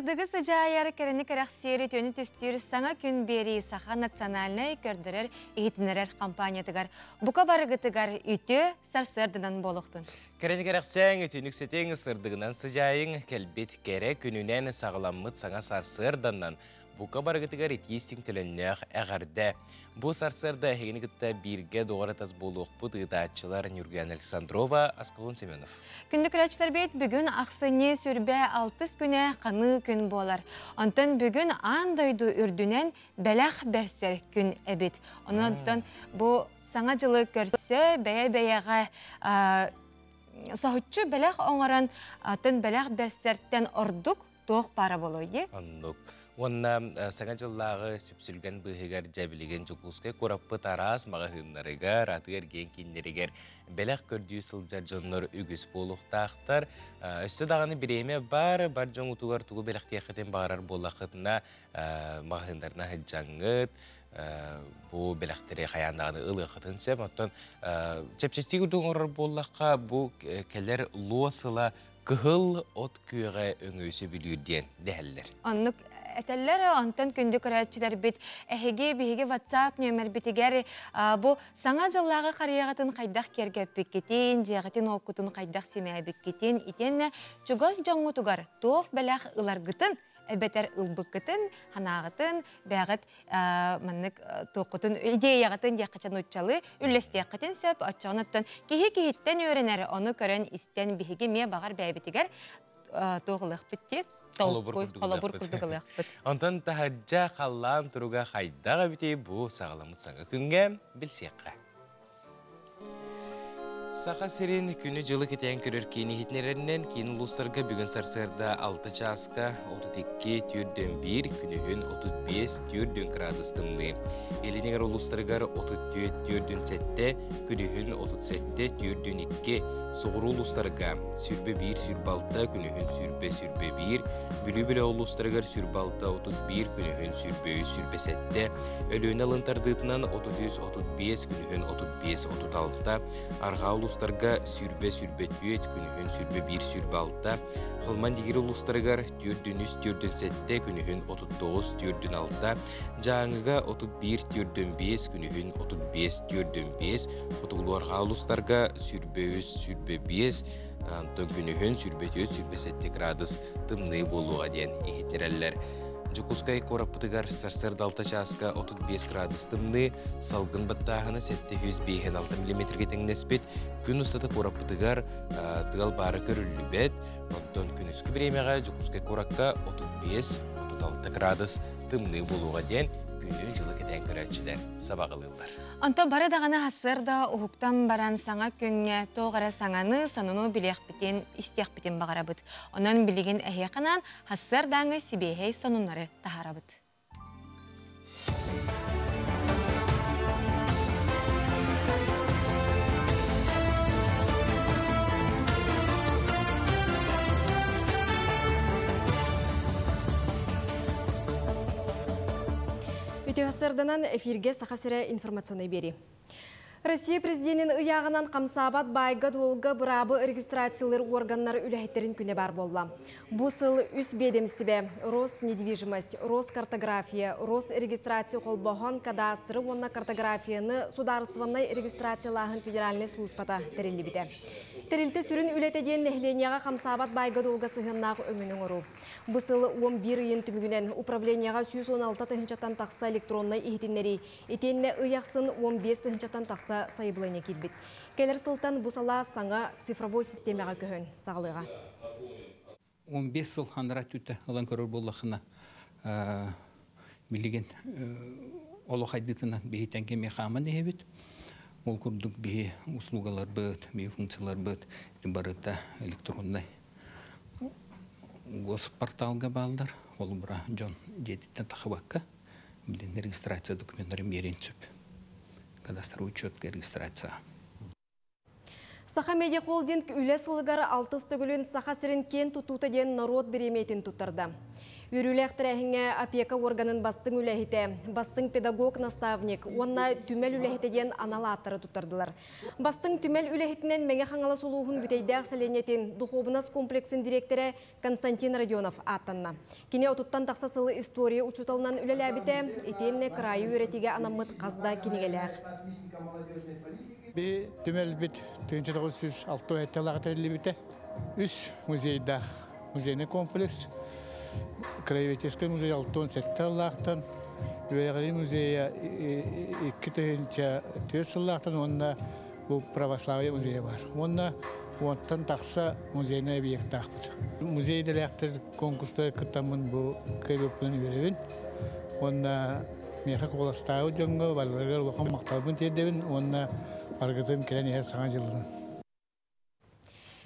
Сырдыгы сыдьаайар, кэрэни кэрэхсиэри түөнү түстүүр саҥа күн биэрии Саха национальнай көрдөрөр иһитиннэрэр компаниятыгар бука барыгытыгар үтүө сарсыарданан буолуохтун. Кэрэни кэрэхсээҥ, үтүөнү үксэтиҥ, сырдыгынан сыдьаайыҥ, кэлбит кэрэ күнүнэн саҕаламмыт саҥа сарсыарданан Бука барыгытыгар итии-истиҥ төлөннөөх эҕэрдэ! Бу сарсыарда эһигини кытта бииргэ доҕор-атас буолуохпут ыытааччылар Ньургуяна Александрова, Аскалон Семенов. Күндү көрөөччүлэрбит, бүгүн ахсынньы сүрбэ алтыс күнэ ханыы күн буолар. Онтон бүгүн аан дойду үрдүнэн бэлэх бэрсэр күн эбит. Онон бу саҥа дьылы көрсө бэйэ-бэйэҕэ соһуччу бэлэх оҥорон, атын бэлэх бэрсэртэн ордук туох баара буолуой дии? Оннук. Уонна Саҥа дьыллааҕы сүпсүлгэн быыһыгар дьэ билигин Дьокуускай куораппыт араас маҕаһыыннарыгар, атыы-эргиэн кииннэригэр бэлэх көрдүү сылдьар дьоннор үгүс буолуохтаахтар. Өссө даҕаны бириэмэ баар, бар дьоҥутугар тугу бэлэхтиэххитин баҕарар буоллаххытына, маҕаһыыннарына сылдьаҥҥыт, бу бэлэхтэри хайаан даҕаны ылыаххытын сөп. Оттон чэпчэки курдук оҥорор буоллахха, бу кэлэр луо сыла Кыһыл от күөҕэ өҥү сөбүлүүр диэн дэһэллэр. Оннук этэллэр, онтон күндү көрөөччүлэрбит, эһиги биһиги WhatsApp нүөмэрбитигэр бу саҥа дьыллааҕы харыйаҕытын хайдах киэргэппиккитин, дьиэҕитин уоккутун хайдах симээбиккитин, итиэннэ чугас дьоҥҥутугар туох бэлэх ыларгытын эбэтэр ылбыккытын, санааҕытын, бэйэҕит маннык туоххутун идеяҕытын диэххэ нууччалыы үллэстиэххитин сөп. Оччоҕуна киһи киһиттэн үөрэнэр, ону көрөн истэн биһиги эмиэ баҕар бэйэбитигэр туох ылыахпыт дии холобур курдук ылыахпыт. Онтон таһырдьа халлаан туруга хайдах эбитий бу саҕаламмыт саҥа күҥҥэ билсиэххэ. Саха сирин күнү-дьылы кэтээн көрөр киин иһитиннэрэринэн киин улуустарга бүгүн сарсыарда 6 чааска 32 4-1, күнүһүн 35 4 градус тымныы. Илин улуустарыгар 34 4-7, күнүһүн 37 4-2, соҕуруу улуустарга 21 26, күнүһүн 20 21, Бүлүү бөлөх улуустарыгар 26 31, күнүһүн 23 27, Өлүөнэ алын тардыытынан 33-35, күнүһүн 35-36, арҕаа улуустарга 20-24, күнүһүн 21-26, Халман Дигир улуустарыгар 4-3-4-7, күнүһүн 39-4-6, Дьааҥыга 31-4-5, күнүһүн 35-4-5, Хотугулуу-арҕаа улуустарга 23-25, онтон күнүһүн 24-27 градус тымныы буолуоҕа диэн иһитиннэрэллэр. Дьокуускай куораппытыгар сарсыарда 6 чааска 35 градус тымныы, салгын баттааһына 756 миллиметргэ тэҥнэспит. Күн устата куораппытыгар тыал баара көрүллүбэт. Оттон күнүскү бириэмэҕэ Дьокуускай куоракка 35-36 градус тымныы буолуоҕа диэн күнү-дьылы кэтээн көрөөччүлэр сабаҕалыыллар. Онтон бары даҕаны сарсыарда уһуктан баран саҥа күҥҥэ туох эрэ саҥаны, сонуну билиэхпитин, истиэхпитин баҕарабыт. Онон билигин эһиэхэ анаан сарсыардааҥы сибиэһэй сонуннары таһаарабыт. Үтүө сарданан эфирге Саха сирэ информационный биэрии. Россия президентин ыйааҕынан хамсаабат баайга-дуолга быраабы регистрациялыыр органнар үлэһиттэрин күнэ баар буолла. Бу сыл үс биэдэмистибэ Роснедвижимость, Роскартография, Росрегистрация холбоһон кадастры уонна картографияны судаарыстыбаннай регистрациялааһын федеральнай службата тэриллибитэ. Тэрилтэ сүрүн үлэтэ диэн нэһилиэнньэҕэ хамсаабат баайга-дуолга сыһыаннаах өҥөнү оҥоруу. Бу сыл 11 ыйын түмүгүнэн управлениеҕа 116 тыһыынчаттан тахса электроннай иһитиннэрии, итиэннэ ый ахсын 15 тыһыынчаттан тахса сайабылыанньа киирбит. Кэлэр сылтан бу салаа саҥа цифровой систиэмэҕэ көһөн саҕалыаҕа. 15 сыл анараа өттүттэн ылан көрөр буоллаххына, билигин олох хайдыытынан биһи тэҥҥэ эмиэ хааман иһэбит. Ол курдук биһи услугаларбыт, биһи функцияларбыт барыта электроннай госпорталга бааллар. Холобура, дьон дьиэтиттэн тахыбакка, билин регистрация документтарын биэриэн сөп. Кадастровый учетка регистрация. Саха Медиа Холдинг үлэ сылыгар алтыс төгүлүн Саха сирин киэн тутуута диэн норуот бириэмийэтин туттарда. Үөрүүлээх тэрээһиҥҥэ опека уорганын бастыҥ үлэһитэ, бастыҥ педагог-наставник уонна түмэл үлэһитэ диэн анал ааттары туттардылар. Бастыҥ түмэл үлэһитинэн Мэҥэ Хаҥалас улууһун Бүтэйдээх сэлиэнньэтин духуобунас комплексын дириэктэрэ Константин Родионов ааттанна. Кини отуттан тахса сылы история учууталынан үлэлээбитэ, итиэннэ кыраайы үөрэтиигэ анаммыт хас да кинигэлээх. Би түмэлбит 1967 тэриллибитэ. Үс музейдаах музейный комплекс, Краеведческий музей 67 сыллаахтан, Үөрэҕирии музейа 2004 сыллаахтан уонна бу православие музейа бар. Уонна уонтан тахса музейный объектаахпыт. Музей идэлээхтэр конкурстары кыттаммын бу кыайбыппын үөрэбин. Уонна миэхэ куоластаабыт дьоҥҥо барыларыгар улахан махталбын тиэрдэбин уонна барыгытын кэлэн иһэр саҥа дьылынан.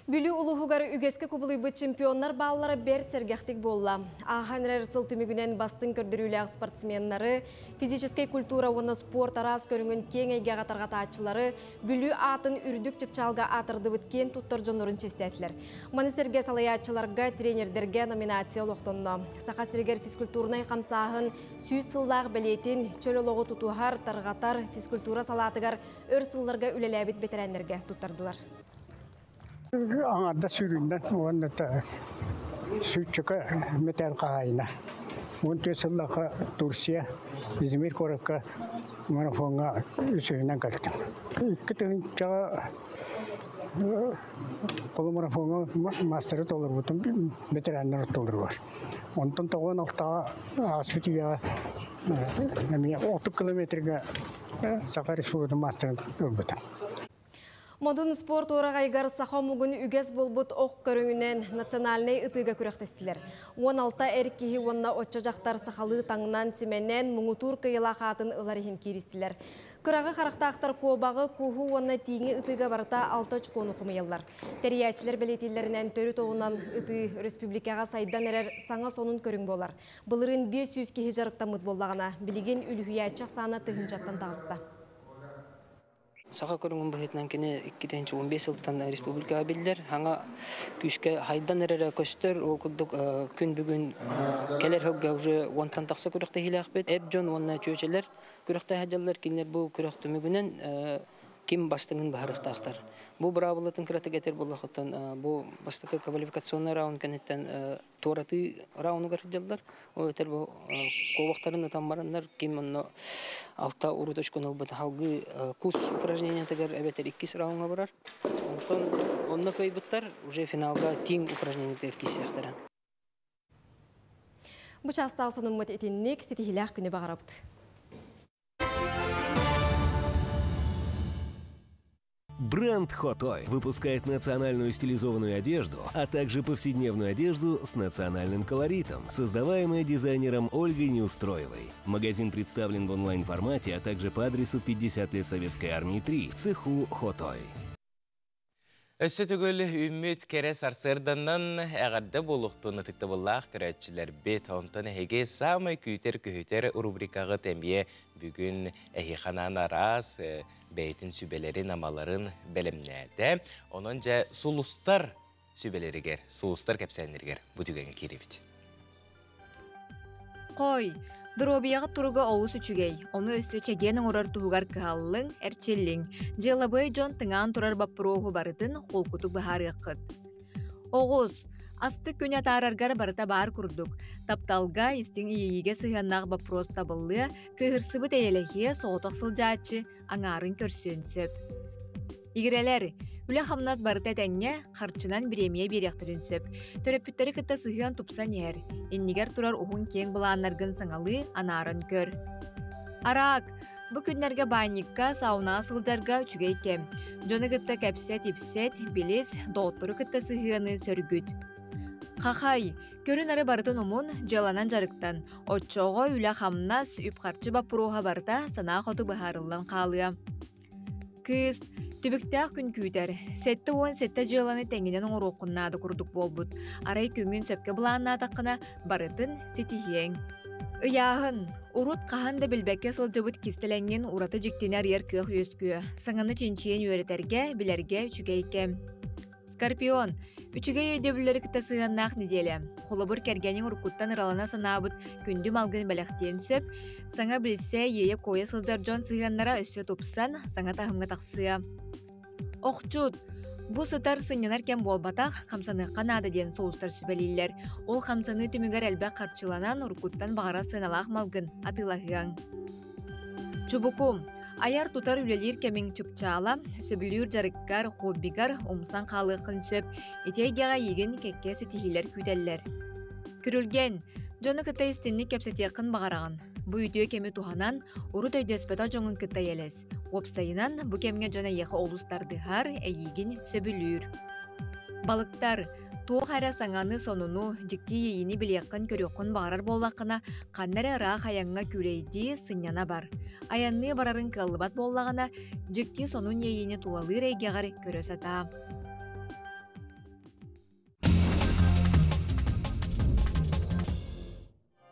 Бүлүү улууһугар үгэскэ кубулуйбут чемпионнар бааллара бэрт сэргэхтик буолла. Ааһан эрэр сыл түмүгүнэн бастыҥ көрдөрүүлээх спортсменнары, физическэй культура уонна спорт араас көрүҥүн киэҥ эйгэҕэ тарҕатааччылары, Бүлүү аатын үрдүк чыпчаалга аатырдыбыт киэн туттар дьоннорун чиэстээтилэр. Маны сэргэ салайааччыларга, тренердэргэ номинация олохтонно. Саха сиригэр физкультурнай хамсааһын 100 сыллаах бэлиэтин чөл олоҕу тутуһар, тарҕатар физкультура салаатыгар өр сылларга үлэлээбит бэтэрээннэргэ туттардылар. Аҥардас сүүрүүннэн уонна сүүччэкэ мэтээл хаһаайына. 14 сыллаахха Турция Измир куоракка марафоҥҥа үсүһүнэн кэлтим. Икки тыһыынчаҕа полумарафоҥҥа маастары толорбутум ветераннар ортолоругар. Онтон тоҕуон алтаҕа ааспыт үйэҕэ эмиэ 30 километрга Саха Республикатын маастарын ылбытым. Модун спорт уораҕайыгар саха омугун үгэс буолбут ох көрүҥүнэн национальнай ытыыга күрэхтэстилэр. 16 эр киһи уонна оччо дьахтар сахалыы таҥнан, симэнэн, муҥутуур кыайыылаах аатын ылар иһин кииристилэр. Кыраҕы харахтаахтар куобаҕы, куһу уонна тииҥи ытыыга барыта алта очкону хомуйаллар. Тэрийээччилэр бэлиэтииллэринэн төрүт оҕунан ытыы өрөспүүбүлүкэҕэ сайдан эрэр саҥа сонун көрүҥ буолар. Былырыын 500 киһи дьарыктаммыт буоллаҕына, билигин үлүһүйээччи ахсаана тыһыынчаттан таҕыста. Саха көрүҥүн быһыытынан кини 2015 сылтан республикаҕа биллэр. Хаҥа күүскэ хайдан эрэрэ көстөр. Ол курдук күн бүгүн кэлэр сылга уже уонтан тахса күрэхтэһиилээхпит. Эр дьон уонна чүөчэлэр күрэхтэһэ дьаллар. Кинилэр бу күрэх түмүгүнэн ким бастыҥын быһаарыахтаахтар. Бу быраабылатын кыратык этэр буоллахыттан бу бастакы квалификационный раунд кэнниттэн туоратыы раундугар сылдьаллар. Ол этэр бу куобахтарын ытан бараннар ким онно алта уруточканы ылбыт халгыы кус упражнениятыгар эбэтэр иккис раундга барар. Онтон онно кыайбыттар уже финалга тиҥ упражнениятыгар киирсиэхтэрэ. Бу чаастаах сонуммут итинник ситиһилээх күнү баҕарабыт. Бренд Хотой выпускает национальную стилизованную одежду, а также повседневную одежду с национальным колоритом, создаваемая дизайнером Ольгой Неустроевой. Магазин представлен в онлайн-формате, а также по адресу 50 лет Советской Армии 3 в цеху Хотой. Өссө төгүл үүммүт кэрэ сарсыарданан эҕэрдэ буолуохтун ытыктабыллаах көрөөччүлэрбит. Онтон эһиги саамай күүтэр-көһүтэр рубрикаҕыт эмиэ бүгүн эһиэхэ анаан араас бэйэтин сүбэлэрин-амаларын бэлэмнээтэ. Онон дьэ сулустар сүбэлэригэр, сулустар кэпсээннэригэр бу түгэҥҥэ киирэбит. Хой, доруобуйаҕыт туруга олус үчүгэй, ону өссө чэгиэн оҥорор туһугар кыһаллыҥ, эрчиллиҥ. Дьыалабыай дьон тыҥаан турар боппуруоһу барытын холкутук быһаарыаххыт. Оҕус, астык күнү атаараргар барыта баар курдук. Тапталга, истиҥ иэйиигэ сыһыаннаах боппуруос табыллыа, кыыһырсыбыт эйэлэһиэ, соҕотох сылдьааччы аҥаарын көрсүөн сөп. Игирэлэр, үлэ-хамнас барыта этэҥҥэ, харчынан бириэмийэ биэриэхтэрин сөп. Төрөппүттэри кытта сыһыан тупсан иһэр. Иннигэр турар уһун-киэҥ былааннаргын саҥалыы анааран көр. Араак, бу күннэргэ баанньыкка, саунаҕа сылдьарга үчүгэй кэм. Дьону кытта кэпсэт-ипсэт, билис, доҕоттору кытта сыһыаны сөргүт. Хахай, көрүн-ары барытын умун, дьыаланан дьарыктан. Оччоҕо үлэ-хамнас, үп-харчы боппуруоһа барыта санаа хоту быһаарыллан хаалыа. Кыыс, түбүктээх күн күүтэр. 77 дьыаланы тэҥинэн оҥоруоххун наада курдук буолбут. Арай күҥҥүн сөпкө былааннаатаххына, барытын ситиһиэҥ. Ыйааһын. Урут хаһан да билбэккэ сылдьыбыт кистэлэҥҥин ураты дьиктини арыйар кыах үөскүө. Саҥаны чинчийэн үөрэтэргэ, билэргэ үчүгэй кэм. Скорпион. Үчүгэй өйдөбүллэри кытта сыһыаннаах нэдиэлэ. Холобур, кэргэниҥ уруккуттан ыралана санаабыт күндү малгын бэлэхтиэн сөп. Саҥа билсэ, иэйэ-куойа сылдьар дьон сыһыаннара өссө тупсан, саҥа таһымҥа тахсыа. Охчут. Бу сытар сынньанар кэм буолбатах, хамсаныахха наада диэн сулустар сүбэлииллэр. Ол хамсаныы түмүгэр элбэх харчыланан, уруккуттан баҕарар сыаналаах малгын атыылаһыаҥ. Чубуку. Айар-тутар үлэлиир кэмиҥ чыпчаала, сөбүлүүр дьарыккар, хоббигар умсан хаалыаххын сөп. Ити эйгэҕэ эйигин кэккэ ситиһиилэр күүтэллэр. Күрүлгэн. Дьону кытта истинник кэпсэтиэххин баҕараҕын. Бу үтүө кэми туһанан, урут өйдөспөтөх дьоҥҥун кытта эйэлэс. Уопсайынан, бу кэмҥэ дьон эйиэхэ олус тардыһар, эйиигин сөбүлүүр. Балыктар. Туох эрэ саҥаны, сонуну, дьикти иэйиини билиэххин-көрүөххүн баҕарар буоллаххына, ханна эрэ ыраах айаҥҥа күүлэйдии, сынньана бар. Айанныы барарыҥ кыаллыбат буоллаҕына, дьикти сонун иэйиини тулалыыр эйгэҕэр көрө сатаа.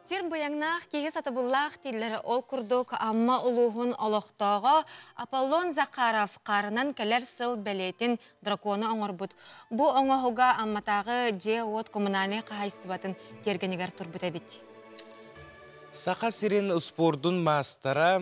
Сир быйаҥнаах киһи сатабыллаах дииллэр. Ол курдук Амма улууһун олохтооҕо Аполлон Захаров хаарынан кэлэр сыл бэлиэтин дракону оҥорбут. Бу оҥоһуга Амматааҕы дьиэ-уот коммунальнай хаһаайыстыбатын тиэргэнигэр турбут эбит. Саха сирин спордун маастара,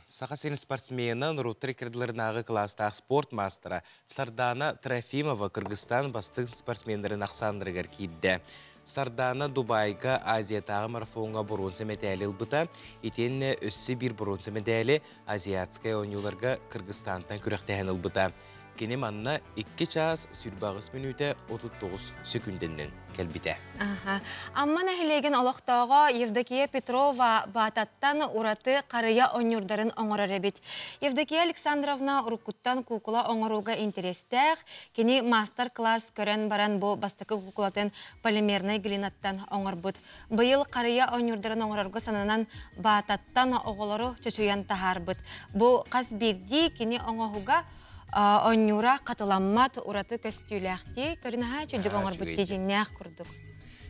Саха сирин спортсмена, норуоттар иккардыларынааҕы кылаастаах спорт маастара Сардаана Трофимова Кыргызстан бастыҥ спортсменнарын ахсааннарыгар киирдэ. Сардаана Дубайга Азиятааҕы марафоҥҥа боруонса мэтээли ылбыта. Итиэннэ өссө биир боруонса мэдээли Азиатскай оонньууларга Кыргызстантан күрэхтэһэн ылбыта. Кини манна 2 чаас 28 мүнүүтэ 39 сөкүүндэнэн кэлбитэ. Аха. Амма нэһилиэгин олохтооҕо Евдокия Петрова баататтан ураты харыйа оонньуурдарын оҥорор эбит. Евдокия Александровна уруккуттан куукула оҥорууга интэриэстээх. Кини маастар-класс көрөн баран бу бастакы куукулатын полимернай глинаттан оҥорбут. Быйыл харыйа оонньуурдарын оҥорорго сананан баататтан оҕолору чочуйан таһаарбыт. Бу хас биирдии кини оҥоһуга оонньуура хатыламмат ураты көстүүлээхтии көрүнэһэ чүдүк оҥорбут дьиҥнээх курдук.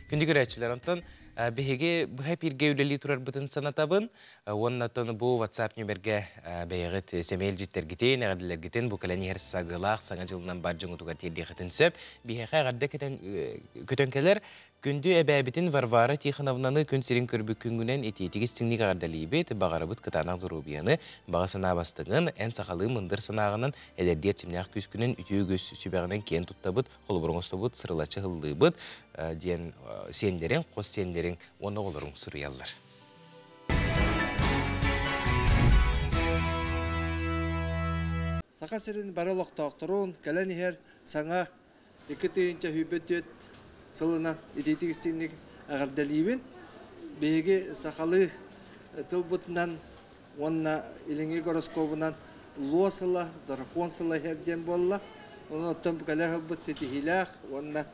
Күндү көрөөччүлэр, онтон биһиги быһа эпииргэ үлэлии турарбытын санатабын. Уонна оттон бу WhatsApp нүмергэ бэйэҕит сэмэй илдьиттэргитин, эҕэрдэлэргитин бу кэлэн иһэр саргылаах Саҥа дьылынан бар дьоҥутугар тиэрдиэххитин сөп. Биһиэхэ эҕэрдэ көтөн кэлэр. Күндү эбээбитин Варвара Тихоновнаны күн сирин көрбүт күҥҥүнэн итиитик истиҥник эҕэрдэлиибит, баҕарабыт кытаанах доруобуйаны, баҕа санаа бастыҥын, эн сахалыы мындыр санааҕынан, эдэрдии эрчимнээх күүскүнэн үтүө үгүс сүбэҕинэн киэн туттабыт, холобур оҥостобут, сырылаччы ыһыллыыбыт диэн сиэннэриҥ, хос сиэннэриҥ уонна оҕолоруҥ суруйаллар. Саха сирин бары олохтоохторун кэлэн иһэр саҥа 2024 сылынан итиитик истиҥник эҕэрдэлиибин. Биһиги сахалыы тылбытынан уонна илиҥҥи гороскобунан Луо сыла, Дракон сыла иһэр диэн буолла. Онон оттон кэлэр сылбыт ситиһиилээх уонна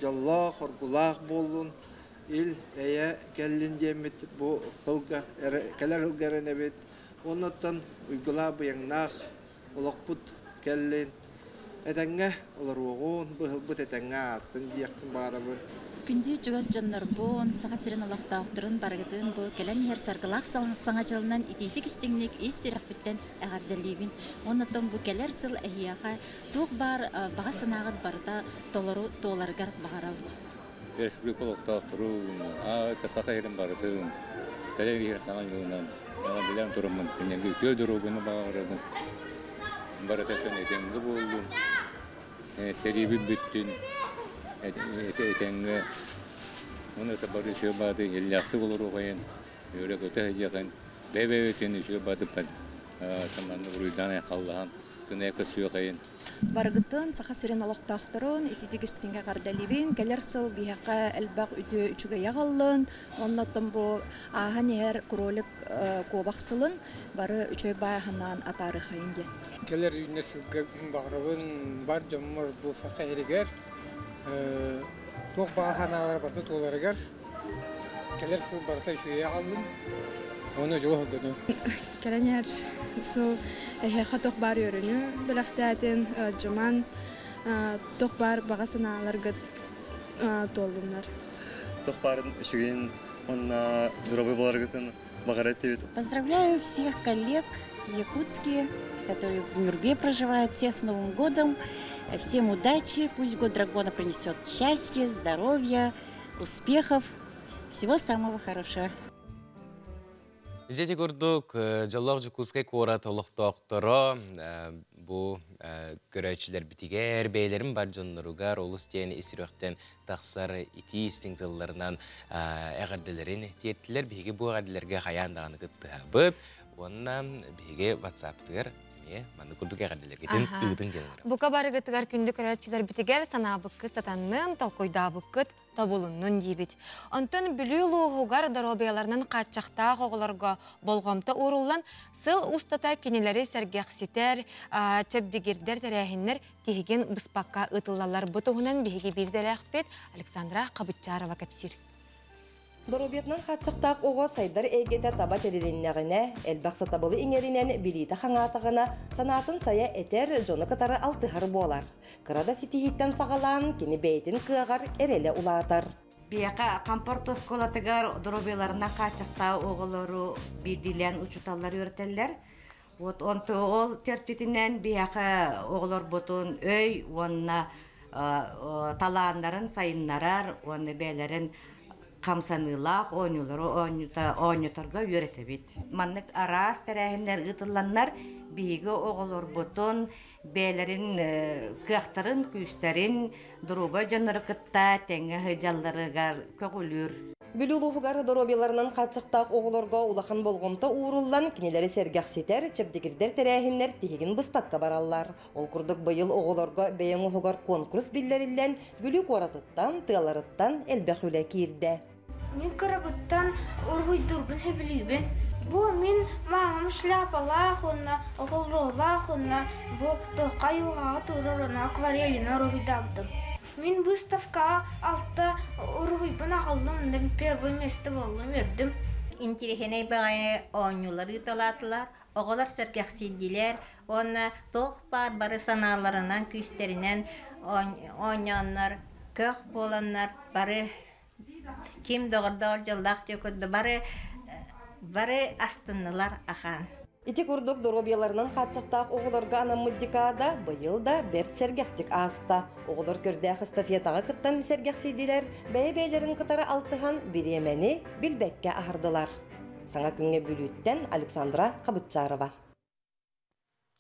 дьоллоох, оргулаах буоллун, ил эйэ кэллин диэммит бу сылга кэлэр сылга эрэнэбит. Оннуттан уйгулаах быйаҥнаах олохпут кэллин. Этэҥҥэ олоруоҕун, быһылбыт этэҥҥэ аастын диэхпин баҕарабын. Күндү чугас дьоннорбун, Саха сирин олохтоохторун барыгытын бу кэлэн иһэр саргылаах саҥа дьылынан итиитик истиҥник ис сүрэхпиттэн эҕэрдэлиибин. Оннуттан бу кэлэр сыл эһиэхэ туох баар баҕа санааҕыт барыта толору туоларыгар баҕарабын. Республика олохтоохторун, Саха сирин барытын кэлэн иһэр саҥа дьылынан билэн тураммын кинилэргэ үтүө доруобуйаны баҕарабын. Барытыттан этэҥҥэ буоллун, сэриибит бүттүн, этэҥҥэ уонна бары үчүгэй бааты иллээхтик олоруохайын, үөрэ-көтө сылдьыахын, бэйэ-бэйэбитин үчүгэй баатыппат манна буруйдаан айхаллаһан күнэ көрсүөхайын. Барыгытын Саха сирин олохтоохторун ититик истиҥ эҕэрдэлиибин. Кэлэр сыл биһиэхэ элбэх үтүө үчүгэй аҕаллын. Оннуттан бу ааһан иһэр кролик куобах сылын бары үчүгэй баайаһынаан атаарыахайын диэн. Кэлэр үүнэр сылга баҕарабын бар дьоммор бу саха иһигэр туох баҕа санаалара барыта туоларыгар кэлэр сыл барыта үчүгэй аҕаллын. Уонна дьолу соргону. Кэлэн иһэр сыл эһиэхэ туох баар үөрүүнү бэлэхтээтин, ыалдьыман, туох баар баҕа санааларгыт туоллуннар. Туох баарын үчүгэйин уонна здоровый буоларгытын баҕара этибит. Поздравляю всех коллег якутские, которые в Нюрбе проживают, всех с Новым годом. Всем удачи, пусть год дракона принесет счастье, здоровье, успехов, всего самого хорошего. Дьэ курдук, дьоллоох Дьокуускай куорат олохтоохторо бу көрөөччүлэрбитигэр, бэйэлэрин бар дьонноругар олус диэн ис сүрэхтэн тахсар итии истиҥ тылларынан эҕэрдэлэрин тиэртилэр. Биһиги бу эҕэрдэлэргэ хайаан даҕаны кыттыһабыт. Уонна биһиги WhatsApp-тыгар эмиэ маннык курдук эҕэрдэлэргитин ыытыҥ диэн ыҥырабыт. Бука барыгытыгар күндү көрөөччүлэрбитигэр санаабыккыт сатаннын, толкуйдаабыккыт тобулуннун диибит. Онтон Бүлүү улууһугар доруобуйаларынан хааччахтаах оҕолорго болҕомто ууруллан, сыл устата кинилэри сэргэхситэр, чэбдигирдэр тэрээһиннэр тиһигин быспакка ыытыллаллар. Бу туһунан биһиги биирдэлээхпит Александра Хабытчарова кэпсиир. Доруобуйатынан хааччахтаах оҕо сайдар эйгэтэ таба тэрилиннэҕинэ, элбэх сатабылы иҥэринэн билиитэ хаҥаатаҕына, санаатын сайа этэр, дьону кытары алтыһар буолар. Кыра да ситиһииттэн саҕалаан, кини бэйэтин кыаҕар эрэлэ улаатар. Биһиэхэ Хампорт оскуолатыгар доруобуйаларынан хааччахтаах оҕолору биирдиилээн учууталлар үөрэтэллэр. Вот онту ол чэрчитинэн биһиэхэ оҕолорбутун өй уонна талааннарын сайыннарар уонна бэйэлэрин хамсаныылаах оонньуулары оонньоторго үөрэтэбит. Маннык араас тэрээһиннэр ыытылланнар биһиги оҕолорбутун бэйэлэрин кыахтарын, күүстэрин доруобай дьоннору кытта тэҥҥэ сылдьалларыгар көҕүлүүр. Бүлүү улууһугар доруобуйаларынан хааччахтаах оҕолорго улахан болҕомто ууруллан, кинилэри сэргэхситэр, чэбдигирдэр тэрээһиннэр тиһигин быспакка бараллар. Ол курдук быйыл оҕолорго бэйэҥ оһугар конкурс биллэриллэн, Бүлүү куоратыттан, тыаларыттан элбэх үлэ киирдэ. Мин кырабыттан уруһуйдуурбун сөбүлүүбүн. Бу мин маамам шляпалаах уонна оҕолоруолаах уонна бу туохха айылҕаҕа турар уонна акварелина уруһуйдаабытым. Мин выставкаҕа алта уруһуйбун аҕаллым, онно первое место буоллум, үөрдүм. Интириэһинэй баҕайы оонньуулар ыыталаатылар, оҕолор сэргэхсийдилэр уонна туох баар бары санааларынан, күүстэринэн оонньооннор, көх буоланнар бары ким доҕордоох дьоллоох дьэ курдук бары бары астыннылар ахан. Ити курдук доруобуйаларынан хааччахтаах оҕолорго анаммыт декада быйыл да бэрт сэргэхтик ааста. Оҕолор көрдөөх эстафетаҕа кыттан сэргэхсийдилэр, бэйэ-бэйэлэрин кытары алтыһан бириэмэни билбэккэ аһардылар. Саҥа күҥҥэ Бүлүүттэн Александра Хабытчарова.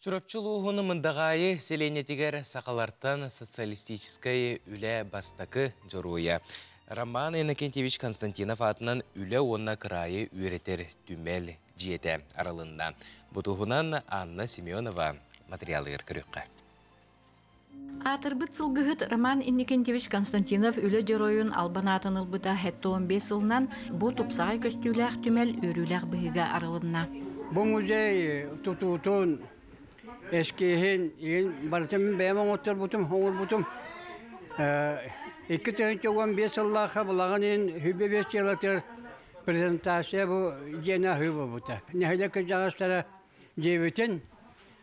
Чурапчы улууһун Мындаҕаайы сэлиэнньэтигэр сахалартан социалистическай үлэ бастакы дьоруойа Роман Иннокентьевич Константинов аатынан үлэ уонна кыраайы үөрэтэр түмэл дьиэтэ арылынна. Бу туһунан Анна Семенова материалыгар көрүөххэ. Аатырбыт сылгыһыт Роман Иннокентьевич Константинов үлэ дьоруойун албан аатын ылбыта 75 сылынан бу тупсаҕай көстүүлээх түмэл үөрүүлээх быһыыга арылынна. Бу музей тутуутун, эскиһин, иин барытын мин бэйэм оҥотторбутум, оҥорбутум. 2015 сыллаахха балаҕан иһин сүүрбэ биэс дьыалатыгар презентация бу дьиэни аһыы буолбута. Нэһилиэк кырдьаҕастара дьиэбитин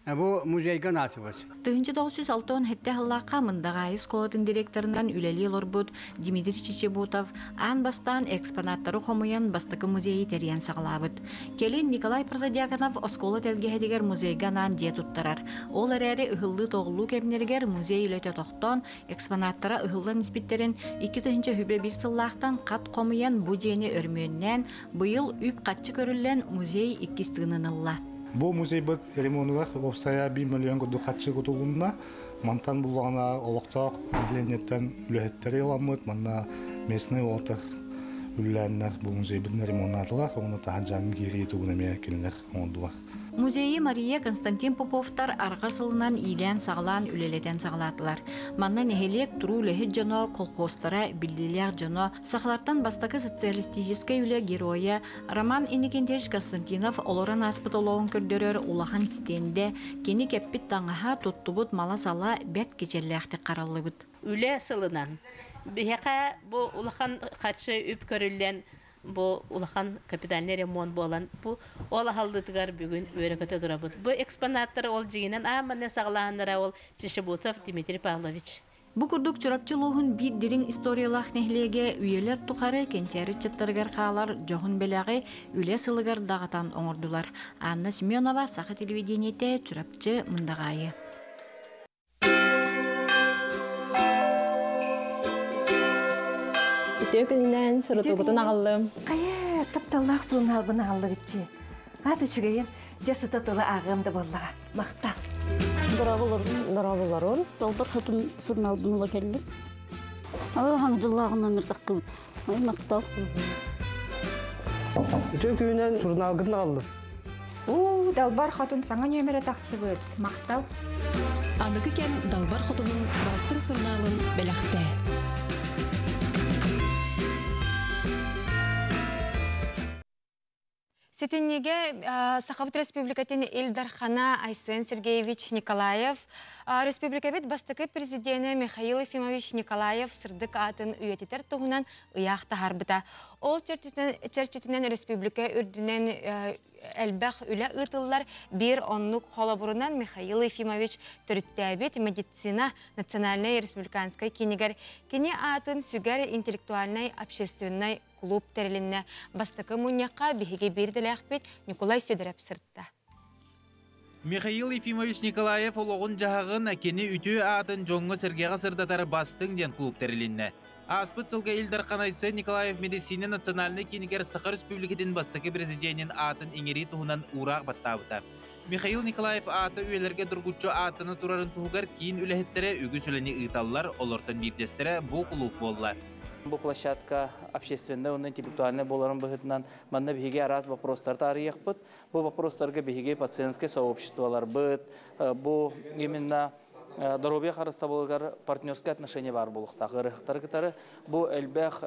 Бу музейга наатыбыт. 1967 сыллаахха Мындаҕаайы оскуолатын директорынан үлэлии олорбут Дмитрий Чичибутов аан бастаан экспонаттары хомуйан бастакы музейы тэрийэн саҕалаабыт. Кэлин Николай Протодьяконов оскуола тэлгэһэтигэр музейга анаан дьиэ туттарар. Ол эрээри ыһыллыы-тоҕуллуу кэмнэригэр музей үлэтэ тохтоон, экспонаттара ыһыллан испиттэрин 2021 сыллаахтан хат хомуйан бу дьиэни өрмүөннээн, Быйыл үп-харчы көрүллэн музей иккис тыынын ылла. Бу музейбыт ремонугар уопсайа 1 миллион курдук харчы кутулунна. Мантан буллаҕына олохтоох нэһилиэнньэттэн үлэһиттэри ыламмыт, манна местный уолаттар үлэлээннэр бу музейбытын ремоннаатылар, уонна таһырдьааҥҥы киирии тугун эмиэ кинилэр оҥордулар. Музейы Мария Константин Поповтар арҕа сылынан иилээн-саҕалаан үлэлэтэн саҕалаатылар. Манна нэһилиэк туруу үлэһит дьоно, колхозтара, биллиилээх дьоно, Сахалартан бастакы социалистическай үлэ геройа Роман Иннокентьевич Константинов олорон ааспыт олоҕун көрдөрөр улахан стендэ, кини кэппит таҥаһа, туттубут мала-сала бэрт кичэллээхтик хараллыбыт. Үлэ сылынан биһиэхэ бу улахан харчы үп көрүллэн бу улахан капитальный ремонт буолан бу ол аһаллыытыгар бүгүн үөрэ-көтө турабыт. Бу экспонаттары ол дьиҥинэн аан маҥнай саҕалааһыннара ол Чешебутов Дмитрий Павлович. Бу курдук Чурапчы улууһун биир дириҥ историялаах нэһилиэгэ үйэлэр тухары кэнчээри ыччаттарыгар хаалар дьоһун бэлэҕи үлэ сылыгар даҕатан оҥордулар. Анна Семенова, Саха телевидениетэ, Чурапчы, Мындаҕаайы. Үтүө күнүнэн сурутуугутун аҕаллым. Хайа, тапталлаах сурунаалбын аҕаллыгытчи. Аат үчүгэйин, дьэ сыта тылы ааҕыам да буоллаҕа. Махтал. Дорооболорун, дорооболорун. Долбор хотун сурунаалбын ыла кэллим. Aa, хаҥдыллааҕынан ырдахтыбыт. Ай, махтал. Үтүө күнүнэн сурунаалгытын аҕаллым. Уу, Далбар Хотун саҥа нүөмэрэ тахсыбыт. Махтал. Аныгы кэм Далбар Хотунун бастыҥ сурунаалын бэлэхтээ. Ситиннигэ Сахабыт Республикатын Ил Дархана Айсен Сергеевич Николаев, республикабыт бастакы президенэ Михаил Ефимович Николаев сырдык аатын үйэтитэр туһунан ыйаах таһаарбыта. Ол чэрчитинэн республика үрдүнэн элбэх үлэ ыытыллар. Биир оннук холобурунан Михаил Ефимович төрүттээбит медицина национальнай республиканскай киинигэр кини аатын сүгэр интеллектуальнай общественнай клуб тэрилиннэ. Бастакы мунньахха биһиги биир дэлээхпит Ньукулай Сүдүрэп сырытта. Михаил Ефимович Николаев олоҕун-дьаһаҕын, кини үтүө аатын дьоҥҥо-сэргэҕэ сырдатар бастыҥ диэн клуб тэрилиннэ. Ааспыт сылга Ил Дархан Айсен Николаев Медицина национальнай киинигэр Саха Республикатын бастакы президенин аатын иҥэрии туһунан уураах баттаабыта. Михаил Николаев аата үйэлэргэ доргуччу ааттана турарын туһугар киин үлэһиттэрэ үгүс үлэни ыыталлар, олортон биирдэстэрэ бу кулууп буолла. Бу площадка общественнай уонна интеллектуальнай буоларын быһыытынан манна биһиги араас вопростары таарыйыахпыт. Бу вопростарга биһиги пациентскай сообществоларбыт, бу именно доруобуйа харыстабылыгар партнерскай отношения баар буолуохтаах ыарыһахтары кытары бу элбэх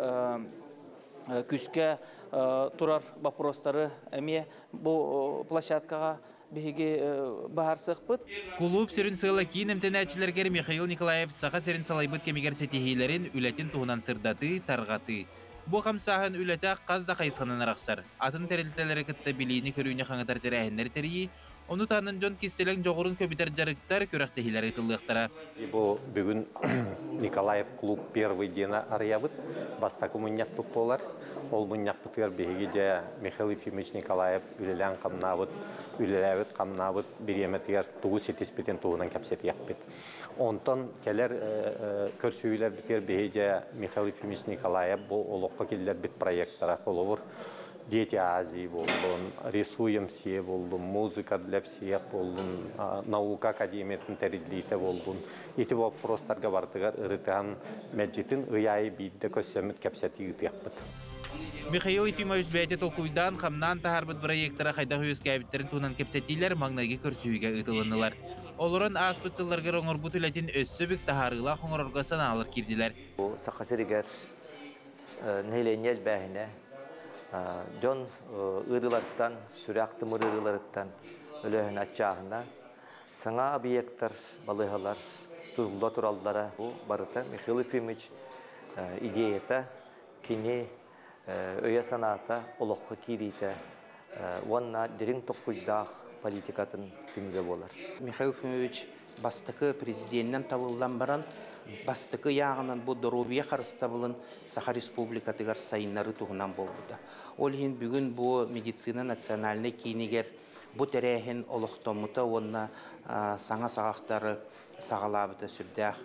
күүскэ турар вопростары эмиэ бу площадкаҕа биһиги баһарсыахпыт. Кулууп сүрүн сыала киин эмтэнээччилэргэр Михаил Николаев Саха сирин салайбыт кэмигэр ситиһиилэрин, үлэтин туһунан сырдатыы, тарҕатыы. Бу хамсааһын үлэтэ хас да хайысханан арахсар. Атын тэрилтэлэри кытта билиини-көрүүнү хаҥатар тэрээһиннэри тэрийии, Ону таһынан дьон кистэлэҥ дьоҕурун көбүтэр дьарыктар, күрэхтэһиилэр ыытыллыахтара. Бу бүгүн Николаев клуб первый диэн арыйабыт. Бастакы мунньахпыт буолар. Ол мунньахпытыгар биһиги дьэ Михаил Ефимович Николаев үлэлээн хамнаабыт, үлэлээбит хамнаабыт бириэмэтигэр тугу ситиспитин туһунан кэпсэтиэхпит. Онтон кэлэр көрсүһүүлэрбитигэр биһиги дьэ Михаил Ефимович Николаев бу олоххо киллэрбит проектара холобур Дети Азии буоллун, Рисуем все буоллун, Музыка для всех буоллун, наука академиятын тэриллиитэ буоллун. Ити боппуруостарга барытыгар ырытыһан мэлдьитин ый аайы биирдэ көрсөммүт кэпсэтии ыытыахпыт. Михаил Ефимович бэйэтэ толкуйдаан, хамнаан таһаарбыт бырайыактара хайдах үөскээбиттэрин туһунан кэпсэтиилэр маҥнайгы көрсүһүүгэ ыытылыннылар. Олорон ааспыт сылларгар оҥорбут үлэтин өссө бүк таһаарыылаах оҥорорго санаалар киирдилэр. Саха сиригэр нэһилиэнньэ элбээһинэ дьон ыарыылартан, сүрэх тымыр ыарыыларыттан өлөөһүн аччааһына, саҥа объектар, балыыһалар тутулла тураллара бу барыта Михаил Ефимович идеята, кини өйө-санаата олоххо киириитэ уонна дириҥ толкуйдаах политикатын түмүгэ буолар. Михаил Ефимович бастакы президенинэн талыллан баран, бастакы ыйааҕынан бу доруобуйа харыстабылын Саха Республикатыгар сайыннарыы туһунан буолбута. Ол иһин бүгүн бу медицина национальнай киинигэр бу тэрээһин олохтоммута уонна саҥа саҕахтары саҕалаабыта сүрдээх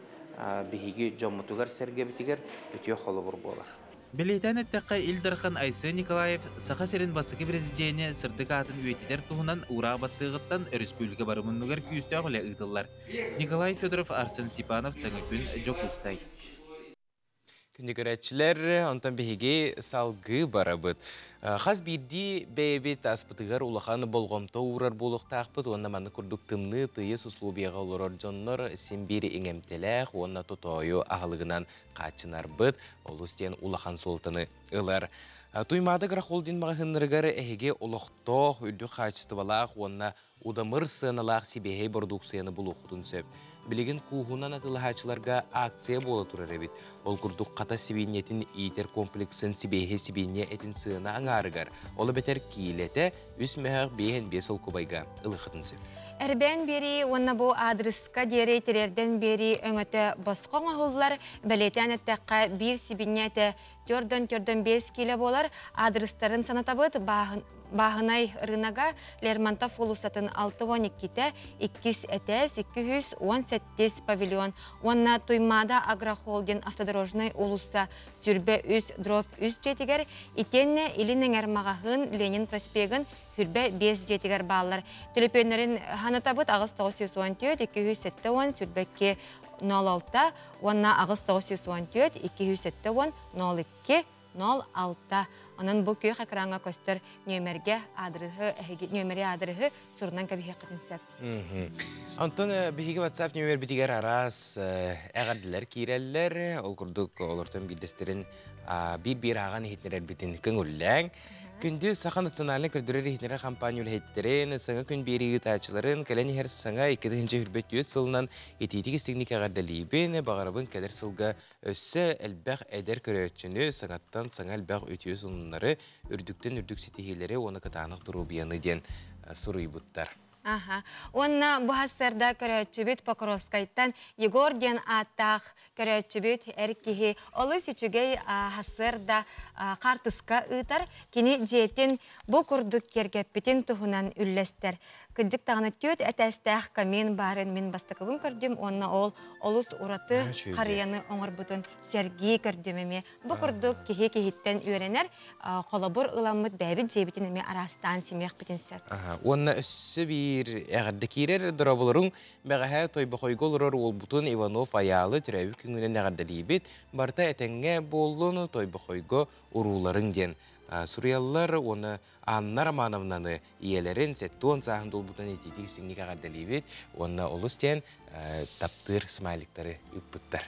биһиги дьоммутугар-сэргэбитигэр үтүө холобур буолар. Бэлиэтээн эттэххэ, Ил Дархан Айсен Николаев Саха сирин бастакы президенэ сырдык аатын үйэтитэр туһунан уураах баттыаҕыттан өрөспүүбүлүкэ бары муннугар күүстээх үлэ ыытыллар. Николай Федоров, Арсен Степанов, Саҥа күн, Дьокуускай. Күндү көрөөччүлэр, онтон биһиги салгыы барабыт. Хас биирдии бэйэбит аспытыгар улахан болҕомто уурар буолуохтаахпыт уонна маннык курдук тымныы тыйыс условияҕа олорор дьоннор син биир иҥэмтэлээх уонна тотоойу аһылыгынан хааччынарбыт олус диэн улахан суолтаны ылар. Туймаада Грахолдин маҕаһыыннарыгар эһиги олохтоох, үрдүк хаачыстыбалаах уонна удамыр сыаналаах сибиэһэй бородууксуйаны булуоххутун сөп. Билигин кууһунан атыылаһааччыларга акция буола турар эбит. Ол курдук хата сибиинньэтин иитэр комплексын сибиэһэй сибиинньэ этин сыана аҥаарыгар, ол эбэтэр киилэтэ үс мөһөөх биэһин биэс солкуобайга ылыаххытын сөп. Эрбээн биэрии уонна бу аадырыска диэри тириэрдэн биэрии өҥөтө босхо оҥоһуллар. Бэлиэтээн эттэххэ, биир сибинньэ этэ төрдөн-төрдөн 5 киилэ буолар. Аадырыстарын санатабыт, Бааһынай ырыынага Лермонтов уулуссатын 62-те 2 этээс 217 павильон уонна Туймаада агрохолдинг автодорожнай уулусса сүрбэ 3 дроп 3 дьиэтигэр итиэннэ Илин эҥэр маҕаһыын Ленин проспегын сүрбэ 5 дьиэтигэр бааллар. Төлөпүөннэрин ханатабыт 8914 270 сүрбэкки 06 уонна 8914 270 02 06. Онон бу күөх экраҥҥа көстөр нүөмэргэ аадырыһы эһиги нүөмэри аадырыһы сурунан кэбиһиэххитин сөп. Онтон биһиги WhatsApp нүөмэрбитигэр араас эҕэрдэлэр киирэллэр. Ол курдук олортон биирдэстэрин биир-биир ааҕан иһитинэрбитин көҥүллээҥ. Күндү Саха национальнай көрдөрөр иһитинэрэр компания үлэһиттэрин, саҥа күн биэрии ыытааччыларын, кэлэн иһэр саҥа 2024 сылынан итиитик истиҥник эҕэрдэлиибин, баҕарабын кэлэр сылга өссө элбэх эдэр көрөөччүнү, саҥаттан саҥа элбэх үтүө сонуннары, үрдүктэн үрдүк ситиһиилэри уонна кытаанах доруобуйаны диэн суруйбуттар. Аха. Уонна бу сарсыарда көрөөччүбүт Покровскайтан Егор диэн ааттаах көрөөччүбүт эр киһи олус үчүгэй сарсыарда хаартыска ыытар. Кини дьиэтин бу курдук киэргэппитин туһунан үллэстэр. Кырдьык даҕаны түөрт этээстээх камин баарын мин бастакыбын көрдүм уонна ол олус ураты харыйаны оҥорбутун сэргии көрдүм эмиэ. Бу курдук киһи киһиттэн үөрэнэр, холобур ыламмыт бэйэбит дьиэбитин эмиэ араастаан симиэхпитин сөп. Уонна өссө биир эҕэрдэ киирэр дорооболоруҥ бэҕэһээ Тойбохойго олорор уолбутун Иванов Айаалы төрөөбүт күҥүнэн эҕэрдэлиибит. Барыта этэҥҥэ буоллун Тойбохойго урууларыҥ диэн суруйаллар уонна Анна Романовнаны ийэлэрин 70 сааһын туолбутун итиитик истиҥник эҕэрдэлиибит уонна олус диэн таптыыр смайликтары ыыппыттар.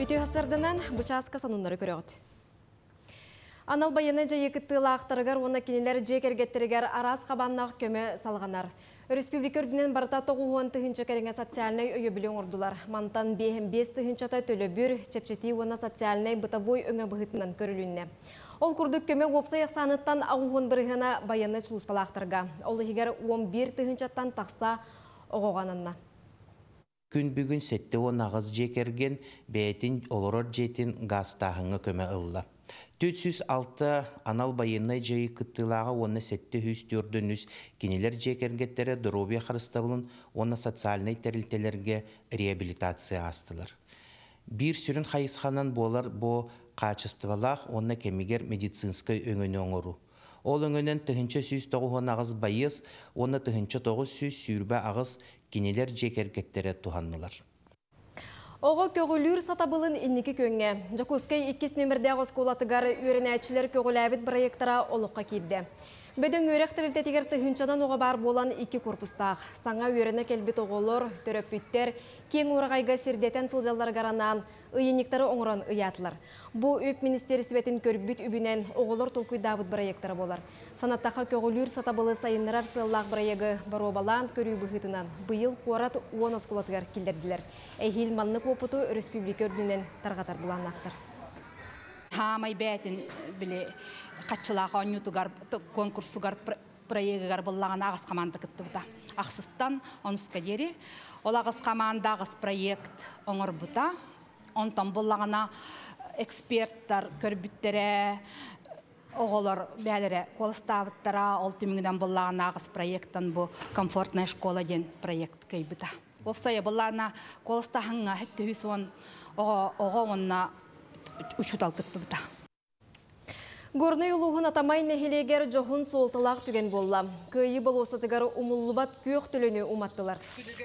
Үтүө сарданан бу чааска сонуннары көрөҕүт. Анал байыаннай дьайыы кыттыылаахтарыгар уонна кинилэр дьиэ кэргэттэригэр араас хабааннаах көмө салҕанар. Өрөспүүбүлүкэ үрдүнэн барыта 90 тыһыынча кэриҥэ социальнай өйөбүлү оҥордулар. Мантан 5 тыһыынчата төлөбүр, чэпчэтии уонна социальнай бытовой өҥө быһыытынан көрүлүннэ. Ол курдук көмө уопсай ахсааныттан 80 бырыһыана байыаннай сулууспалаахтарга, ол иһигэр 11 тыһыынчаттан тахса оҕоҕо ананна. Күн бүгүн 78 дьиэ кэргэн бэйэтин олорор дьиэтин гаастааһыҥҥа көмө ылла. 406 анал байыаннай дьайыы кыттыылааҕа уонна 743 кинилэр дьиэ кэргэттэрэ доруобуйа харыстабылын уонна социальнай тэрилтэлэргэ реабилитация аастылар. Биир сүрүн хайысханан буолар бу хаачыстыбалаах уонна кэмигэр медицинскэй өҥөнү оҥоруу. Ол өҥөнөн 1198 байыас уонна 1928 кинилэр дьиэ кэргэттэрэ туһаннылар. Оҕо көҕүлүүр сатабылын инники күөҥҥэ. Дьокуускай иккис нүөмэрдээх оскуолатыгар үөрэнээччилэр көҕүлээбит бырайыактара олоххо киирдэ. Бөдөҥ үөрэх тэрилтэтигэр тыһыынчанан оҕо баар буолан икки корпустаах. Саҥа үөрэнэ кэлбит оҕолор, төрөппүттэр киэҥ уораҕайга сирдэтэн сылдьалларыгар анаан ыйынньыктары оҥорон ыйаатылар. Бу үп министиэристибэтин көрбүт үбүнэн оҕолор толкуйдаабыт бырайыактара буолар. Санаттахха көҕүлүүр сатабылы сайыннарар сыаллаах бырайыагы боруобалаан көрүү быһыытынан быйыл куорат 10 оскуолатыгар киллэрдилэр. Эһиил маннык уопуту өрөспүүбүлүкэ үрдүнэн тарҕатар былааннаахтар. Хаамай бээтин били хаччылаах оонньуутугар конкурсугар проегыгар буллаҕына аҕыс команда кыттыбыта. Ахсыстан онуска диэри. Ол аҕыс команда аҕыс проект оҥорбута. Онтон буллаҕына эксперттар көрбүттэрэ, оҕолор бээлэрэ куоластаабыттара, ол түмүгүнэн буллаҕына аҕыс проекттан бу комфортная школа диэн проект кыайбыта. Уопсайа буллаҕына куоластааһыҥҥа 710 оҕо оҕо уонна учуутал кыттыбыта. Горнай улууһун Атамай нэһилиэгэр дьоһун суолталаах түгэн буолла. Кыайыы болуоссатыгар умуллубат күөх төлөнү уматтылар.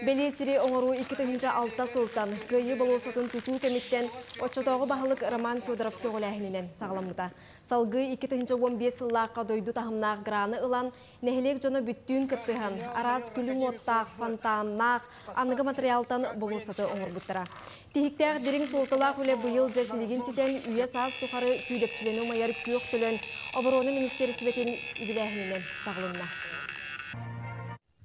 Бэлиэ сири оҥоруу 2006 сылтан Кыайыы болуоссатын тутуу кэмиттэн оччотооҕу баһылык Роман Федоров көҕүлээһининэн саҕаламмыта. Салгыы 2015 сыллаахха дойду таһымнаах граны ылан, нэһилиэк дьоно бүттүүн кыттыһан, араас күлүм уоттаах, фонтаннаах, аныгы материалтан болуоссаты оҥорбуттара. Тиһиктээх дириҥ суолталаах үлэ быйыл дьэ силигин ситэн үйэ-саас тухары күүдэпчилэни умайар күөх төлөн оборона министиэристибэтин үбүлээһининэн саҕылынна.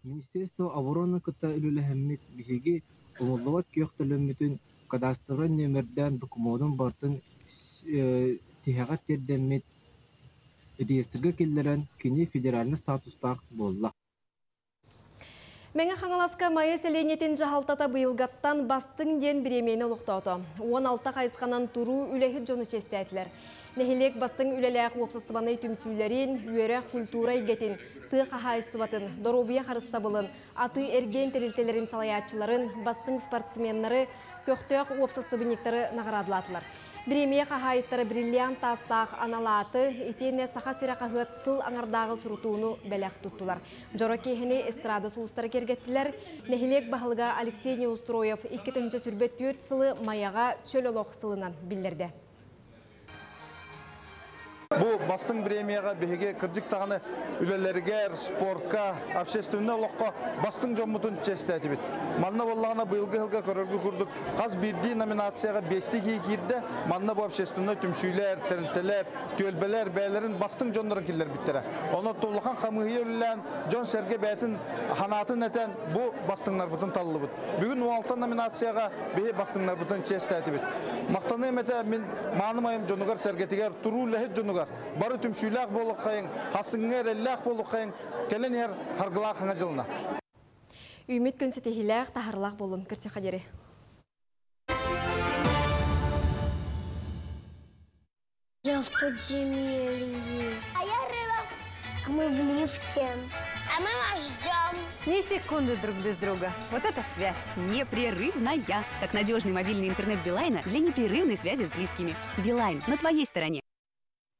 Министерство обороны кытта үлэлэһэммит биһиги умуллубат күөх төлөммүтүн кадастровай нүөмэрдээн докумуонун барытын тиһэҕэр тиэрдэммит, реестргэ киллэрэн, кини федеральнай статустаах буолла. Мэҥэ Хаҥаласка Майа сэлиэнньэтин дьаһалтата быйылгаттан бастыҥ диэн бириэмийэни олохтоото. 16 хайысханан туруу үлэһит дьону чиэстээтилэр. Нэһилиэк бастыҥ үлэлээх уопсастыбаннай түмсүүлэрин, үөрэх, культура эйгэтин, тыа хаһаайыстыбатын, доруобуйа харыстабылын, атыы-эргиэн тэрилтэлэрин салайааччыларын, бастыҥ спортсменнары, көхтөөх уопсастыбанньыктары наҕараадалаатылар. Бириэмийэ хаһаайыттара бриллиант таастаах анал ааты, итиэннэ Саха сирэ хаһыат сыл аҥардааҕы сурутууну бэлэх туттулар. Дьоро киэһэни эстрада сулустара киэргэттилэр. Нэһилиэк баһылыга Алексей Неустроев 2024 сылы Майаҕа чөл олох сылынан биллэрдэ. Бу бастыҥ премияҕа биһиги кырдьык даҕаны үлэлэригэр, спортка, общественнай олоххо бастыҥ дьоммутун чиэстээтибит. Манна буоллаҕына быйылгы сылга көрөргө курдук хас биирдии номинацияҕа биэстии киһи киирдэ. Манна бу общественнай түмсүүлэр, тэрилтэлэр, түөлбэлэр бэйэлэрин бастыҥ дьоннорун киллэрбиттэрэ. Онон улахан хамыыһыйа үлэлээн, дьон-сэргэ бэйэтин санаатын этэн бу бастыҥнарбытын таллыбыт. Бүгүн 16 номинацияҕа биһи бастыҥнарбытын чиэстээтибит. Махтаныам этэ мин мааным айым дьонугар-сэргэтигэр, туруу үлэһит дьонугар, бары түмсүүлээх буолуоххайыҥ, хасыҥҥа эрэллээх буолуоххайыҥ, кэлэн иһэр харгылаах хаҥа дьылына. Үүммүт күн ситиһиилээх, таһарылаах буоллун. Көрсүөххэ диэри. Я в подземелье. А я рыба. А мы в лифте. А мы вас ждем. Ни секунды друг без друга. Вот это связь. Непрерывная. Как надежный мобильный интернет Билайна для непрерывной связи с близкими. Билайн на твоей стороне.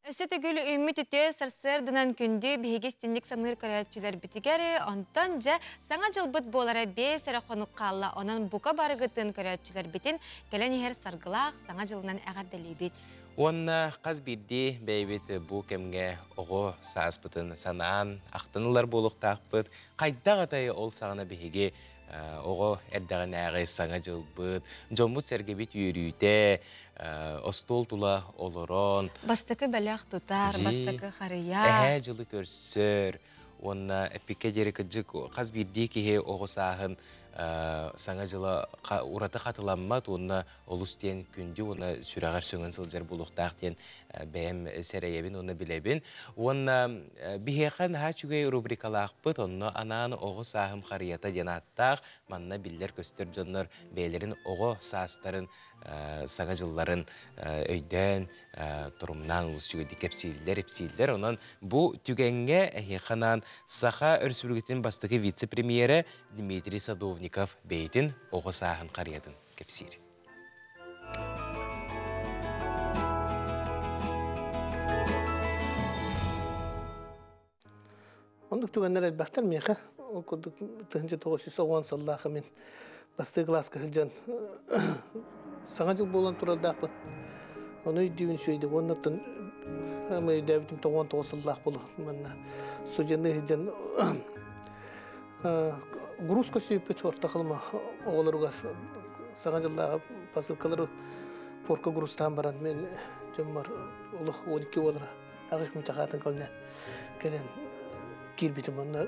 Өссө төгүл үүммүт үтүө сарсыарданан күндү биһиги истинник саныыр көрөөччүлэрбитигэр, онтон дьэ саҥа дьылбыт буолара биэс эрэ хонук хаалла, онон бука барыгытын көрөөччүлэрбитин кэлэн иһэр саргылаах саҥа дьылынан эҕэрдэлиибит. Уонна хас биирдии бэйэбит бу кэмҥэ оҕо сааспытын санаан, ахтан ылар буолуохтаахпыт. Хайдах атай ол саҕана биһиги оҕо эрдэҕинээҕи саҥа дьылбыт, дьоммут-сэргэбит үөрүүтэ, остуол тула олорон Бастакы бэлэх тутар, бастакы харыйа. Эһээ дьылы көрсөр уонна эппиккэ диэри кырдьык хас биирдии киһи оҕо сааһын саҥа дьыла ураты хатыламмат уонна олус диэн күндү уонна сүрэҕэр сөҥөн сылдьар буолуохтаах диэн бэйэм сэрэйэбин уонна билэбин. Уонна биһиэхэ наһаа үчүгэй рубрикалаахпыт, онно анаан оҕо сааһым харыйата диэн ааттаах, манна биллэр-көстөр дьоннор бэйэлэрин оҕо саастарын саҥа дьылларын өйдөөн, торумнаан олус үчүгэйдик кэпсииллэр, ипсииллэр. Онон бу түгэҥҥэ эһиэхэ анаан Саха Өрөспүүбүлүкэтин бастакы вице-премьерэ Дмитрий Садовников бэйэтин оҕо сааһын харыйатын кэпсиир. Оннук түгэннэр элбэхтэр миэхэ. Ол курдук 1990 сыллаах мин бастакы кылааска сылдьан саҥа дьыл буолан турардаахпын. Ону өйдүүбүн үчүгэйдик. Уонна оттон өйдөөбүтүм 99 сыллаах буолуо. Манна студенныы сылдьан грузка сүүппүт орто халыма оҕолоругар саҥа дьыллааҕы посылкалары порка грузтаан баран мен дьоммор олох 12 буолара аҕыс мүтэхаатын кэлинэ кэлэн киирбитим онно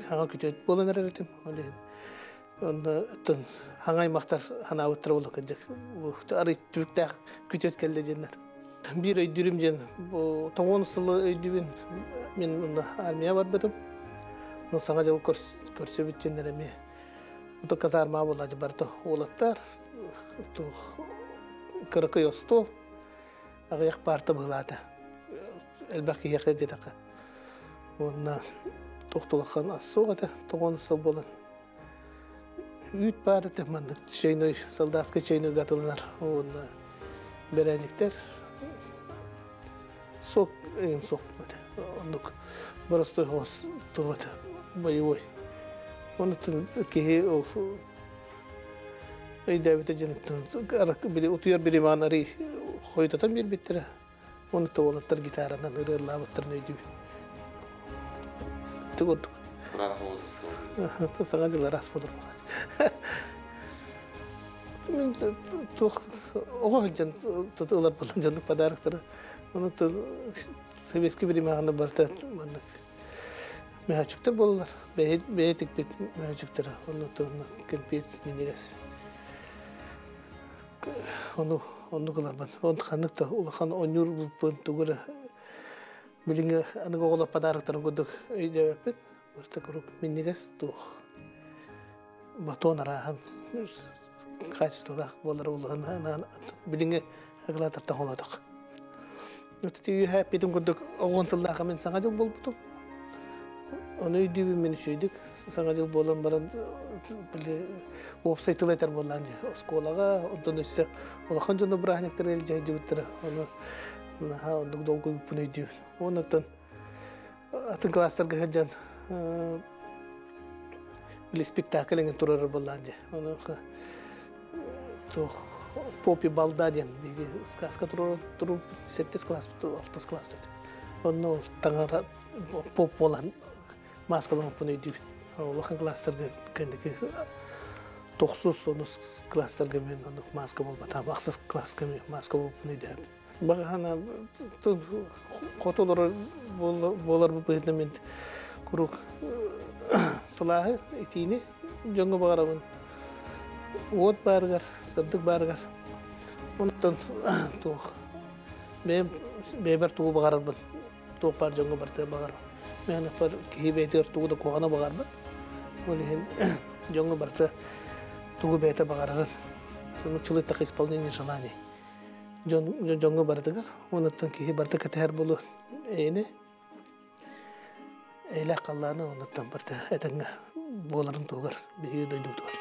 хаҥа күтүөт буолан эрэр этим ол иһин онно оттон хаҥа аймахтар ханаабыттара буолла кырдьык арый түбүктээх күтүөт кэллэ диэннэр биир өйдүүрүм диэн бу тоҕуон сылы өйдүүбүн мин онно армия барбытым ну саҥа дьыл көрсүбүт диэннэр эмиэ ото казарма буолла барыта уолаттар кыракый остуол аҕыйах паарта быһылаата элбэх киһиэхэ диэтэххэ уонна туох тулахан ас суох этэ тоҕон сыл буолан үүт баар этэ маннык чайной солдатскай чайнойга атыланар уонна бэрээниктэр сок эҥин сок этэ оннук боростой хос туох этэ боевой онуттан киһи ол өйдөөбүтэ дьин били утуйар биримаан арый хойутатан биэрбиттэрэ Оны уолаттар гитаранан ырыалаабыттарын өйдүүбүн. Ити курдук. Саҥа дьыл араас буолар буолааччы. Мин туох оҕо сылдьан ылар буолан дьоннук подароктары. Оны советский времяҕына барыта маннык мөһөөччүктэр буолалар. Бэйэ тикпит мөһөөччүктэрэ. Оны кэмпиэт минньигэс. Ону Оннук ыларбын. Он ханнык да улахан оонньуур булпун тугу эрэ билиҥҥи аныгы оҕолор подароктарын курдук өйдөөбөппүн. Барыта куруук минньигэс туох батон арааһын качестволаах буолар улахан билиҥҥи акылаатартан холоотох. Үһэ эппитим курдук оҕон сыллааха мин саҥа дьыл буолбутум. Ону өйдүүбүн мин үчүгэйдик саҥа дьыл буолан баран били уопсай тыл этэр буоллаан дии оскуолаҕа онтон өссө улахан дьону бырааһынньыктары илдьэ сылдьыбыттара ону наһаа оннук долгуйбуппун өйдүүбүн. Оннуттан атын класстарга сылдьан били спектакль эҥин турарар буоллаан дии. Ону туох Попи Балда диэн биһиги сказка турур сэттис класс алтыс класс Онно таҥара поп буолан мааскаламмыппын өйдүүбүн. Улахан класстарга кэнники тохсус онус класстарга мен оннук мааска буолбатаҕым. Ахсыс класска мен мааска буолбуппун өйдөөбүн. Баҕаһана хоту олорор буолар быһыытынан мен куруук сылааһы, итиини дьоҥҥо баҕарабын. Уот баарыгар, сырдык баарыгар. Онтон туох бэйэм бэйэбэр тугу баҕарарбын туох баар дьоҥҥо барытыгар баҕарабын. Мин киһи бэйэтигэр тугу да куһаҕаны баҕарбат. Ол иһин дьоҥҥо барыта тугу бэйэтэ баҕарарын человек исполнение желаний. Дьон дьоҥҥо барытыгар, онуттан киһи барыта кэтэһэр буолуо эйэни эйлээх халлааны онуттан барыта этэҥҥэ буоларын туһугар биһиги дойдубутугар.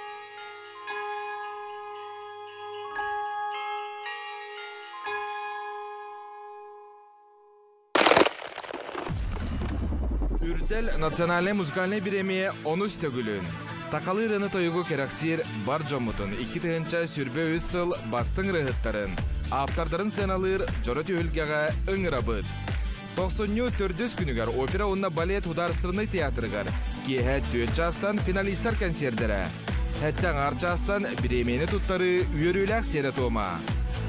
Үрдэл национальнай музыкальнай бириэмийэ онус төгүлүн. Сахалыы ырыаны тойугу кэрэхсиир бар дьоммутун 2023 сыл бастыҥ ырыаһыттарын, ааптардарын сыаналыыр дьоро түһүлгэҕэ ыҥырабыт. Тохсунньу төрдүс күнүгэр опера уонна балет художественнай театрыгар киэһэ 4 чаастан финалистар кэнсиэрдэрэ. Сэттэ аҥаар чаастан бириэмийэни туттарыы үөрүүлээх сиэрэ-туома.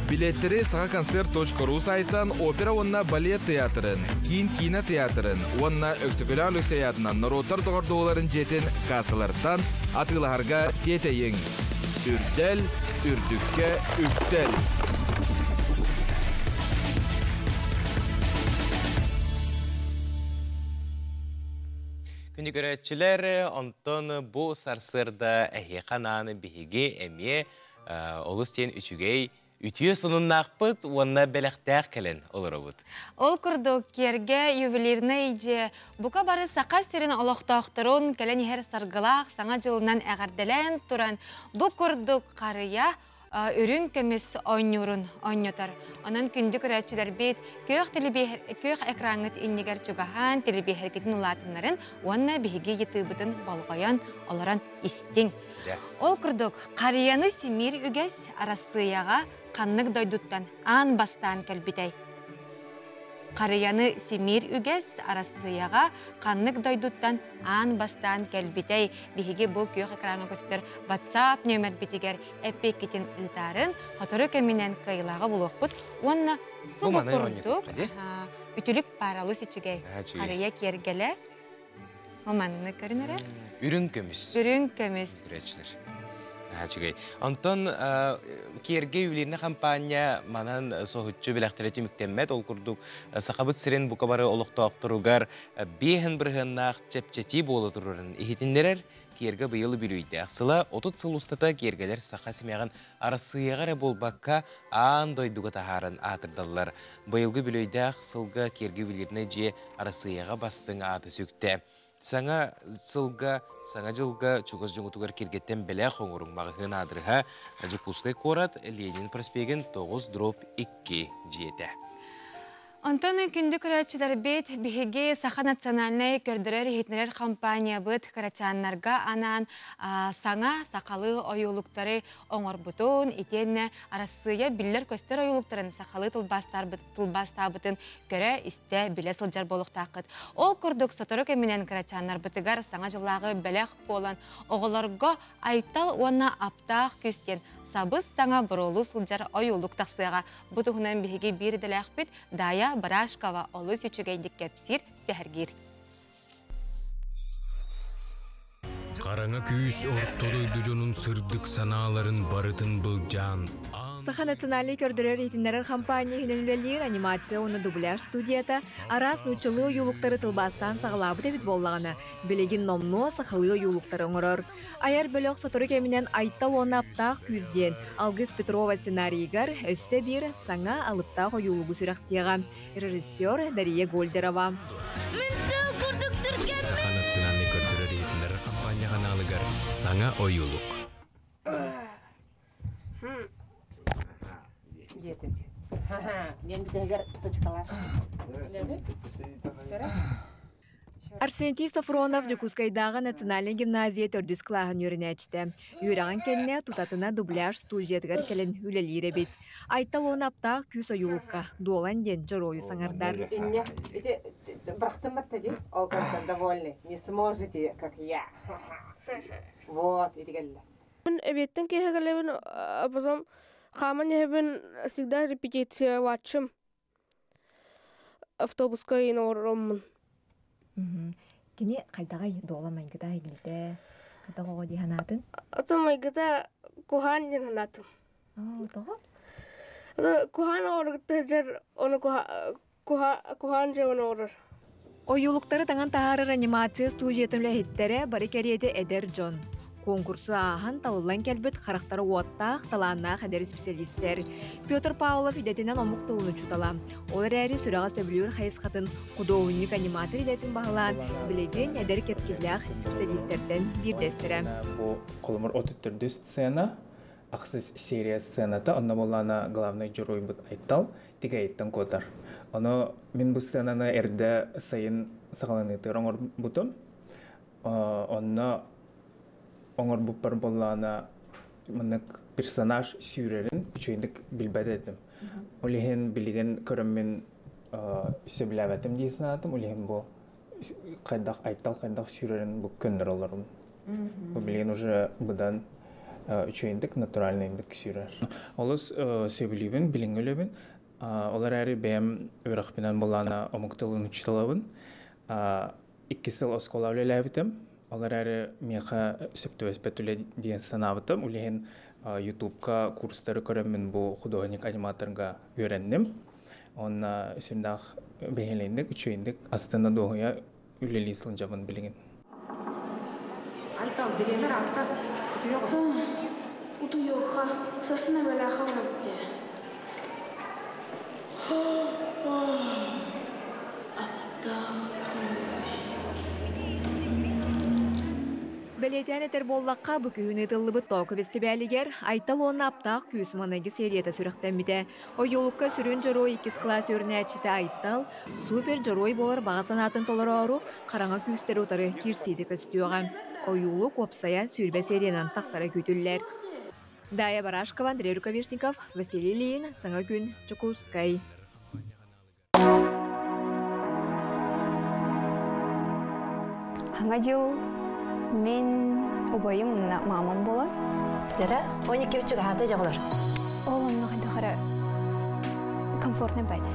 Билеттэри сахаконцерт.ру сайтан опера уонна балет театрын, киин киинэ театрын уонна Өксөкүлээх Өлөксөй аатынан норуоттар доҕордоһууларын дьиэтин кассаларыттан атыылаһарга тиэтэйиҥ. Үрдэл, үрдүккэ үктэл! Күнү көрөөччүлэр, онтон бу сарсыарда эһиэхэ анаан биһиги эмиэ олус диэн үчүгэй үтүө сонуннаахпыт уонна бэлэхтээх кэлэн олоробут. Ол курдук, Киэргэ ювелирнай дьиэ бука бары Саха сирин олохтоохторун кэлэн иһэр саргылаах Саҥа дьылынан эҕэрдэлээн туран, бу курдук харыйа үрүҥ көмүс оонньуурун оонньотор. Онон күндү көрөөччүлэрбит күөх, күөх экраҥҥыт иннигэр чугаһаан, телебиэһэргитин улаатыннарын уонна биһиги ыйытыыбытын болҕойон олорон истиҥ. Ол курдук, харыйаны симиир үгэс Арассыыйаҕа ханнык дойдуттан аан бастаан кэлбитэй? Харыйаны симиир үгэс Арассыыйаҕа ханнык дойдуттан аан бастаан кэлбитэй? Биһиги бу күөх экраҥҥа көстөр WhatsApp нүөмэрбитигэр эппиэккитин ыытаарын сотору кэминэн кыайыылааҕы булуохпут уонна субу курдук үтүлүк пааралыс үчүгэй харыйа киэргэлэ манны көрүнэрэ үрүҥ көмүс үрүҥ көмүс көрөөччүлэр үчүгэй онтон киэргэ ювелирный хампаанньа манан соһуччу бэлэхтэрэ түмүктэммэт ол курдук сахабыт сирин бука бары олохтоохторугар биэһин бырыһыаннаах чэпчэтии буола турарын иһитиннэрэр Киэргэ быйыл үбүлүөйдээх сыла 30 сыл устата киэргэлэр саха симэҕин Арассыыйаҕа эрэ буолбакка, аан дойдуга таһааран аатырдаллар. Быйылгы үбүлүөйдээх сылга Киэргэ ювелирнай дьиэ Арассыыйаҕа бастыҥ ааты сүктэ. Саҥа сылга, Саҥа дьылга чугас дьоҥутугар киргэттэн бэлэх оҥоруҥ маҕаһыын аадырыһа Дьокуускай куорат Ленин проспегын 9 дробь 2 дьиэтэ. Онтон күндү көрөөччүлэрбит, биһиги Саха национальнай көрдөрөр-иһитиннэрэр компаниябыт кырачааннарга анаан саҥа сахалыы ойуулуктары оҥорбутун, итиэннэ Арассыыйа биллэр-көстөр ойуулуктарын сахалыы тылбаастаабытын көрө-истэ, билэ сылдьар буолуохтааххыт. Ол курдук сотору кэминэн кырачааннарбытыгар Саҥа дьыллааҕы бэлэх буолан оҕолорго Айтал уонна Аптаах күс диэн сабыс-саҥа буруолуу сылдьар ойуулук тахсыаҕа. Бу туһунан биһиги биир идэлээхпит Дая Барашкова олус үчүгэйдик кэпсиир, сэһэргиир. Хараҥа күүс орто дойду дьонун сырдык санааларын барытын былдьаан, аан Саха национальнай көрдөрөр-иһитиннэрэр хампаанньа иһинэн үлэлиир анимация уонна дубляж студията араас нууччалыы ойуулуктары тылбаастаан саҕалаабыт эбит буоллаҕына, билигин номнуо сахалыы ойуулуктары оҥорор. Айар бөлөх сотору кэминэн Айтал уонна аптаах күүс диэн Алгыс Петрова сценарийыгар өссө биир саҥа алыптаах ойуулугу сүрэхтиэҕэ. Режиссер Дария Гольдерова. Саха национальнай көрдөрөр-иһитиннэрэр хампаанньа ханаалыгар саҥа ойуулук. Арсентий Софронов Дьокуускайдааҕы национальнай гимназия төрдүс кылааһын үөрэнээччитэ. Үөрэҕин кэннэ тутатына дубляж студиятыгар кэлэн үлэлиир эбит. Айтал уонна аптаах күүс ойуулукка Дуолан диэн дьоруойу саҥардар. Не сможете, как я. Вот, Эбиэттэн киэһэ кэлэбин, а потом хааман иһэбин, всегда репетиция ватчым. Автобуска иин олороммун. Кини хайдаҕай дуола майгыта игилитэ хайдах оҕо дии санаатын? Ото майгыта куһаан диэн санаатым. Тоҕо? Куһаан оҕоргутта сылдьар, ону куһаан дьоҕун оҕорор. Ойуулуктары таҥан таһаарар анимация студиятын үлэһиттэрэ бары кэриэтэ эдэр дьон. Куонкурсу ааһан талыллан кэлбит харахтара уоттаах, талааннаах эдэр исписэлиистэр. Петр Павлов идэтинэн омук тылын учуутала. Ол эрээри сүрэҕэ сөбүлүүр хайысхатын худуоһунньук-аниматор идэтин баһылаан, билигин эдэр кэскиллээх исписэлиистэртэн биирдэстэрэ. Бу холобур 34 сцена, ахсыс серия сцената, онно буоллаана главный дьоруойбут Айтал тигэйиттэн куотар. Ону мин бу сценаны эрдэ сайын саҕаланыытыгар оҥорбутум. Онно оҥорбуппар буоллаҕына маннык персонаж сүүрэрин үчүгэйдик билбэт этим. Ол иһин билигин көрөммүн сөбүлээбэтим дии санаатым. Ол иһин бу хайдах Айтал хайдах сүүрэрин бу көннөрө олорум. Бу билигин уже быдан үчүгэйдик натуральныйдык сүүрэр. Олус сөбүлүүбүн, билиҥҥи үлэбин. Ол эрээри бэйэм үөрэхпинэн былаана омук тылын учууталабын. Икки сыл оскуола үлэлээбитим. Ол эрээри миэхэ сөп түбэспэт үлэ диэн санаабытым. Ол иһин Ютубка курстары көрөммүн бу художник-аниматорга үөрэнним. Онно сүрдээх бэһиэлэйдик, үчүгэйдик астына дуоһуйа үлэлии сылдьабын билигин. Айтал, бириэмэр аатта. Утуйуохха, сасын эбэлээххэ барабыт Аптаах күүс. Бэлиэтээн этэр буоллахха, бу күһүн ыытыллыбыт Тооку бэстибээлигэр Айтал уонна Аптаах күүс маныгы серията сүрэхтэммитэ. Ойуулукка сүрүн дьоруой иккис кылаас үөрэнээччитэ Айтал супер дьоруой буолар баҕа санаатын толороору хараҥа күүстэри утары киирсиитэ көстүөҕэ. Ойуулук уопсайа 20 сериянан тахсара күүтүллэр. Дая Барашкова, Андрей Рукавишников, Василий Ильин, Саҥа күн, Дьокуускай. Хаҥа дьыл мин убайым уонна маамам буолар. Дьэрэ, 12 чугаһаата дьоҕолор. Ол онно хайдах эрэ комфортный байды.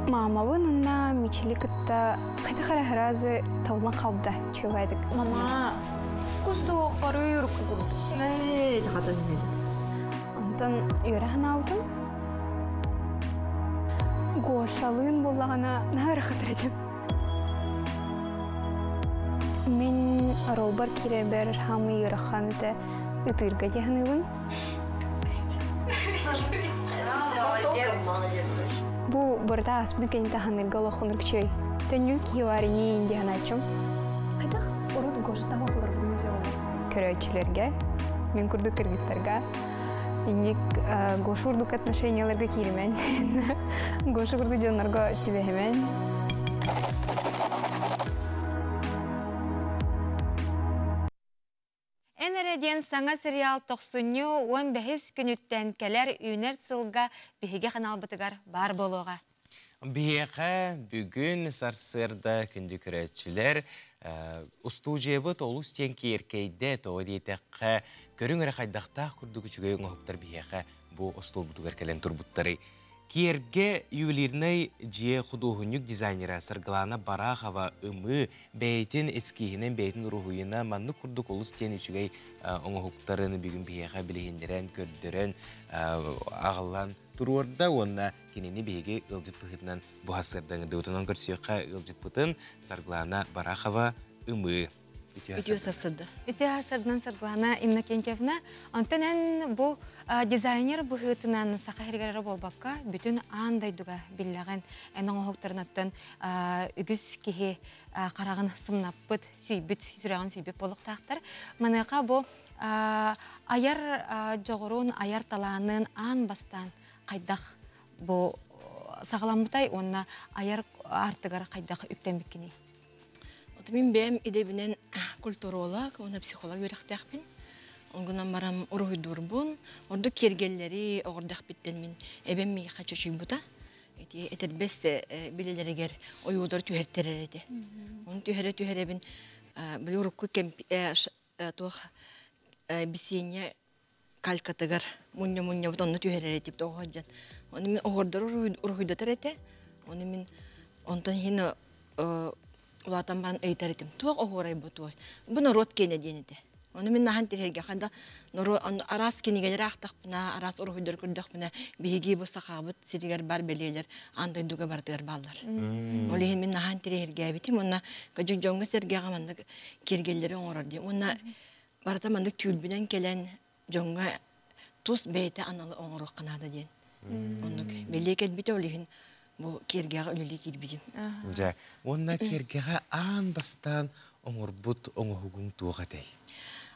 Маамабын уонна Мичили кытта хайдах эрэ сразу табыллан хаалбыта чугайдык. Мама, кустук қарыр курдук. Ээ, жахатын. Онтон үөрэ ханаабытым. Гошалыын буоллаҕына наһаа ыарахатар этим. Мин ролбар киирэрбэр хаамый ыарахан этэ ытыырга дии саныыбын. Бу барыта ааспыт кэннэ ханыырга олоххун үчүгэй. Төннүү киһи баар ини дии санааччым. Хайдах урут Гоштаах олорбутун Көрөөччүлэргэ, мин курдук кыргыттарга инник Гоша курдук отношенияларга кииримэн, Гоша курдук дьоннорго түбэһимэн. Эн эрэ диэн саҥа сериал тохсунньу 15 күнүттэн кэлэр үүнэр сылга биһиги ханаалбытыгар баар буолуоҕа. Биһиэхэ бүгүн сарсыарда күндү көрөөччүлэр устуудьуйабыт олус диэн киэркэйдэ, тоҕо диэтэххэ, көрүҥ эрэ хайдахтаах курдук үчүгэй оҥоһуктар биһиэхэ бу остуолбутугар кэлэн турбуттарый. Киэргэ ювелирнай дьиэ худуоһунньук дизайнера Саргылана Барахова ымыы бэйэтин эскиһинэн, бэйэтин уруһуйунан маннык курдук олус диэн үчүгэй оҥоһуктарын бүгүн биһиэхэ билиһиннэрэн, көрдөрөн, аҕалан туруорда уонна кинини биһиги ыалдьыт быһыытынан бу сарсыардаҥы дыбытынан көрсүөххэ ыалдьыппытын Саргылана Барахова ымыы. Үтүө сарсыарда. Үтүө сарсыарданан Саргылана Иннокентьевна. Онтон эн бу дизайнер быһыытынан саха сиригэр эрэ буолбакка, бүтүн аан дойдуга биллэҕин. Эн оҥоһуктарын оттон үгүс киһи хараҕын сымнаппыт, сүүйбүт, сүрэҕин сүүйбүт буолуохтаахтар. Маныаха бу айар дьоҕурун, айар талаанын аан бастаан хайдах бу саҕаламмытай уонна айар аартыгар хайдах үктэммиккиний? Мин бэйэм идэбинэн культуролог уонна психолог үөрэхтээхпин. Ол гынан баран уруһуйдуурбун, ордук киэргэллэри оҕордохпиттэн мин эбэм миэхэ чочуйбута. Ити этэрбэс билэлэригэр ойуулар түһэртэрэр этэ. Оны түһэрэ түһэрэбин били урукку туох бисиэнньэ калькатыгар мунньа-мунньабыт онно түһэрэр этибит оҕо сылдьан. Ону мин оһуордары уруһуйдатар этэ. Ону мин онтон иһин улаатан баран ыйытар этим. Туох оһуорай бу туой? Бу норуот киэнэ диэн этэ. Ону мин наһан тиһэргэ ханда норуот араас кинигэлэри аахтахпына, араас уруһуйдары көрдөхпүнэ, биһиги бу сахабыт сиригэр бар бэлиэлэр аан дойдуга барытыгар бааллар. Ол иһин мин наһан тириһэргээбитим уонна кыдьык дьоҥҥо сэргэҕэ маннык киэргэллэри оҥорор диэн. Уонна барыта маннык түүлбүнэн кэлэн дьоҥҥо тус бэйэтэ аналы оҥоруохха наада диэн. Оннук бэлиэ кэлбитэ ол иһин бу киэргэҕэ үлэлии киирбитим. Дьэ, уонна киэргэҕэ аан бастаан оҥорбут оҥоһугуҥ туох этэй?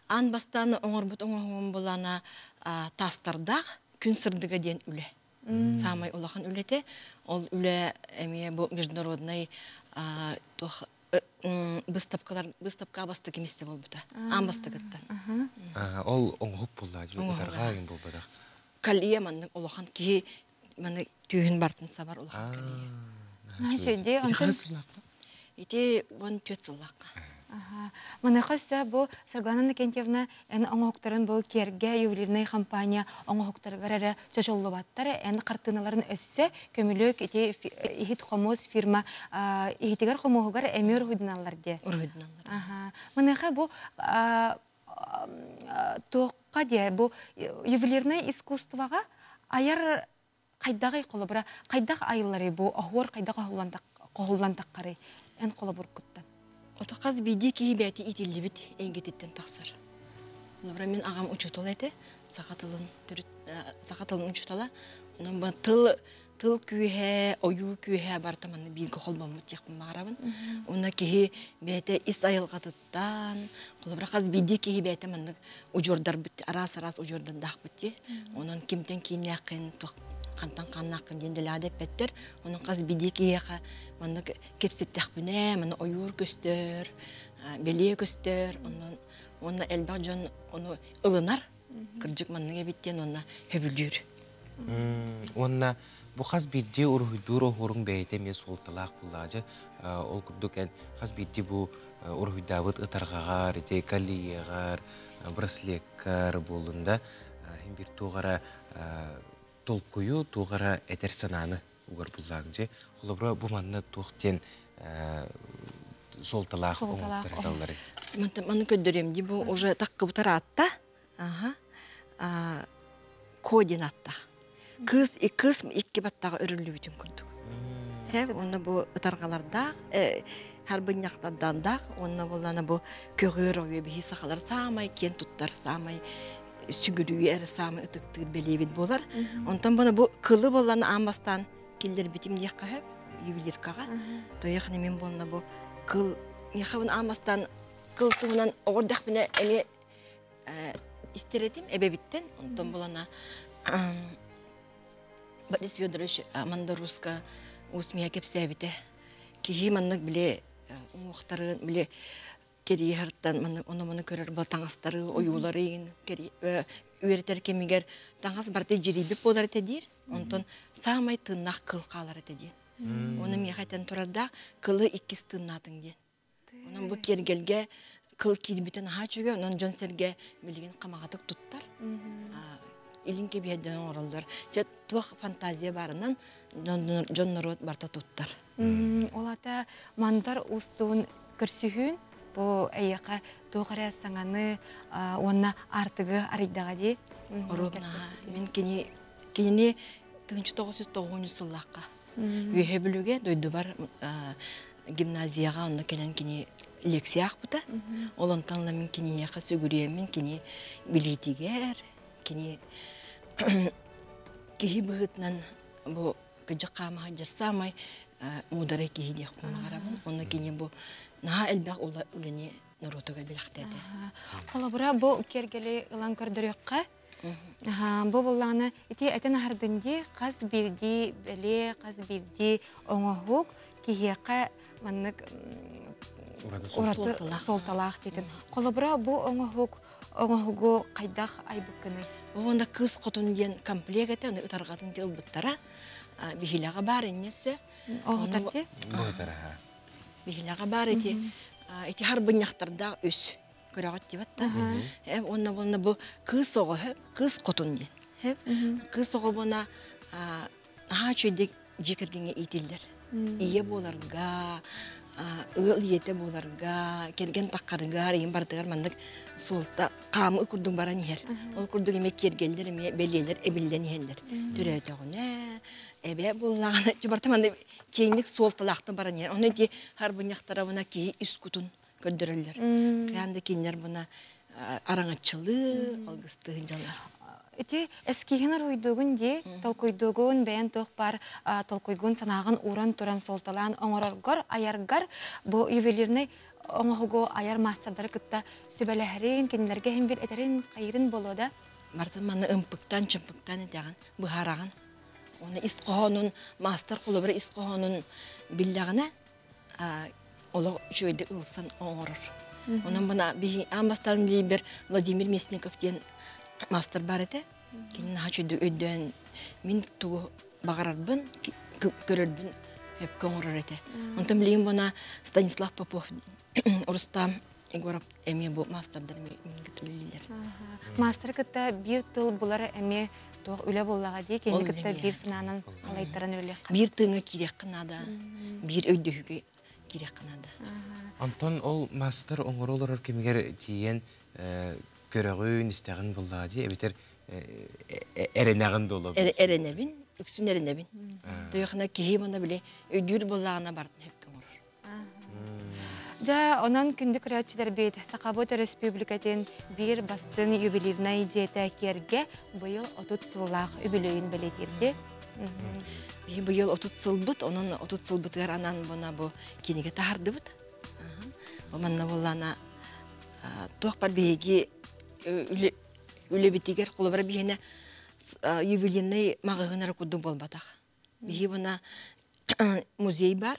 Аан бастаан оҥорбут оҥоһугум булана таастардаах күн сырдыга диэн үлэ. Саамай улахан үлэтэ. Ол үлэ эмиэ бу международный туох быыстапкалар быыстапка бастакы миэстэ буолбута. Аан бастакыттан. Ол оҥоһук буолла, ытарҕаа игин буолбатах. Калье маннык улахан киһи маны түүһүн бартын сабар улахан калье. Үчүгэй онтон Ити 14 сыллаахха. Маныаха өссө бу Саргылана Иннокентьевна эн оҥоһуктарын бу Киэргэ ювелирнай компания оҥоһуктарыгар эрэ чочуллубаттар, эн хартыыналарын өссө көмүлүөк ити иһит хомус фирма иһитигэр хомуһугар эмиэ уруһуйданаллар диэ. Уруһуйданаллар. Маныаха бу туохха диэ бу ювелирнай искусствоҕа айар хайдаҕый холобура хайдах айылларый бу оһуор хайдах хоһуллан таххарый эн холобургуттан Ото хас биирдии киһи бэйэтэ иитиллибит эйгэтиттэн тахсар. Холобура мин аҕам учуутал этэ, саха тылын төрүт саха тылын учуутала. Онон тыл тыл күүһэ, ойуу күүһэ барыта манна бииргэ холбоммут диэхпин баҕарабын. Уонна киһи бэйэтэ ис айылҕатыттан, холобура хас биирдии киһи бэйэтэ маннык удьуордарбыт, араас-араас удьуордардаахпыт дии. Онон кимтэн кииннээххин, хантан хааннааххын диэн дэлэҕэ эппэттэр. Онон хас биирдии киһиэхэ маннык кэпсэттэхпинэ, манна ойуур көстөр, бэлиэ көстөр, онон уонна элбэх дьон ону ылынар, кырдьык маннык эбит диэн уонна сөбүлүүр. Уонна бу хас биирдии уруһуйдуур оһуоруҥ бэйэтэ эмиэ суолталаах буоллаҕа дьэ. Ол курдук эн хас биирдии бу уруһуйдаабыт ытарҕаҕар, ити кольеҕар, браслеткар буоллун да, иһин биир туох эрэ толкуйу, туох эрэ этэр санааны угар буллааҥ дьэ. Холобура, бу манна туох диэн суолталаах оҥоһуктар эталларый? Маны көрдөрүөм дии, бу уже таккыбытар аатта. Аха. Ко диэн ааттаах. Кыыс кыыс икки баттаҕа өрүллүбүтүн курдук. Уонна бу ытарҕалардаах, харбынньахтардаах, уонна буоллаана бу көҕүөр ойуо биһи сахалар саамай киэн туттар, саамай сүгүрүйэр, саамай ытыктыыр бэлиэбит буолар. Онтон бана бу кылы буоллаана аан бастаан киллэрбитим диэххэ сөп, ювелиркаҕа. Тойох немин буолна бу кыл, миэхэ аан бастаан кыл туһунан оҕордохпуна эмиэ истэр этим эбэбиттэн онтон булана Борис Федорович Мандаруска уус миһэ кэпсээбитэ киһи маннык били уҥуохтарын били кэриэһэртэн маннык ону-маны көрөр бу таҥастары ойуулары үөрэтэр кэмигэр таҥас барыта дьирийбит буолар этэ диир онтон саамай тыыннаах кыл хаалар этэ диэн уонна миэхэ этэн турардаах кылы иккис тыыннаатыҥ диэн Онон бу киэргэлгэ кыл киирбитэ наһаа үчүгэй, онон дьон-сэргэ билигин хамаҕатык туттар. илин кэбиһэрдэн оҥороллор. Чэ туох фантазия баарынан дьон норуот барта туттар. Ол ата мандар устуун көрсүһүүн бу эйиэхэ туох эрэ саҥаны уонна аартыгы арыйдаҕа дии. Мин кини кинини 1990 сыллаахха Үөһэ Бүлүүгэ дойдубар гимназияҕа онно кэлэн кини лекция аахпыта. Ол онтон ыла мин киниэхэ сүгүрүйэммин кини билиитигэр, кини киһи быһыытынан бу кыдьык хаама сылдьар саамай муударай киһи диэхпин баҕарабын. Онно кини бу наһаа элбэх үлэни норуотугар бэлэхтээтэ. Холобура, бу киэргэли ылан көрдөрүөххэ. Бу буллаҕына ити этэн аһардын дии, хас биирдии бэлиэ, хас биирдии оҥоһук киһиэхэ маннык ураты суолталаах диэтин. Холобура, бу оҥоһук оҥоһугу хайдах айбыккыный? Уонна Кыыс Хотун диэн комплект этэ, аны ытарҕатын ылбыттара. Биһилэҕэ баар инньэсэ. Оҕотар ти? Быһытар Биһилэҕэ баар ити ити харбынньахтардаах үс көрөҕүт дибат да. Уонна уонна бу кыыс оҕо кыыс хотун диэн. Кыыс оҕо буна наһаа үчүгэйдик дьиэ кэргэҥҥэ иитиллэр. Ийэ буоларга, ыал ийэтэ буоларга, кэргэн таххарыгар, ийэм барытыгар маннык суолта хаамыы курдук баран иһэр. Ол курдук эмиэ киэргэллэр, эмиэ бэлиэлэр эбиллэн иһэллэр. Төрөөтөҕүнэ, эбээ буоллаҕына, барыта маннык киэҥник суолталаахтык баран иһэр. Ону ити харбынньахтара буна киһи ис кутун көрдөрөллөр. Кыйаан да кинилэр буна араҥаччылыы, алгыстыы дьоно. Ити эскиһин уруйдуугун дии, толкуйдуугун, бэйэн туох баар толкуйгун, санааҕын ууран туран суолталаан оҥороргор, айаргар бу ювелирный оҥоһугу айар маастардары кытта сүбэлэһэрин, кинилэргэ иһин бир этэрин, хайырын буолуо да? Барытын манна ымпыктан, чымпыктан этэҕин, быһаараҕын. Уонна ис хоһоонун, маастар холобура ис хоһоонун биллэҕинэ, олох үчүгэйдик ылсан оҥорор. Онон бына биһи аан бастаан билийбэр Владимир Мясников диэн маастар бар этэ. Кини наһаа үчүгэйдик өйдөөн мин тугу баҕарарбын, көрөрбүн өпкө оҥорор этэ. Онтон билигин бына Станислав Попов, Рустам Егоров эмиэ бу маастардар эмиэ үлэлииллэр. Маастары кытта биир тыл булар эмиэ туох үлэ буоллаҕа дии, кинини кытта биир санаанан халайтаран үлэлиэххэ. Биир тыыҥа киириэххэ наада, биир өйдөһүүгэ киириэххэ наада. Онтон ол маастар оҥоро олорор кэмигэр тиийэн көрөҕүн, истэҕин буоллаҕа дии, эбэтэр эрэнэҕин дуолуо? Эрэнэбин, үксүн эрэнэбин. Тойохна киһи мана били өйдүүр буоллаҕына барытын сөпкө оҥорор. Дьэ, онон күндү көрөөччүлэрбит, Сахабыт Өрөспүүбүлүкэтин биир бастыҥ ювелирнай дьиэтэ Киэргэ быйыл 30 сыллаах үбүлүөйүн бэлиэтиирди. Биһи быйыл 30 сылбыт, онон 30 сылбытыгар анаан буна бу кинигэ таһардыбыт. Бу манна буоллаана туох бар биһиги үлэбитигэр холобура биһиэнэ ювелирнай маҕаһыынара курдук буолбатах. Биһи буна музей бар,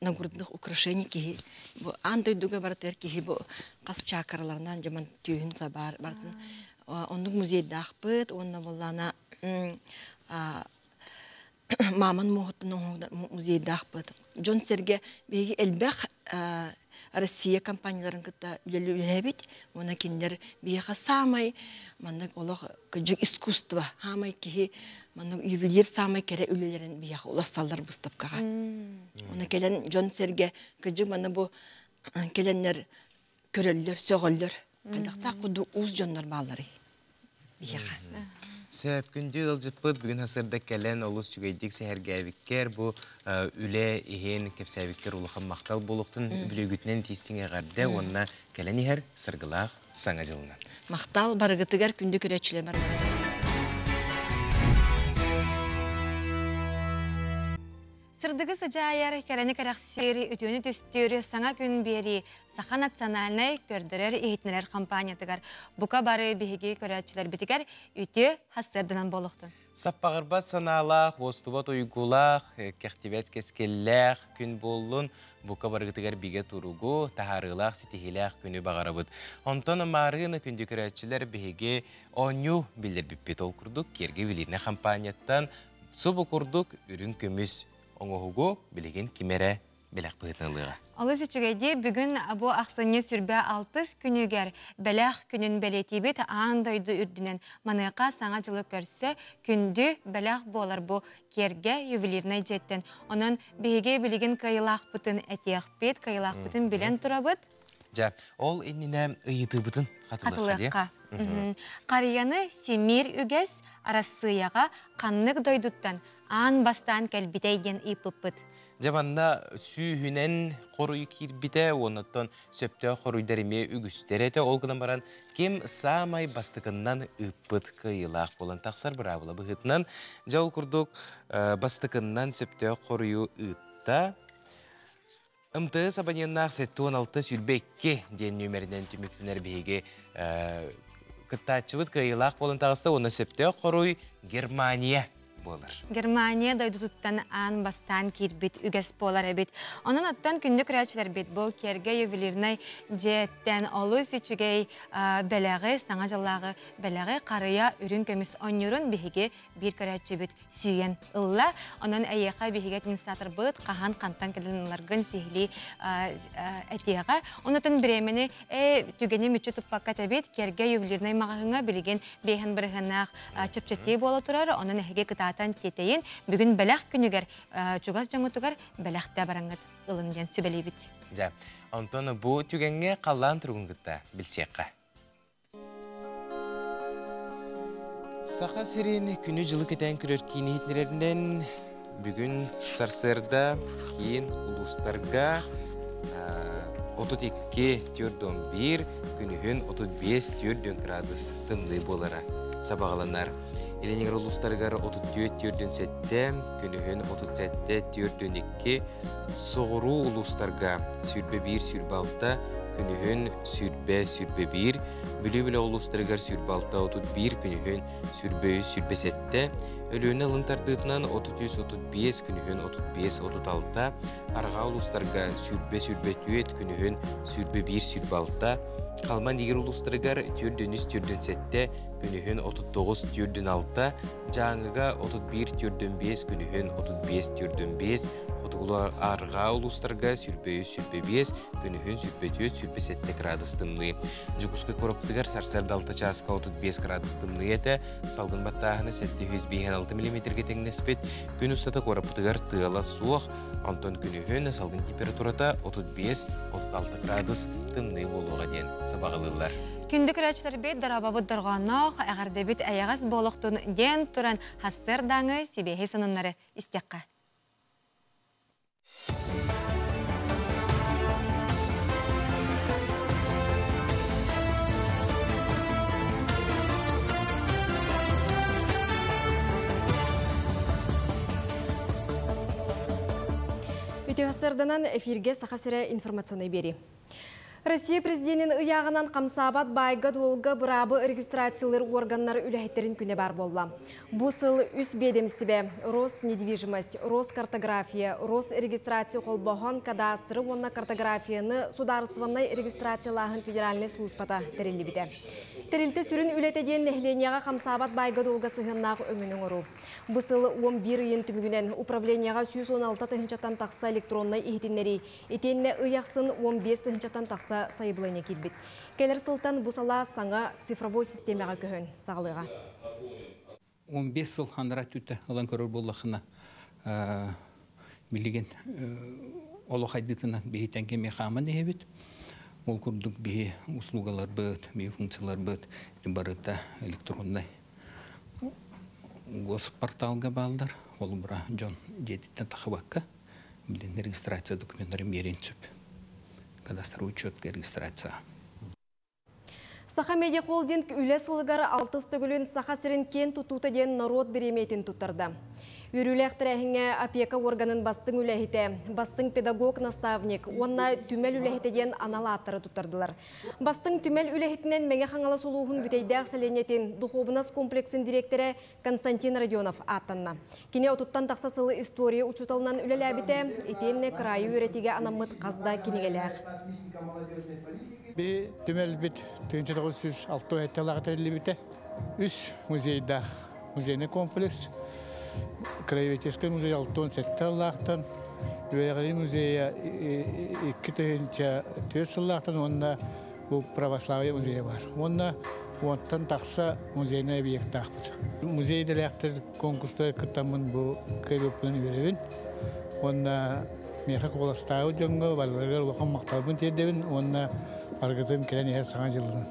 нагрудных украшений киһи бу аан дойдуга барытыгар киһи бу хас чакраларынан дьомон түөһүн сабаар барытын оннук музейдаахпыт уонна буоллаана мааман муоһуттан музейдаахпыт дьон сэргэ биһиги элбэх Россия компанияларын кытта үлэлээбит уонна кинилэр биһиэхэ саамай маннык олох кырдьык искусство хаамай киһи маннык ювелир саамай кэрэ үлэлэрин биһиэхэ улассаллар быыстапкаҕа уонна кэлэн дьон-сэргэ кырдьык манна бу кэлэннэр көрөллөр сөҕөллөр хайдахтаах курдук уус дьоннор баалларый биһиэхэ Сөп, күндү ыалдьыппыт бүгүн сырдык кэлэн олус үчүгэйдик сэһэргээбиккэр, бу үлэ иһин кэпсээбиккэр улахан махтал буолуохтун бүлүүгүтүнэн тиистиҥ эҕэрдэ уонна кэлэн иһэр саргылаах Саҥа дьылынан. Махтал барыгытыгар күндү көрөөччүлэр барыларыгар. Сырдыгы сыдьаайар, кэрэни кэрэхсиир, үтүөнү түстүүр саҥа күн биэрии Саха национальнай көрдөрөр-иһитиннэрэр компаниятыгар бука бары биһиги көрөөччүлэрбитигэр үтүө сарсыарданан буолуохтун. Саппаҕырбат санаалаах, уостубат уйгулаах, кэхтибэт кэскиллээх күн буоллун, бука барыгытыгар бигэ туругу, таһаарыылаах, ситиһиилээх күнү баҕарабыт. Онтон маарыына күндү көрөөччүлэр биһиги оонньуу биллэрбиппит. Ол курдук Киэргэ Ювелирнай хампаанньаттан субу курдук үрүҥ көмүс оҥоһугу билигин ким эрэ бэлэх быһыытынан ылыаҕа. Олус үчүгэйдии бүгүн бу ахсынньы сүрбэ алтыс күнүгэр бэлэх күнүн бэлиэтиибит аан дойду үрдүнэн маныаха саҥа дьылы көрсө күндү бэлэх буолар бу киэргэ ювелирнай дьиэттэн. Онон биһиги билигин кыайыылаахпытын этиэхпит, кыайыылаахпытын билэн турабыт. Дьэ, ол иннинэ ыйытыыбытын хатылыахха. Харыйаны симиир үгэс Арассыыйаҕа ханнык дойдуттан аан бастаан кэлбитэй диэн ыйыппыппыт. Дьэ манна сүүһүнэн хоруй киирбитэ, уоннаттан сөптөөх хоруйдар эмиэ үгүстэр этэ. Ол гынан баран ким саамай бастакыннан ыыппыт кыайыылаах буолан тахсар быраабыла быһыытынан, дьэ ол курдук бастакыннан сөптөөх хоруйу ыытта. МТС абоненнаах 76 22 диэн нүөмэринэн түмүктэнэр биһиги кыттааччыбыт кыайыылаах буолан таҕыста уонна сөптөөх хоруй Германия буолар. Германия дойдутуттан аан бастаан киирбит үгэс буолар эбит. Онон оттон күндү көрөөччүлэрбит бу Керге ювелирнай дьиэттэн олус үчүгэй бэлэҕи, саҥа дьыллааҕы бэлэҕи харыйа үрүҥ көмүс оонньуурун биһиги биир көрөөччүбүт сүүйэн ылла. Онон эйиэхэ биһиги администраторбыт хаһан хантан кэлэн ыларгын сиһилии этиэҕэ. Онотон бириэмэни түгэни мүччү туппакка тэбит Керге ювелирнай маҕаһыҥҥа билигин биэһэн бырыһыаннаах чэпчэтии буола турар. Онон эһиги кытаатан тиэтэйин бүгүн бэлэх күнүгэр чугас дьоҥутугар бэлэхтэ бараҥҥыт ылын диэн сүбэлиибит. Дьэ, онтон бу түгэҥҥэ халлаан туругун кытта билсиэххэ. Саха сирин күнү-дьылы кэтээн көрөр киин иһитиннэрэринэн бүгүн сарсыарда киин улуустарга 32 411, күнүһүн 35 4 градус тымныы буолара сабаҕаланар. Илиниҥэр улуустарыгар 34 407, күнүһүн 37 402, соҕуруу улуустарга 21 26, күнүһүн 20 21, Бүлүү бөлөх улуустарыгар 26 31, күнүһүн 23 27, Өлүөнэ ылын тардыытынан 33 35, күнүһүн 35 36, арҕаа улуустарга 20 24, күнүһүн 21 26, Халман Игир улуустарыгар 43 47, күнүһүн 39 46, Дьааҥыга 31 45, күнүһүн 35 45, Хотугулуу арҕаа улуустарга 23 25, күнүһүн 24 27 градус тымныы. Дьокуускай куораппытыгар сарсыарда 6 чааска 35 градус тымныы этэ, салгын баттааһына 756 миллиметргэ тэҥнэспит. Күн устата куораппытыгар тыала суох, онтон күнүһүн салгын температурата 35-36 градус тымныы буолуоҕа диэн сабаҕалыыллар. Күндү көрөөччүлэрбит, дорообобут дорҕоонноох, эҕэрдэбит эйэҕэс буолуохтун диэн туран хассыардааҥы сибиэһэй сонуннары истиэххэ. Үтүө эфирге Саха сирэ информационный бери. Россия президентин ыйааҕынан хамсаабат баайга-дуолга быраабы регистрациялыыр органнар үлэһиттэрин күнэ баар буолла. Бу сыл үс биэдэмистибэ Роснедвижимость, Роскартография, Росрегистрация холбоһон кадастры уонна картографияны судаарыстыбаннай регистрациялааһын федеральнай сулууспата тэриллибитэ. Тэрилтэ сүрүн үлэтэ диэн нэһилиэнньэҕэ хамсаабат баайга-дуолга сыһыаннаах өҥөнү оҥоруу. Бу сыл 11 ыйын түмүгүнэн управлениеҕа 116 тыһыынчаттан тахса электроннай иһитиннэрии, итиэннэ ый ахсын 15 тыһыынчаттан тахса сайабылыанньа киирбит. Кэлэр сылтан бу салаа саҥа цифровой систиэмэҕэ көһөн саҕалыаҕа. 15 сыл анараа өттүттэн ылан көрөр буоллаххына билигин олох хайдыытынан биһи тэҥҥэ эмиэ хааман иһэбит. Ол курдук биһи услугаларбыт, биһи функцияларбыт барыта электроннай госпорталга бааллар. Холобура дьон дьиэтиттэн тахсыбакка билин регистрация документтарын биэриэн сөп. Кадастровый учетка регистрация. Саха Медиа Холдинг үлэ сылыгар алтыс төгүлүн Саха сирин киэн туттуута диэн норуот бириэмийэтин туттарда. Үөрүүлээх тэрээһиҥҥэ опека органын бастыҥ үлэһитэ, бастыҥ педагог-наставник уонна түмэл үлэһитэ диэн анал ааттары туттардылар. Бастыҥ түмэл үлэһитинэн Мэҥэ Хаҥалас улууһун Бүтэйдээх сэлиэнньэтин духуобунас комплексын дириэктэрэ Константин Родионов ааттанна. Кини 30-тан тахса сылы история учууталынан үлэлээбитэ, итиэннэ кыраайы үөрэтиигэ анаммыт хас да кинигэлээх. Би түмэлбит 1906 тэриллибитэ. Үс музейдаах музейный комплекс. Краеведческай музей 67 сыллаахтан, Үөрэҕирии музейа 2004 сыллаахтан уонна бу православие музейа бар. Уонна уонтан тахса музейнай объектаахпыт. Музей идэлээхтэр конкурстары кыттаммын бу кыайбыппынан үөрэбин. Уонна миэхэ куоластаабыт дьоҥҥо барыларыгар улахан махталбын тиэрдэбин уонна барыгытын кэлэн иһэр Саҥа дьылынан.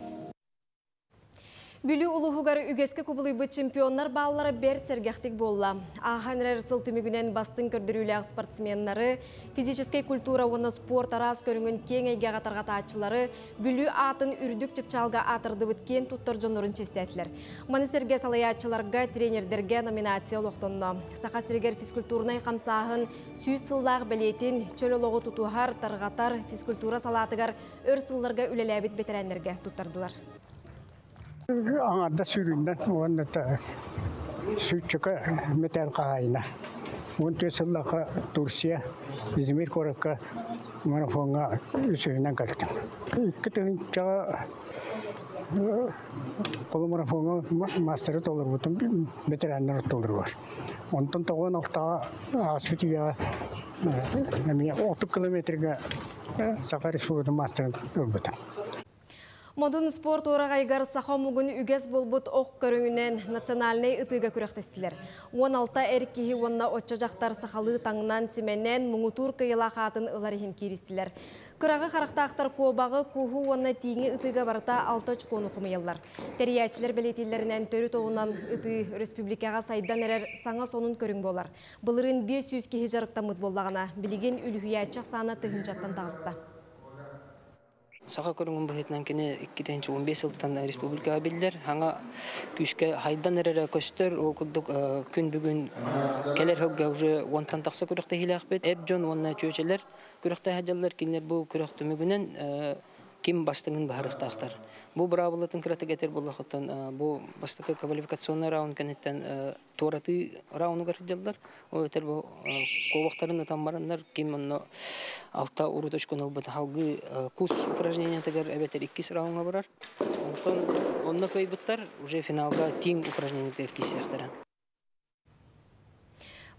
Бүлүү улууһугар үгэскэ кубулуйбут чемпионнар бааллара бэрт сэргэхтик буолла. Ааһан эрэр сыл түмүгүнэн бастыҥ көрдөрүүлээх спортсменнары, физическэй культура уонна спорт араас көрүҥүн киэҥ эйгэҕэ тарҕатааччылары Бүлүү аатын үрдүк чыпчаалга аатырдыбыт киэн туттар дьоннорун чиэстээтилэр. Маны сэргэ салайааччыларга, тренердэргэ номинация олохтонно. Саха сиригэр физкультурнай хамсааһын 100 сыллаах бэлиэтин чөл олоҕу тутуһар, тарҕатар физкультура салаатыгар өр сылларга үлэлээбит бэтэрээннэргэ туттардылар. Аҥардас сүүрүүннэн уонна сүүччэкэ мэтээл хаһаайына. 14 сыллаахха Турция Измир куоракка марафоҥҥа үсүһүнэн кэлтим. Икки тыһыынчаҕа полумарафоҥҥа маастары толорбутум, ветераннар толоругар. Онтон тоҕуон алтаҕа ааспыт үйэҕэ эмиэ 30 километрга Саха Республикатын маастарын ылбытым. Модун спорт уораҕайыгар саха омугун үгэс буолбут ох көрүҥүнэн национальнай ытыыга күрэхтэстилэр. 16 эр киһи уонна оччо дьахтар сахалыы таҥнан, симэнэн, муҥутуур кыайыылаах аатын ылар иһин кииристилэр. Кыраҕы харахтаахтар куобаҕы, куһу уонна тииҥи ытыыга барыта алта очкону хомуйаллар. Тэрийээччилэр бэлиэтииллэринэн төрүт оҕунан ытыы республикаҕа сайдан эрэр саҥа сонун көрүҥ буолар. Былырыын 500 киһи дьарыктаммыт буоллаҕына, билигин үлүһүйээччи ахсаана тыһыынчаттан таҕыста. Саха көрүҥүн быһыытынан кини 2015 сылтан республикаҕа биллэр. Хаҥа күүскэ хайдан эрэрэ көстөр. Ол курдук күн бүгүн кэлэр сылга уже уонтан тахса күрэхтэһиилээхпит. Эр дьон уонна чүөчэлэр күрэхтэһэ дьаллар. Кинилэр бу күрэх түмүгүнэн ким бастыҥын быһаарыахтаахтар. Бу быраабылатын кыратык этэр буоллахыттан бу бастакы квалификационный раунд кэнниттэн туоратыы раундугар сылдьаллар. Ол этэр бу куобахтарын ытан бараннар ким онно алта урут очкону ылбыт халгыы кус упражнениятыгар эбэтэр иккис раундга барар. Онтон онно кыайбыттар уже финалга тиҥ упражнениятыгар киирсиэхтэрэ.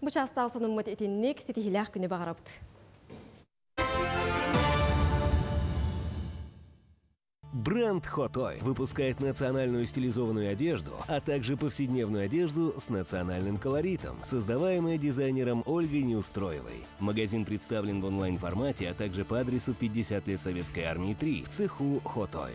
Бу чаастаах сонуммут итинник ситиһилээх күнү баҕарабыт. Бренд Хотой выпускает национальную стилизованную одежду, а также повседневную одежду с национальным колоритом, создаваемая дизайнером Ольгой Неустроевой. Магазин представлен в онлайн-формате, а также по адресу 50 лет Советской Армии 3 в цеху Хотой.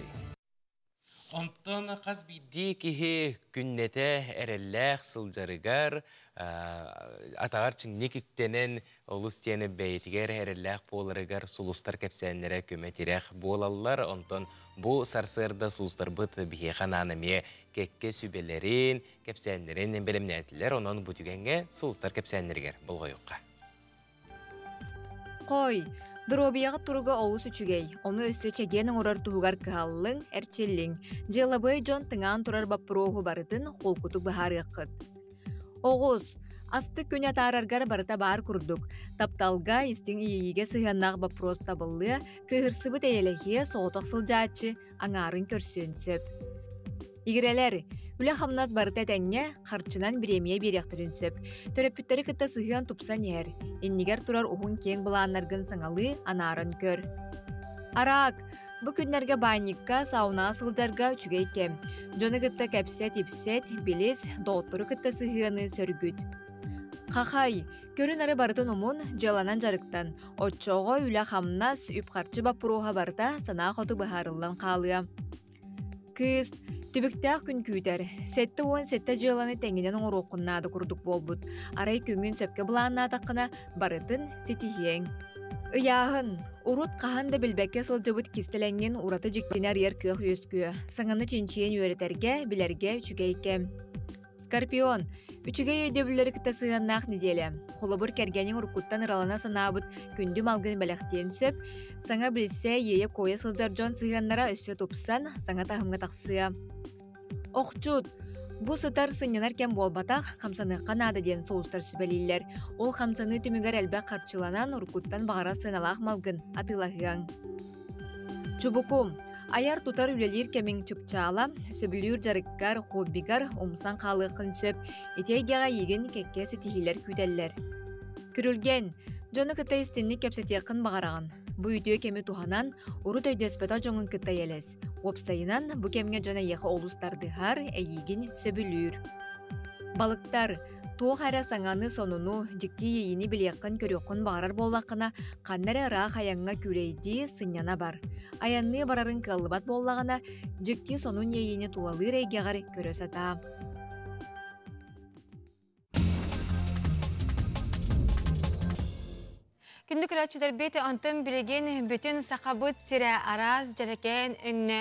Онтон хас биирдии киһи күннэтэ эрэллээх сылдьарыгар, атаҕар чиҥник үктэнэн, олус диэн бэйэтигэр эрэллээх буоларыгар сулустар кэпсээннэрэ көмө-тирэх буолаллар. Онтон бу сарсыарда сулустарбыт биһиэхэ анаан эмиэ кэккэ сүбэлэрин, кэпсээннэрин бэлэмнээтилэр. Онон бу түгэҥҥэ сулустар кэпсээннэригэр болҕойуохха. Хой, доруобуйаҕыт туруга олус үчүгэй, ону өссө чэгиэн оҥорор туһугар кыһаллыҥ, эрчиллиҥ. Дьыалабыай дьон тыҥаан турар боппуруоһу барытын холкутук быһаарыаххыт. Оҕус, астык күнү атаараргар барыта баар курдук. Тапталга, истиҥ иэйиигэ сыһыаннаах боппуруос табыллыа, кыыһырсыбыт эйэлэһиэ, соҕотох сылдьааччы аҥаарын көрсүөн сөп. Игирэлэр, үлэ-хамнас барыта этэҥҥэ, харчынан бириэмийэ биэриэхтэрин сөп. Төрөппүттэри кытта сыһыан тупсан иһэр. Иннигэр турар уһун-киэҥ былааннаргын саҥалыы анааран көр. Араак, бу күннэргэ баанньыкка, саунаҕа сылдьарга үчүгэй кэм. Дьону кытта кэпсэт-ипсэт, билис, доҕоттору кытта сыһыаны сөргүт. Хахай, көрүн-ары барытын умун, дьыаланан дьарыктан. Оччоҕо үлэ-хамнас, үп-харчы боппуруоһа барыта санаа хоту быһаарыллан хаалыа. Кыыс, түбүктээх күн күүтэр. 77 дьыаланы тэҥинэн оҥоруоххун наада курдук буолбут. Арай күҥҥүн сөпкө былааннаатаххына, барытын ситиһиэҥ. Ыйааһын. Урут хаһан да билбэккэ сылдьыбыт кистэлэҥҥин ураты дьиктини арыйар кыах үөскүө. Саҥаны чинчийэн үөрэтэргэ, билэргэ үчүгэй кэм. Скорпион. Үчүгэй өйдөбүллэри кытта сыһыаннаах нэдиэлэ. Холобур, кэргэниҥ уруккуттан ыралана санаабыт күндү малгын бэлэхтиэн сөп. Саҥа билсэ, иэйэ-куойа сылдьар дьон сыһыаннара өссө тупсан, саҥа таһымҥа тахсыа. Охчут. Бу сытар сынньанар кэм буолбатах, хамсаныахха наада диэн сулустар сүбэлииллэр. Ол хамсаныы түмүгэр элбэх харчыланан, уруккуттан баҕарар сыаналаах малгын атыылаһыаҥ. Чубуку. Айар-тутар үлэлиир кэмиҥ чыпчаала, сөбүлүүр дьарыккар, хоббигар умсан хаалыаххын сөп, ити эйгэҕэ эйигин кэккэ ситиһиилэр күүтэллэр. Күрүлгэн, дьону кытта истинник кэпсэтиэххин баҕараҕын. Бу үтүө кэми туһанан, урут өйдөспөтөх дьоҥҥун кытта эйэлэс. Уопсайынан, бу кэмҥэ дьон эйиэхэ олус тардыһар, эйиигин сөбүлүүр. Балыктар, туох эрэ саҥаны, сонуну, дьикти иэйиини билиэххин-көрүөххүн баҕарар буоллаххына, ханна эрэ ыраах айаҥҥа күүлэйдии, сынньана бар. Айанныы барарыҥ кыаллыбат буоллаҕына, дьикти сонун иэйиини тулалыыр эйгэҕэр көрө сатаа. Күндү көрөөччүлэрбит, онтон билигин бүтүн Сахабыт сирэ араас дьэрэкээн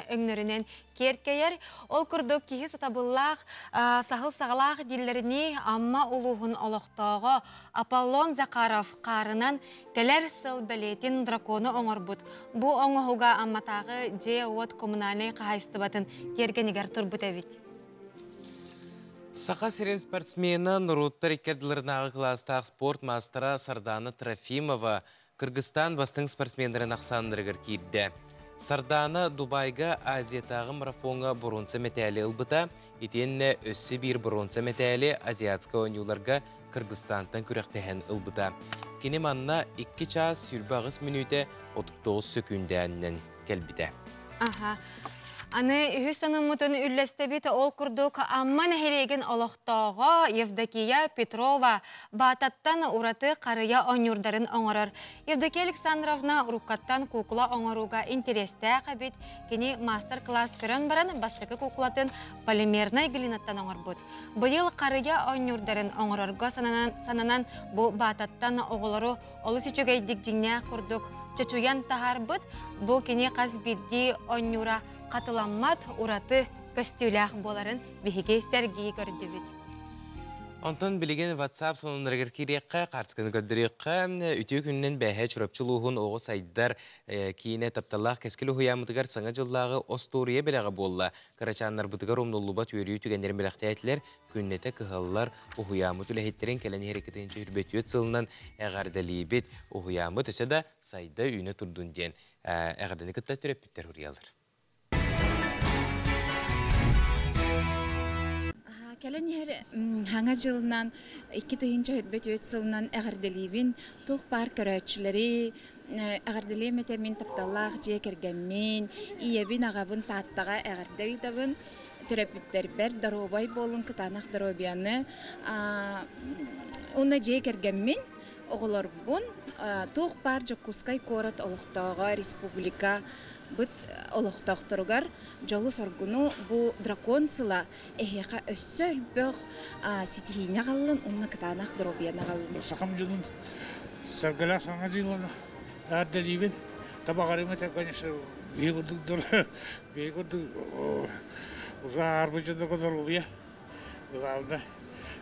өҥнөрүнэн киэркэйэр. Ол курдук киһи сатабыллаах, саһыл саҕалаах дииллэринии Амма улууһун олохтооҕо Аполлон Захаров хаарынан кэлэр сыл бэлиэтин дракону оҥорбут. Бу оҥоһуга Амматааҕы дьиэ-уот коммунальнай хаһаайыстыбатын тиэргэнигэр турбут эбит. Саха сирин спортсмена, норуоттар икки ардыларынааҕы кылаастаах спорт маастара Сардаана Трофимова Кыргызстан бастыҥ спортсменнарын ахсааннарыгар киирдэ. Сардаана Дубайга Азиятааҕы марафоҥҥа боруонса мэтээли ылбыта, итиэннэ өссө биир боруонса мэтээли азиатскай оонньууларга Кыргызстантан күрэхтэһэн ылбыта. Кини манна 2 чаас 28 мүнүүтэ 39 сөкүүндээнинэн кэлбитэ. Аха. Аны үһүс санаммытын үллэстэбит ол курдук Амма нэһилиэгин олохтооҕо Евдокия Петрова баататтан ураты харыйа оонньуурдарын оҥорор. Евдокия Александровна уруккаттан куукула оҥорууга интэриэстээх эбит. Кини маастар-класс көрөн баран бастакы куукулатын полимернай глинаттан оҥорбут. Быйыл харыйа оонньуурдарын оҥорорго сананан, сананан бу баататтан оҕолору олус үчүгэйдик дьиҥнээх курдук чочуйан таһаарбыт, бу кини хас биирдии оонньуура хатыламмат ураты көстүүлээх буоларын биһиги сэргии көрдүбүт. Онтон билигин WhatsApp сонуннарыгар киириэххэ, хаартысканы көрдөрүөххэ. Үтүө күнүнэн бэһэ Чурапчы улууһун оҕо сайдар киинэ тапталлаах кэскил уһуйааммытыгар Саҥа дьыллааҕы остуоруйа бэлэҕэ буолла. Кырачааннарбытыгар умнуллубат үөрүү түгэннэрин бэлэхтээтилэр. Күннэтэ кыһаллар уһуйааммыт үлэһиттэрин кэлэн иһэр 2024 сылынан эҕэрдэлиибит. Уһуйааммыт өссө да сайда-үүнэ турдун диэн эҕэрдэни кытта төрөппүттэр уруйаллар. Кэлэн иһэр Хаҥа дьылынан 2024 сылынан эҕэрдэлиибин. Туох баар көрөөччүлэри эҕэрдэлиэм этэ мин тапталлаах дьиэ кэргэммин, ийэбин, аҕабын Тааттаҕа эҕэрдэ ыытабын. Төрөппүттэрбэр доруобай буолун, кытаанах доруобуйаны уонна дьиэ кэргэммин, оҕолорбун туох баар Дьокуускай куорат олохтооҕо республика быт олохтоохторугар дьолу-соргуну бу дракон сыла эһиэхэ өссө элбэх ситиһиини аҕаллын уонна кытаанах доруобуйаны аҕаллын. Сахам дьонун саргылаах саҥа дьылын аарделиибин. Табаҕарым этэ, конечно, биһи курдук биһи курдук аарбыт дьоннорго доруобуйа главное.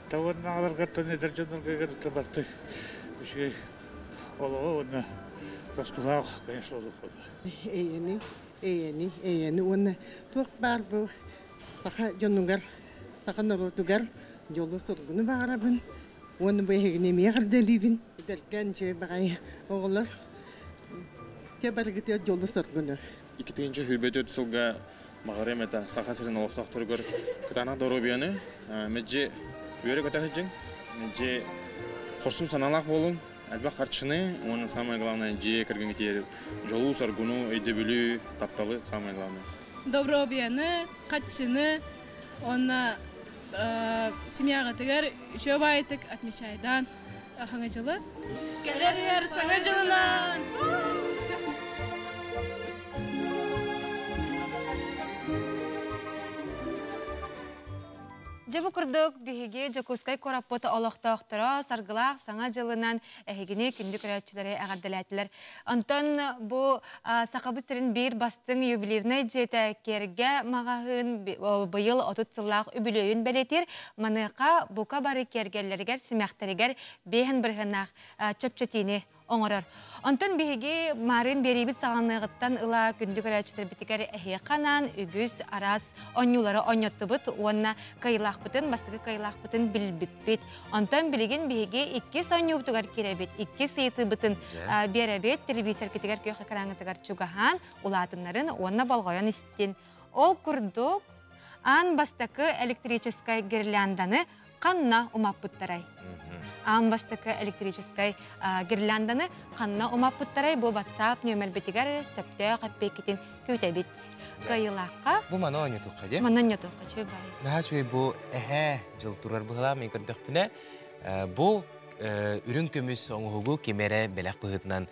Табыннаҕаларга эдэр дьоннорго барты үчүгэй олоҕу уонна тоскулаах, конечно, олох буолла. Эйэни, эйэни, эйэни уонна туох баар бу саха дьонугар, саха норуотугар дьолу-соргуну баҕарабын уонна бу эһигини эмиэ эҕэрдэлиибин. Эдэркээн үчүгэй баҕайы оҕолор Чэ барыгытыгар дьолу-соргуну. 2024 сылга баҕарыам этэ Саха сирин олохтоохторугар кытаанах доруобуйаны, мэлдьи үөрэ-көтө сылдьыҥ, мэлдьи хорсун санаалаах буолуҥ, элбэх харчыны уонна самое главное дьиэ кэргэҥҥитигэр дьолу-соргуну, өйдөбүлү, тапталы самое главное. Доруобуйаны, харчыны уонна семьяҕытыгар үчүгэй баайытык отмечайдаан Саҥа дьылы. Кэлэр иһэр Саҥа дьылынан! Дьэ бу курдук биһиги Дьокуускай куораппыт олохтоохторо саргылаах Саҥа дьылынан эһигини күндү көрөөччүлэри эҕэрдэлээтилэр. Онтон бу Сахабыт сирин биир бастыҥ ювелирнай дьиэтэ Киэргэ маҕаһыын быйыл 30 сыллаах үбүлүөйүн бэлиэтиир. Маныаха бука бары киэргэллэригэр, симэхтэригэр биэһэн бырыһыаннаах чэпчэтиини оҥорор. Онтон биһиги маарыын биэриибит саҕаланыаҕыттан ыла күндү көрөөччүлэрбитигэр эһиэхэ анаан үгүс араас оонньуулары оонньоттубут уонна кыайыылаахпытын, бастакы кыайыылаахпытын билбиппит. Онтон билигин биһиги иккис оонньуубутугар киирэбит, иккис ыйытыыбытын биэрэбит, телевизоргытыгар күөх экраҥҥытыгар чугаһаан, улаатыннарын уонна болҕойон истин. Ол курдук, аан бастакы электрическай гирлянданы ханна умаппыттарай? Аан бастакы электрическай гирлянданы ханна умаппыттарай? Бу WhatsApp нүөмэрбитигэр сөптөөх эппиэккитин күүтэбит. Кыайыылаахха. Бу маны оонньотуохха дии. Маны оонньотуохха чүй бай. Наһаа үчүгэй бу эһээ дьыл турар быһылаах мен көрдөхпүнэ бу үрүҥ көмүс оҥоһугу ким эрэ бэлэх быһыытынан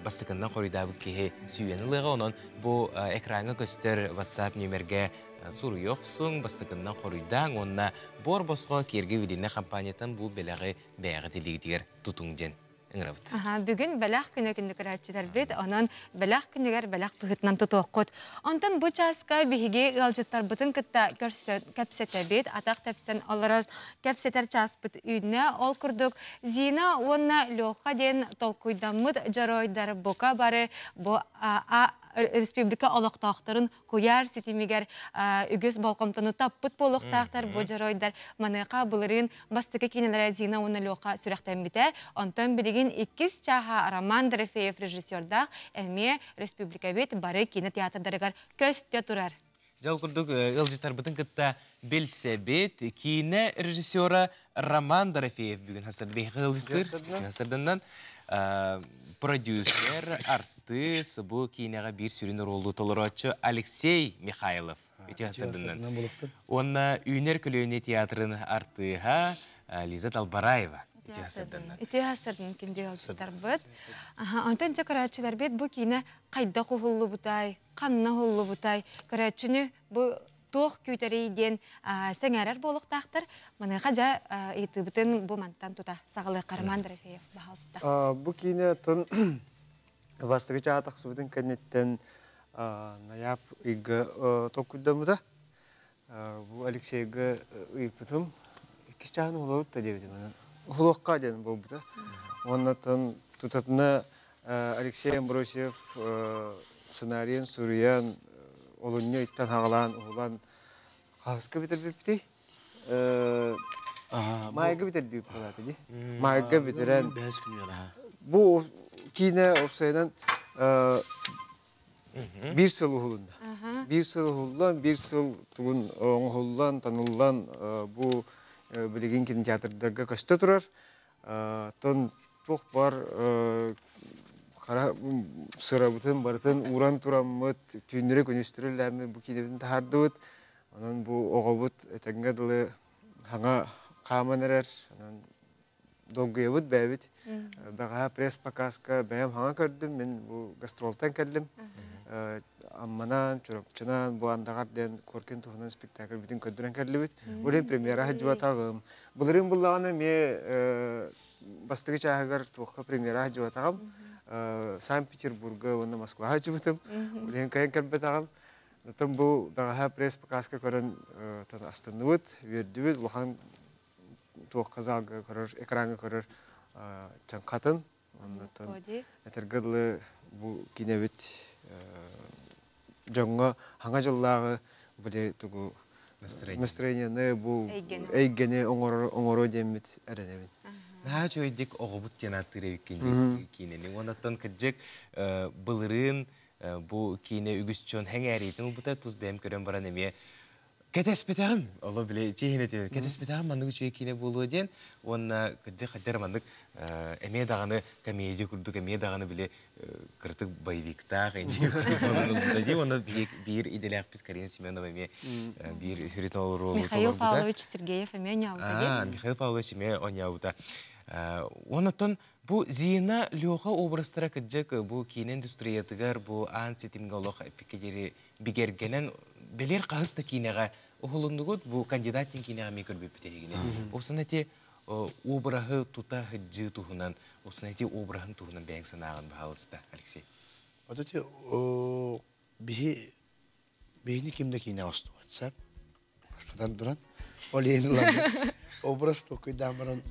бастакыннан хоруйдаабыт киһи сүүйэн ылыаҕа. Онон бу экраҥҥа көстөр WhatsApp нүөмэргэ суруйа охсуҥ, бастакыннан хоруйдааҥ уонна буор босхо Киэргэ Видина компаниятан бу бэлэҕи бэйэҕит илиигитигэр тутуҥ диэн ыҥырабыт. Бүгүн бэлэх күнэ күндү көрөөччүлэрбит, онон бэлэх күнүгэр бэлэх быһыытынан тутуоххут. Онтон бу чааска биһиги ыалдьыттарбытын кытта көрсө кэпсэтэбит, атах тэпсэн олорор кэпсэтэр чааспыт үүннэ. Ол курдук Зина уонна Леха диэн толкуйдаммыт дьоруойдар бука бары бу республика олохтоохторун куйаар ситимигэр үгүс болҕомтону таппыт буолуохтаахтар бу дьоруойдар. Маныаха былырыын бастакы киинэлэрэ Зина уонна Леха сүрэхтэммитэ. Онтон билигин иккис чааһа Роман Дорофеев режиссердаах эмиэ республикабыт бары киинэ театрдарыгар көстө турар. Дьэ, ол курдук ыалдьыттарбытын кытта билсэбит. Киинэ режиссера Роман Дорофеев бүгүн хасырдыбиһи ыалдьыттыыр. Хасырданнан продюсер, артыыс, бу киинэҕэ биир сүрүн оруолу толорооччу Алексей Михайлов. Ити хасырданнан. Уонна Үүнэр көлүөнэ театрын артыыһа Лиза Талбараева. Ити хасырданнан. Ити хасырдан күндү ыалдьыттарбыт. Онтон дьэ көрөөччүлэрбит бу киинэ хайдах уһуллубутай, ханна уһуллубутай, көрөөччүнү бу туох күүтэрий диэн сэҥээрэр буолуохтаахтар. Маныаха дьэ ыйытыыбытын бу мантан тута саҕалыахха Роман Дорофеев, баһаалыста. Бу киинэ тон бастакы чаа тахсыбытын кэнниттэн ноябрь ыйга толкуйдаммыта. Бу Алексейга ыйыппытым. Иккис чааһын уһулабыт да диэбитим. Уһулуохха диэн буолбута. Уонна тон тутатына Алексей Амбросьев сценарийын суруйан, олунньу ыйтан хаҕалаан уһулан хаһыска бүтэрбиппитий? Маайга бүтэрдибит буолаата дии. Маайга бүтэрэн. Бэһис күнүгэр аха. Бу киинэ опсайынан биир сыл уһулунна. Биир сыл уһуллан, биир сыл тугун оҥоһуллан, тануллан бу билигин кинотеатрдарга көстө турар. Тон туох бар хара сырабытын барытын ууран тураммыт, түүннэри күнүстөрү үлэлээммит бу киинэбитин таһаардыбыт. Онон бу оҕобут этэҥҥэ дылы хаҥа хааман эрэр. Онон долгуйабыт бэйэбит. Бэҕэһээ пресс-показка бэйэм хаҥа көрдүм. Мин бу гастролтан кэллим. Амманан, Чурапчынан, бу Андаҕар диэн Коркин туһунан спектакльбытын көрдөрөн кэллибит. Улин премьера сылдьыбатаҕым. Былырыын буллаҕына эмиэ бастакы чааһыгар туохха премьера сылдьыбатаҕым. Санкт-Петербурга уонна Москваҕа сылдьыбытым. Улин кайын кэлбэтэҕим. Оттон бу бэҕэһээ пресс-показка көрөн астынныбыт, үөрдүбүт, улахан туохха залга көрөр, экраҥҥа көрөр чаҥхатын. Оннуттан этэргэ дылы бу кинэбит дьоҥҥо хаҥа дьыллааҕы били тугу настроениены бу эйгэни оҥоро диэммит эрэнэбин. Наһаа үчүгэйдик оҕобут диэн ааттыыр эбиккин киинэни. Оннуттан кырдьык былырыын бу киинэ үгүс дьон сэҥээриитин ылбыта тус бэйэм көрөн баран эмиэ кэтэспэтэҕим. Оло били чиэһин этибин. Кэтэспэтэҕим маннык үчүгэй киинэ буолуо диэн. Уонна кырдьык хайдар маннык эмиэ даҕаны комедия курдук эмиэ даҕаны били кырытык боевиктаах инди курдук буолан ылбыта дии. Уонна биир идэлээхпит Карина Семенова эмиэ биир хүрүтэн олоруолу Михаил Павлович Сергеев эмиэ оонньообута дии. Михаил Павлович эмиэ оонньообута. Оннуттан бу Зина Леха образтара кырдьык бу киинэ индустриятыгар бу аан ситимҥэ олох эппиккэ диэри бигэргэнэн бэлиэр хаһыс да киинэҕэ уһулуннугут бу кандидат диэн киинэҕэ эмиэ көрбүппүт эһигини. Уопсана эти обраһы тута сылдьыы туһунан, уопсана эти обраһын туһунан бэйэҥ санааҕын баһаалыста, Алексей. Вот эти биһи биһини ким да киинэ устубатса бастатан туран ол иһин ылан образ толкуйдаан баран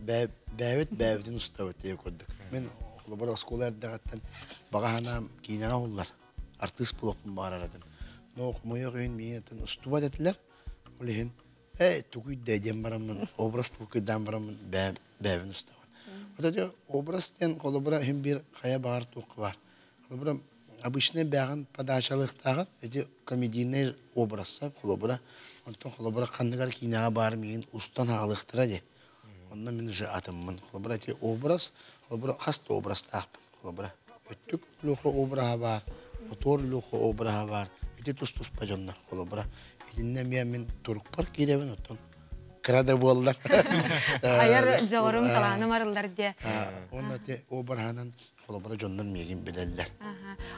бэйэбит бэйэбитин устабыт диye курдук. Мен Холобура оскуола эрдэҕиттэн баҕа санаам киинэҕэ уһуллар. Артыыс буолуохпун баҕарар этим. Но хомойуох иһин миигин устубат этилэр. Ол иһин ээ тугуй да диэн бараммын образ толкуйдаан бараммын бэйэбин устабын. Вот эти образ диэн холобура иһин биир хайа баҕар туохха баар. Холобура обычный бэҕин подачалыахтааҕын эти комедийный образса холобура онтон холобура ханныгар киинэҕэ баар миигин устан аҕалыахтара дии. Онно мин уже атыммын. Холобура эти образ, холобура хас да образтаахпын. Холобура өттүк Луха обраһа баар, отуор Луха обраһа баар. Ити тус-туспа дьоннор. Холобура итиннэ эмиэ мин турукпар киирэбин оттон кыра да буоллар. Айар дьоҕурум талааным арыллар диэ. Уонна ити обраһынан холобура дьоннор миигин билэллэр.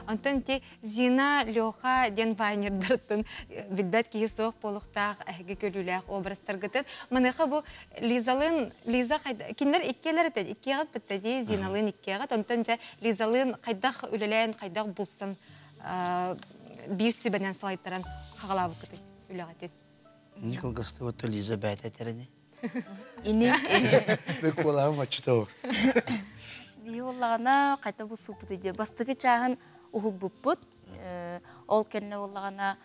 Онтон ти Зина, Леха диэн вайнердарыттан билбэт киһи суох буолуохтаах эһиги көрүүлээх образтаргытын. Маныаха бу Лизалыын Лиза кинилэр иккиэлэр этэ иккиэҕит битта дии Зиналыын иккиэҕит. Онтон дьэ Лизалыын хайдах үлэлээн, хайдах булсан биир сүбэнэн салайтаран хаҕалаабыккытый үлэҕитин? Николгастыбыт Лиза бэйэтэ этэрини. Ини. Мен куолаһым оччото. Биһи буоллаҕына хайта бу сууппутуй диye бастакы чааһын уһулбуппут. Ол кэннэ буоллаҕына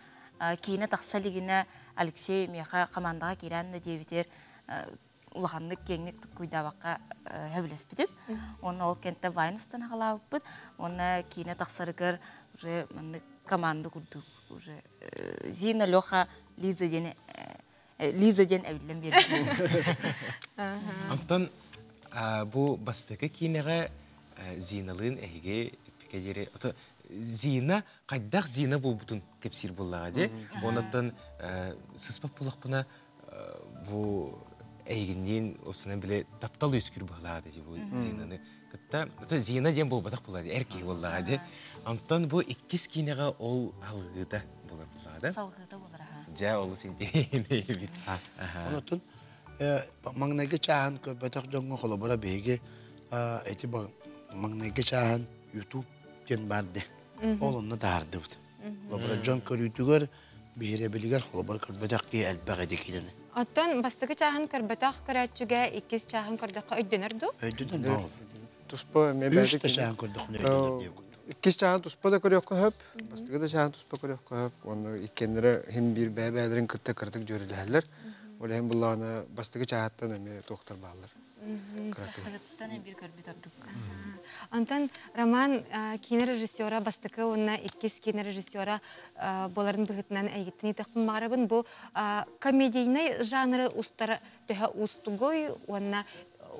киинэ тахса илигинэ Алексей миэхэ командаҕа киирэн да диэбитигэр улаханнык киэҥник туккуйдаабакка сөбүлэспитим. Уонна ол кэнтэ вайн устан аҕалаабыппыт. Уонна киинэ тахсарыгар уже маннык команда курдук уже Зина, Леха, Лиза диэн Лиза диэн эбиллэн биэрбит. Онтон бу бастакы киинэҕэ Зиналыын эһиги диэри Зина хайдах Зина буолбутун кэпсиир буоллаҕа дии. Онуттан сыспат буоллахпына бу эйигинниин уопсанан били таптал үөскүүр быһылааҕа дии бу Зинаны кытта. Зина диэн буолбатах буолла эр киһи буоллаҕа дии. Онтон бу иккис киинэҕэ ол алгыыта буолар буоллаҕа да? Салгыыта буолар аха. Дьэ олус интэриэһинэй эбит. Онотун маҥнайгы чааһын көрбөтөх дьоҥҥо холобура биһиги эти маҥнайгы чааһын YouTube диэн баар дии. Ол онно таһаардыбыт. Холобура дьон көрүүтүгэр биһирэбилигэр холобура көрбөтөх киһи элбэх эти киинэни. Оттон бастакы чааһын көрбөтөх көрөөччүгэ иккис чааһын көрдөххө өйдөнөр дуу? Өйдөнөр ол. Туспа Үс да чааһын көрдөххүнэ өйдөнөр диye Иккис чааһын туспа да көрүөххэ сөп, бастакы да чааһын туспа көрүөххэ сөп. Уонна иккиэннэрэ иһин биир бэйэ-бэйэлэрин кытта кыратык дьүөрэлэһэллэр. Ол иһин буллаҕына бастакы чааһыттан эмиэ туохтар бааллар. Бастакыттан биир көрбүт ордук. Онтон Роман киинэ режиссера бастакы уонна иккис киинэ режиссера буоларын быһыытынан эйгиттэн ыйытыахпын баҕарабын. Бу комедийнай жанры устар төһө уустугуй уонна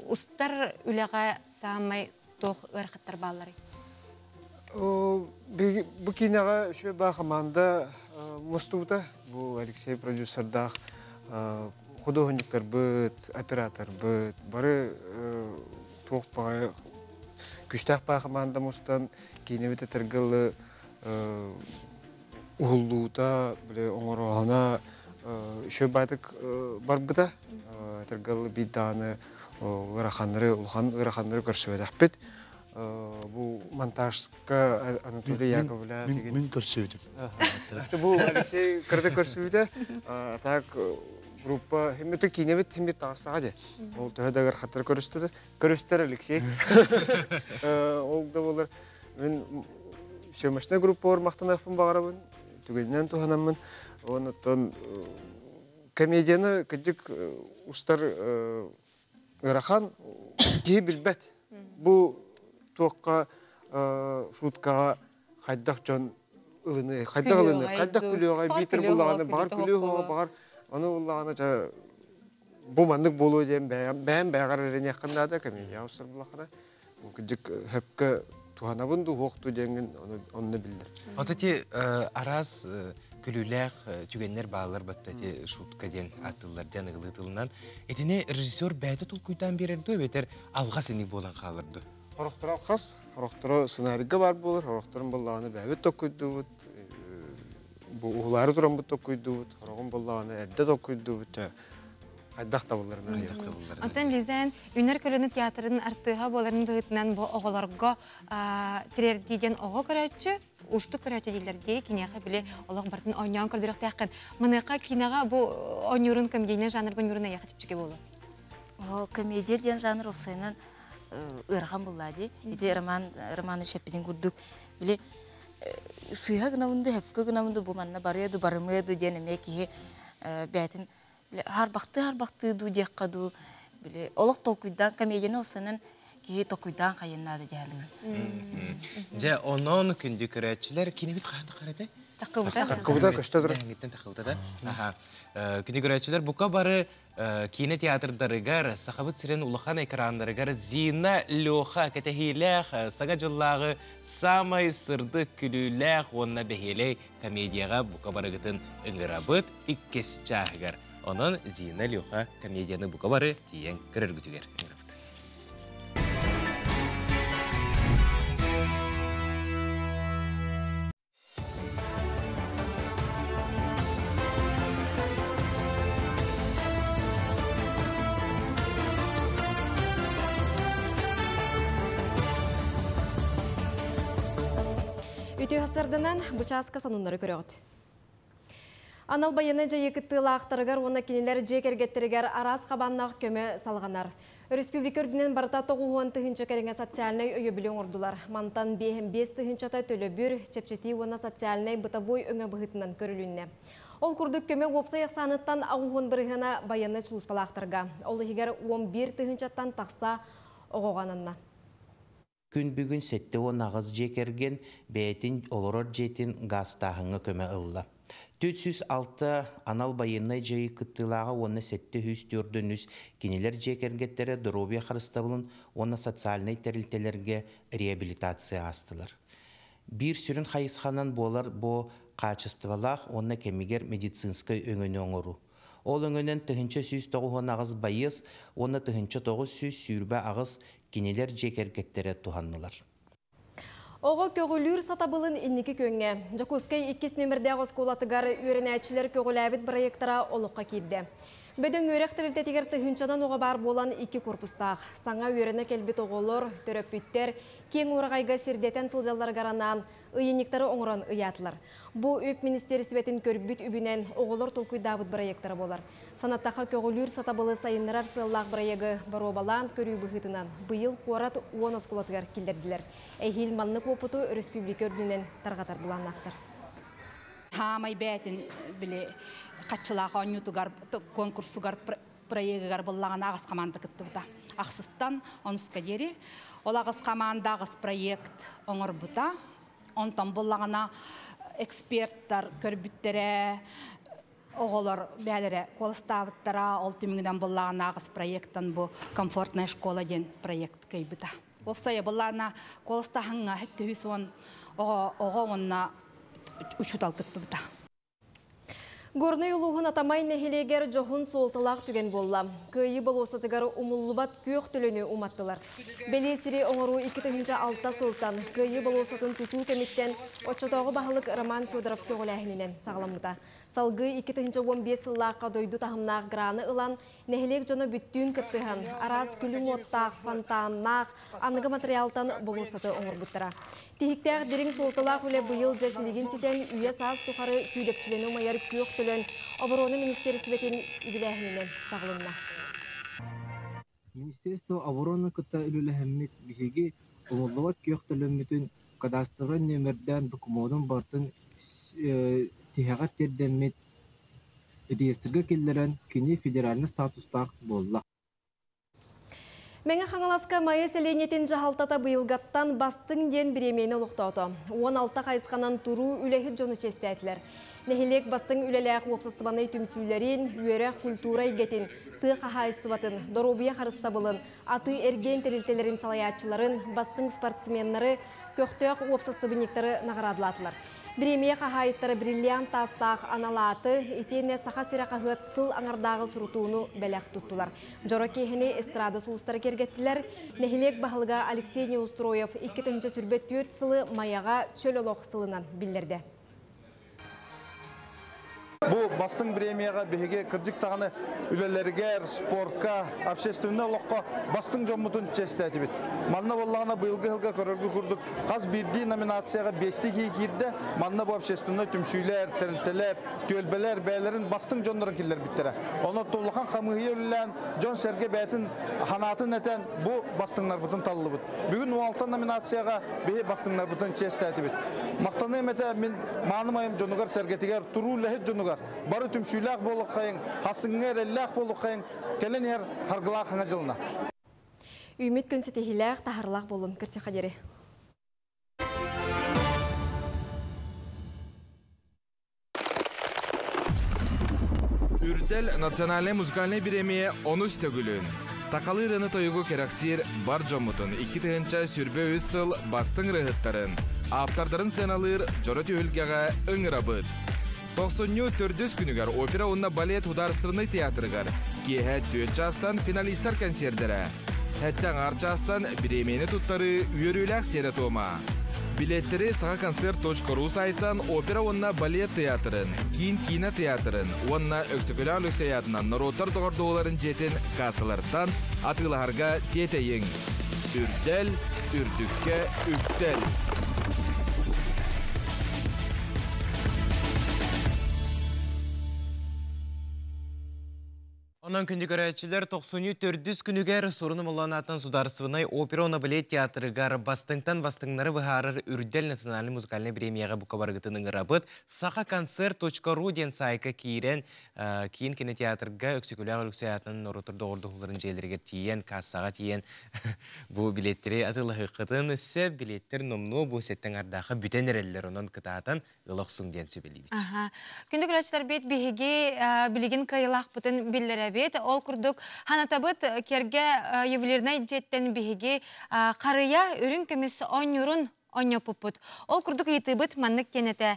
устар үлэҕэ саамай туох ыарахаттар баалларый? Бу киинэҕэ үчүгэй баа хамаанда мустубута. Бу Алексей продюсердаах худуоһунньуктарбыт, операторбыт бары туох баҕайы күстээх баа хамаанда мустан киинэбит этэргэ уһуллуута, били оҥорооһуна үчүгэй баайдык барбыта. Этэргэ биир даҕаны ыараханнары, улахан ыараханнары көрсүбэтэхпит. Бу монтажка Анатолий Яковлев Мин көрсүбүтүм. Бу Алексей кырата көрсүбүтэ. А так группа химмит киинэбит химмит таҕыстаҕа дии. Ол төһө да ыарахаттары көрүстэ көрүстэр Алексей. Ол да буолар мин съемочная группа махтаныахпын баҕарабын, түгэнинэн туһанаммын. Онон комедияны кырдьык устар ыарахан киһи билбэт. Бу туохха шуткаҕа хайдах дьон ылыны, хайдах ылыны, хайдах күлүөҕэй, биитэр буллаҕына баҕар күлүө баҕар ону буллаҕына дьэ бу маннык буолуо диэн бэйэм бэйэҕэр эрэниэххин наада комедия устар буллаххына кырдьык хөпкө туһанабын дуу суох дуу диэҥҥин онно биллэр. Вот эти араас күлүүлээх түгэннэр бааллар батта эти шутка диэн аттыллар диэн ыгылыы тылынан. Итини режиссер бэйэтэ толкуйдаан биэрэр дуу эбэтэр алҕас иник буолан хаалар дуу? Хорохторо алҕас, хорохторо сценарийга баар буолар, хорохторун буоллаҕына бэйэбит толкуйдуубут, бу уһулаары тураммыт толкуйдуубут, хороҕун буоллаҕына эрдэ толкуйдуубут, хайдах табылларынан Онтон Лиза Үнэр көлөнө театрын артыыһа буоларын быһыытынан бу оҕолорго тириэрдии диэн оҕо көрөөччү, уустук көрөөччү дииллэр дии, киниэхэ били олох барытын оонньоон көрдөрүөхтээххин. Маныаха киинэҕэ бу оонньуурун комедийнай жанрга оонньуурун эйиэхэ чэпчэки буолуо. Комедия диэн жанр уопсайынан ыарахан буллаа дии. Ити Роман Романович эппитин курдук били сыыһа гынабын да хөпкө гынабын да бу манна барыа ду барымыа ду диэн эмиэ киһи бэйэтин харбахтыы харбахтыы дуу диэххэ дуу били олох толкуйдаан комедияны осанан киһи толкуйдаан хайын наада дьаһалыыр. Дьэ, онон күндү көрөөччүлэр кинибит хаһан тахар Таххыбыта. Таххыбыта көстө турар. Эһиҥиттэн таххыбыта да. Аха. Күндү көрөөччүлэр бука бары киинэ театрдарыгар, Сахабыт сирин улахан экраннарыгар Зина Леха кэтэһиилээх саҥа дьыллааҕы саамай сырдык күлүүлээх уонна бэһиэлэй комедияҕа бука барыгытын ыҥырабыт иккис чааһыгар. Онон Зина Леха комедияны бука бары тиийэн көрөргүтүгэр ыҥырабыт. Үтүө сарданан бу чааска сонуннары көрөҕүт. Анал байыаннай дьайыы кыттыылаахтарыгар уонна кинилэр дьиэ кэргэттэригэр араас хабааннаах көмө салҕанар. Өрөспүүбүлүкэ үрдүнэн барыта 90 тыһыынча кэриҥэ социальнай өйөбүлү оҥордулар. Мантан 55 тыһыынчата төлөбүр, чэпчэтии уонна социальнай бытовой өҥө быһыытынан көрүлүннэ. Ол курдук көмө уопсай ахсааныттан 80 бырыһыана байыаннай сулууспалаахтарга. Ол иһигэр 11 тыһыынчаттан тахса оҕоҕо ананна. Күн бүгүн 78 дьиэ кэргэн бэйэтин олорор дьиэтин гаастааһыҥҥа көмө ылла. 406 анал байыаннай дьайыы кыттыылааҕа уонна 743 кинилэр дьиэ кэргэттэрэ доруобуйа харыстабылын уонна социальнай тэрилтэлэргэ реабилитация аастылар. Биир сүрүн хайысханан буолар бу хаачыстыбалаах уонна кэмигэр медицинскэй өҥөнү оҥоруу. Ол өҥөнөн 1198 байыас уонна 1928 кинилэр дьиэ кэргэттэрэ туһаннылар. Оҕо көҕүлүүр сатабылын инники күөҥҥэ. Дьокуускай иккис нүөмэрдээх оскуолатыгар үөрэнээччилэр көҕүлээбит проекттара олоххо киирдэ. Бөдөҥ үөрэх тэрилтэтигэр тыһыынчанан оҕо баар буолан икки корпустаах. Саҥа үөрэнэ кэлбит оҕолор, төрөппүттэр киэҥ уораҕайга сирдэтэн сылдьалларыгар анаан ыйынньыктары оҥорон ыйаатылар. Бу үп министиэристибэтин көрбүт үбүнэн оҕолор толкуйдаабыт проекттара буолар. Санаттахха көҕүлүүр сатабылы сайыннарар сыаллаах проегы боруобалаан көрүү быһыытынан быйыл куорат 10 оскуолатыгар киллэрдилэр. Эһиил маннык уопуту республика үрдүнэн тарҕатар былааннаахтар. Хаамай бээтин били хаччылаах оонньуутугар конкурсугар проегыгар буллаҕына аҕыс команда кыттыбыта. Ахсыстан онуска диэри. Ол аҕыс команда аҕыс проект оҥорбута. Онтон буллаҕына эксперттар көрбүттэрэ, оҕолор бээлэрэ куоластаабыттара, ол түмүгүнэн буллаҕына аҕыс проекттан бу комфортная школа диэн проект кыайбыта. Уопсайа буллаҕына куоластааһыҥҥа 710 оҕо оҕо уонна учуутал кыттыбыта. Горнай улууһун Атамай нэһилиэгэр дьоһун суолталаах түгэн буолла. Кыайыы болуоссатыгар умуллубат күөх төлөнү уматтылар. Бэлиэ сири оҥоруу 2006 сылтан Кыайыы болуоссатын тутуу кэмиттэн оччотооҕу баһылык Роман Федоров көҕүлээһининэн саҕаламмыта. Салгыы 2015 сыллаахха дойду таһымнаах граны ылан, нэһилиэк дьоно бүттүүн кыттыһан, араас күлүм уоттаах, фонтаннаах, аныгы материалтан болуоссаты оҥорбуттара. Тиһиктээх дириҥ суолталаах үлэ быйыл дьэ силигин ситэн үйэ саас тухары күүдэпчилэни умайар күөх төлөн оборона министиэристибэтин үбүлээһининэн саҕылынна. Министерство обороны кытта үлэлэһэммит биһиги умуллубат күөх төлөммүтүн кадастровай нүөмэрдээн докумуонун барытын тиһэҕэр тиэрдэммит реестргэ киллэрэн кини федеральнай статустаах буолла. Мэҥэ Хаҥаласка Майа сэлиэнньэтин дьаһалтата быйылгаттан бастыҥ диэн бириэмийэни олохтоото. 16 хайысханан туруу үлэһит дьону чиэстээтилэр. Нэһилиэк бастыҥ үлэлээх уопсастыбаннай түмсүүлэрин, үөрэх, культура эйгэтин, тыа хаһаайыстыбатын, доруобуйа харыстабылын, атыы эргиэн тэрилтэлэрин салайааччыларын, бастыҥ спортсменнары, көхтөөх уопсастыбанньыктары наҕараадалаатылар. Бириэмийэ хаһаайыттара бриллиант таастаах анал ааты, итиэннэ Саха сирэ хаһыат сыл аҥардааҕы сурутууну бэлэх туттулар. Дьоро киэһэни эстрада сулустара киэргэттилэр. Нэһилиэк баһылыга Алексей Неустроев 2024 сылы Майаҕа чөл олох сылынан биллэрдэ. Бу бастыҥ премияҕа биһиги кырдьык даҕаны үлэлэригэр, спорка, общественнай олоххо бастыҥ дьоммутун чиэстээтибит. Манна буоллаҕына быйылгы сылга көрөргө курдук хас биирдии номинацияҕа биэстии киһи киирдэ. Манна бу общественнай түмсүүлэр, тэрилтэлэр, түөлбэлэр бэйэлэрин бастыҥ дьоннорун киллэрбиттэрэ. Онон улахан хамыыһыйа үлэлээн, дьон-сэргэ бэйэтин санаатын этэн бу бастыҥнарбытын таллыбыт. Бүгүн 16 номинацияҕа биһи бастыҥнарбытын чиэстээтибит. Махтаныам этэ мин мааным айым дьонугар-сэргэтигэр, туруу үлэһит дьонугар, бары түмсүүлээх буолуоххайыҥ, хасыҥҥа эрэллээх буолуоххайыҥ, кэлэн иһэр харгылаах хаҥа дьылына. Үүмүт күн ситиһилээх, таһарлаах болун көрсөхө диэри. Үрдэл национальнай музыкальнай бириэмийэ онус төгүлүн. Сахалыы ырыаны тойугу кэрэхсиир бар дьоммутун 2023 сыл бастыҥ ырыаһыттарын, ааптардарын сыаналыыр дьоро түһүлгэҕэ ыҥырабыт. Тохсунньу төрдүс күнүгэр опера уонна балет художественнай театрыгар киэһэ түөрт чаастан финалистар кэнсиэрдэрэ. Сэттэ аҥаар чаастан бириэмийэни туттарыы үөрүүлээх сиэрэ-туома. Билеттэри сахаконцерт.ру сайтан опера уонна балет театрын, киин киинэ театрын уонна Өксөкүлээх Өлөксөй аатынан норуоттар доҕордоһууларын дьиэтин кассаларыттан атыылаһарга тиэтэйиҥ. Үрдэл, үрдүккэ үктэл! Онон күндү көрөөччүлэр тохсунньу төрдүс күнүгэр Сурун Умуллаан Судаарыстыбаннай опера уонна балет театрыгар бастыҥтан бастыҥнары быһаарар Үрдэл национальнай музыкальнай бириэмийэҕэ бука барыгытын ыҥырабыт. Сахаконцерт.ру диэн саайка киирэн киин кинотеатрга Өксөкүлээх Өлөксөй аатынан норуоттар доҕордоһууларын дьиэлэригэр тиийэн, кассаҕа тиийэн бу билиэттэри атыылаһыаххытын сөп. Билиэттэр номнуо бу сэттэ аҥардаахха бүтэн эрэллэр. Онон кытаатан ыла охсуҥ диэн сүбэлиибит. Күндү көрөөччүлэрбит биһиги билигин кыайыылаахпытын биллэрэбит. Ол курдук ханатабыт Керге ювелирнай дьиэттэн биһиги харыйа үрүҥ көмүс оонньуурун онньоппуппут. Ол курдук ыйытыыбыт маннык диэн этэ.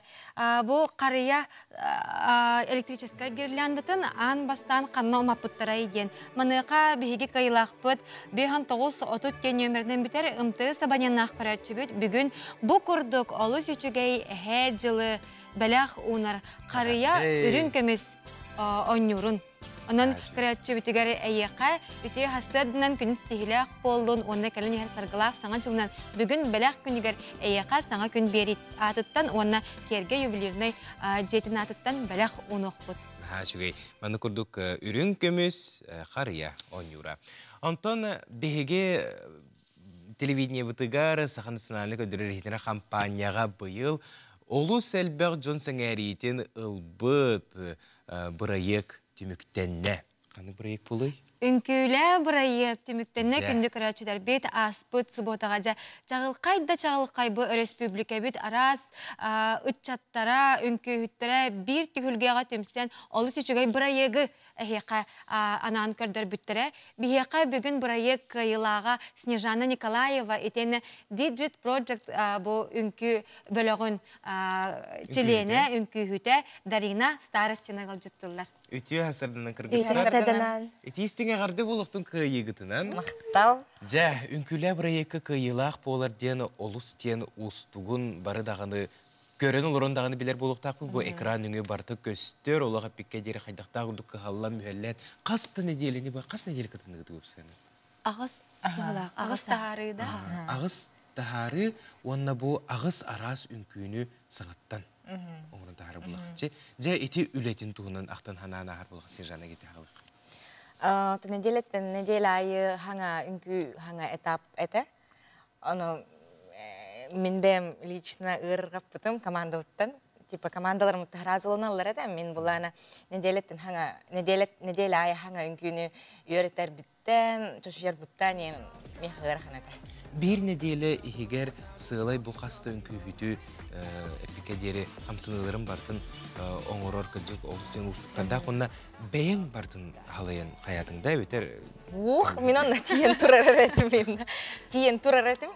Бу харыйа электрическай гирляндатын аан бастаан ханна умаппыттарай диэн. Маныаха биһиги кыайыылаахпыт 59 30 диэн нүөмэринэн бүтэр МТС абоненнаах көрөөччүбүт бүгүн бу курдук олус үчүгэй эһээ дьылы бэлэх уунар харыйа үрүҥ көмүс оонньуурун. Онон көрөөччүбүтүгэр эйиэхэ үтүө сарсыарданан күнүн ситиһиилээх буоллун уонна кэлэн иһэр саргылаах саҥа дьылынан бүгүн бэлэх күнүгэр эйиэхэ саҥа күн биэрии аатыттан уонна Киэргэ ювелирнай дьиэтин аатыттан бэлэх уунуохпут. Наһаа үчүгэй. Манна курдук үрүҥ көмүс харыйа оонньуура. Онтон биһиги телевидениебытыгар Саха национальнай көрдөрөр иһитинэр хампаанньаҕа быйыл олус элбэх дьон сэҥээриитин ылбыт бырайыак түмүктэннэ. Ханнык бырайыак буолуй? Үҥкүүлээ бырайыак түмүктэннэ күндү көрөөччүлэрбит ааспыт субуотаҕа дьэ чаҕылхай да чаҕылхай бу өрөспүүбүлүкэбит араас ыччаттара, үҥкүүһүттэрэ биир түһүлгэҕэ түмсэн олус үчүгэй бырайыагы эһиэхэ анаан көрдөрбүттэрэ. Биһиэхэ бүгүн бырайыак кыайыылааҕа Снежана Николаева итиэннэ Digit Project бу үҥкүү бөлөҕүн чилиэнэ, үҥкүүһүтэ Дарина Старостина ыалдьыттыллар. Үтүө сарданан кыргыттар. Үтүө сарданан. Итиистиҥ эҕэрдэ буолуохтун кыайыыгытынан. Махтал. Дьэ, үҥкүүлээ бырайыакка кыайыылаах буолар диэн олус диэн уустугун бары даҕаны көрөн олорон даҕаны билэр буолуохтаахпыт. Бу экран өҥө барыта көстөр, олох эппиккэ диэри хайдахтаах курдук кыһаллан, мүһэллэн. Хас да нэдиэлэни ба, хас нэдиэлэ кытынныгыт уопсайынан? Аҕыс быһылаах. Аҕыс таһаарыы да? Аҕыс таһаарыы уонна бу аҕыс араас үҥкүүнү саҥаттан оҥорон таһаарар булахчы. Дьэ ити үлэтин туһунан ахтан ханаан ааһар булах Снежана Гитахалык. Неделеттен неделя айы хаҥа үҥкүү хаҥа этап этэ. Ону мин бэйэм лично ыарырҕаппытым командабыттан. Типа командаларым таһараазыланаллар этэ. Мин булаана неделеттен хаҥа неделя неделя айы хаҥа үҥкүүнү үөрэтэрбиттэн, чочуйарбыттан иэн миэхэ ыарахан этэ. Биир нэдиэлэ иһигэр сыалай бу хас да үҥкүүһүтү эппиккэ диэри хамсаныыларын барытын оҥорор кырдьык олус диэн уустуктардаах уонна бэйэҥ барытын халайан хайаатыҥ да эбэтэр Ух, мин онно тиийэн турар этим. Тиийэн турар этим.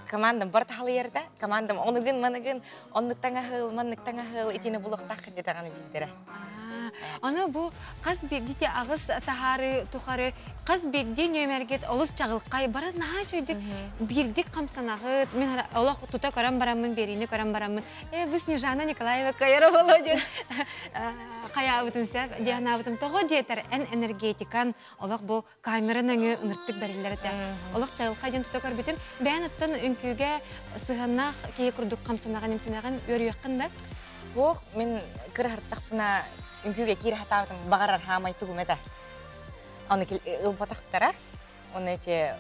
Командам барыта халыйарда. Командам оныгын, маныгын, оннук таҥаһыл, маннык таҥаһыл, итини булуохтаах диэтаҕаны биирдэрэ. Аны бу хас биирдии аҕыс таһаары тухары хас биирдии нүөмэргит олус чаҕылхай бары наһаа үчүгүйдүк биирдик хамсанаҕыт. Мин олох тута көрөн бараммын, биэриини көрөн бараммын, э бу Снежана Николаева кыайара боло диэн хайаабытын сөп дианаабытым. Тоҕо диэтэр эн энергетикан олох бу камера нөҥүө ыныртык бэриллэр этэ. Олох чаҕылхай диэн тута көрбүтүм. Бэйэн оттон үҥкүүгэ сыһыаннаах киһи курдук хамсанаҕын, имсэнэҕин, үөрүйэххин да? Суох, мин кыраһыртахпына үҥкүүгэ киирэ сатаабытым баҕарар хаамай тугум этэ. Аны ылбатахтара. Оны эти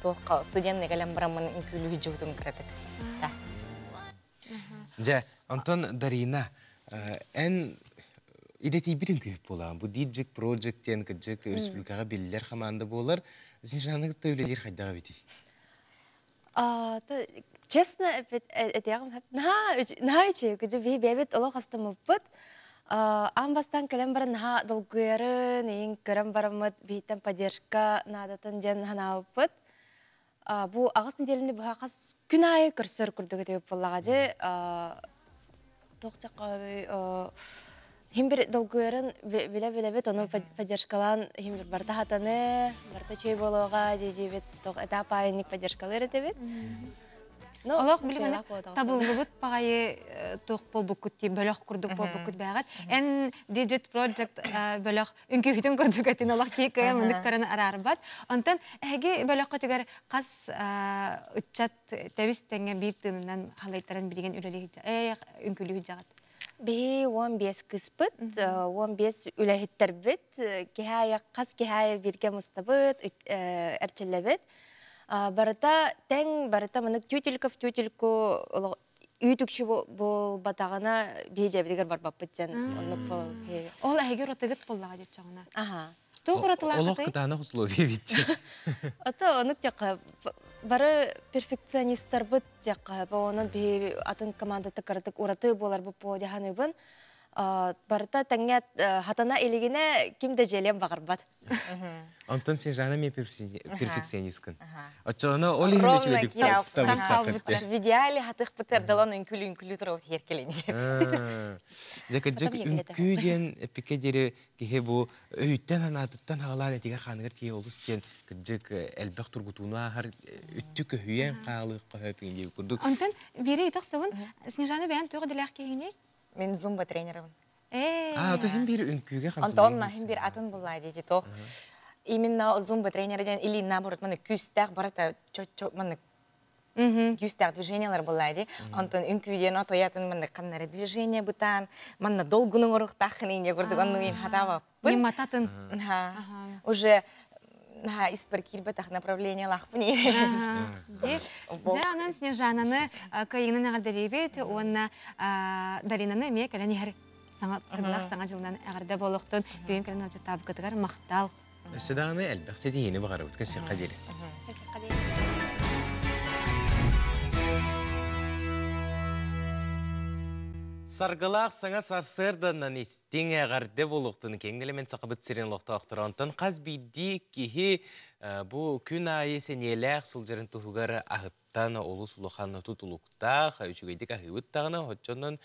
туохха студентный кэлэн бараммын үҥкүүлүү дьуутум кыратык. Да. Дьэ, онтон Дарина, эн идэтийбит үҥкүүһүт буолаҕын. Бу Диджик Project диэн кырдьык республикаҕа биллэр хамаанда буолар. Снежана кытта үлэлиир хайдах эбитий? Честно, этиэҕим наһаа наһаа үчүгэй күдьү биһи бэйэбит олох астыммыппыт. Аан бастаан кэлэн баран наһаа долгуйарын, иин көрөн бараммыт биһиттэн поддержка наадатын диэн санаабыппыт. Бу аҕыс нэдиэлэни быһа хас күн аайы көрсөр курдук этибит буоллаҕа дии. Туох диэххэ Хим бир долгуйарын билэ-билэбит, ону поддержкалаан хим бир барыта хатаны, барыта чөй буолуоҕа дии-диибит, туох этап аайыннык поддержкалыыр этибит. Ну, Олох билимини табыллыбыт баҕайы туох буолбуккут дии, бөлөх курдук буолбуккут бэҕэт. Эн Digit Project бөлөх үҥкүүһүтүн курдук этин олох кии кыайан мындык көрөн араарбат. Онтон эһиги бөлөххүтүгэр хас ыччат тэбис тэҥҥэ биир тыынынан халайтаран билигин үлэлии үҥкүүлүү сылдьаҕыт? Биһи 15 кыспыт, 15 үлэһиттэрбит, киһи аайы хас киһи аайы бииргэ мустабыт, эрчиллэбит. Барыта тэҥ, барыта манык тютелька в тютельку үүт-үкчү буолбатаҕына биһи дьиэбитигэр барбаппыт диэн оннук Ол эһиги уратыгыт буоллаҕа дьиччэҕинэ. Аха. Туох уратылаахытый? Олох кытаанах условия бит. Ото онук тиэххэ бары перфекционисттарбыт диэххэ онон биһи атын командата кыратык ураты буоларбыт буо дьаһаныбын барыта тэҥҥэ хатана илигинэ ким да дьиэлиэн баҕарбат. Онтон Снежана эмиэ перфекционисткын. Оччоҕуна ол иһин үчүгэйдик В идеале хатыхпытар далан үҥкүлүү-үҥкүлүү туругут хиэркэлэнигэр. Дьэ кырдьык үҥкүү диэн эпикэ диэри киһи бу өйүттэн анаатыттан хаалаан этигэр хааныгар тиийэ олус диэн кырдьык элбэх тургутууну ааһар үттү көһүйэн хаалыахха сөп диир курдук. Онтон биири ыйтах сабын Снежана бэйэн туох идэлээх киһиний? Мин зумба тренерабын. Аа, то хин биир үҥкүүгэ Онтон хин биир атын буллаа дии тох. Именно зумба тренер диэн или наоборот маны күүстээх барата чо маны күүстээх движениялар буллаа дии. Онтон үҥкүү диэн отоятын манны каннары движение бытаан манна долгунуң оруктааххын инье курдук оннугин хатаабаппын. Нимататын. Уже испэр киирбэтэх направлениялаахпын. Дьэ, онон Снежананы кыайыынан эҕэрдэлиибит уонна Даринаны эмиэ кэлэн иһэр саҥа сырдык саҥа дьылынан эҕэрдэ буолуохтун. Бүгүн кэлэн ыалдьыттаабыккытыгар махтал. Өссө даҕаны элбэх ситиһиини баҕарабыт. Кэсиэххэ диэри. Кэсиэххэ диэри. Саргылаах саҥа сарсыарданан истиҥ эҕэрдэ буолуохтун киэҥ нэлэмэн Сахабыт сирин олохтоохторо. Онтон хас биирдии киһи бу күн аайы сэниэлээх сылдьарын туһугар аһыттан олус улахан тутулуктаах, үчүгэйдик аһыыбыт даҕаны, оччонон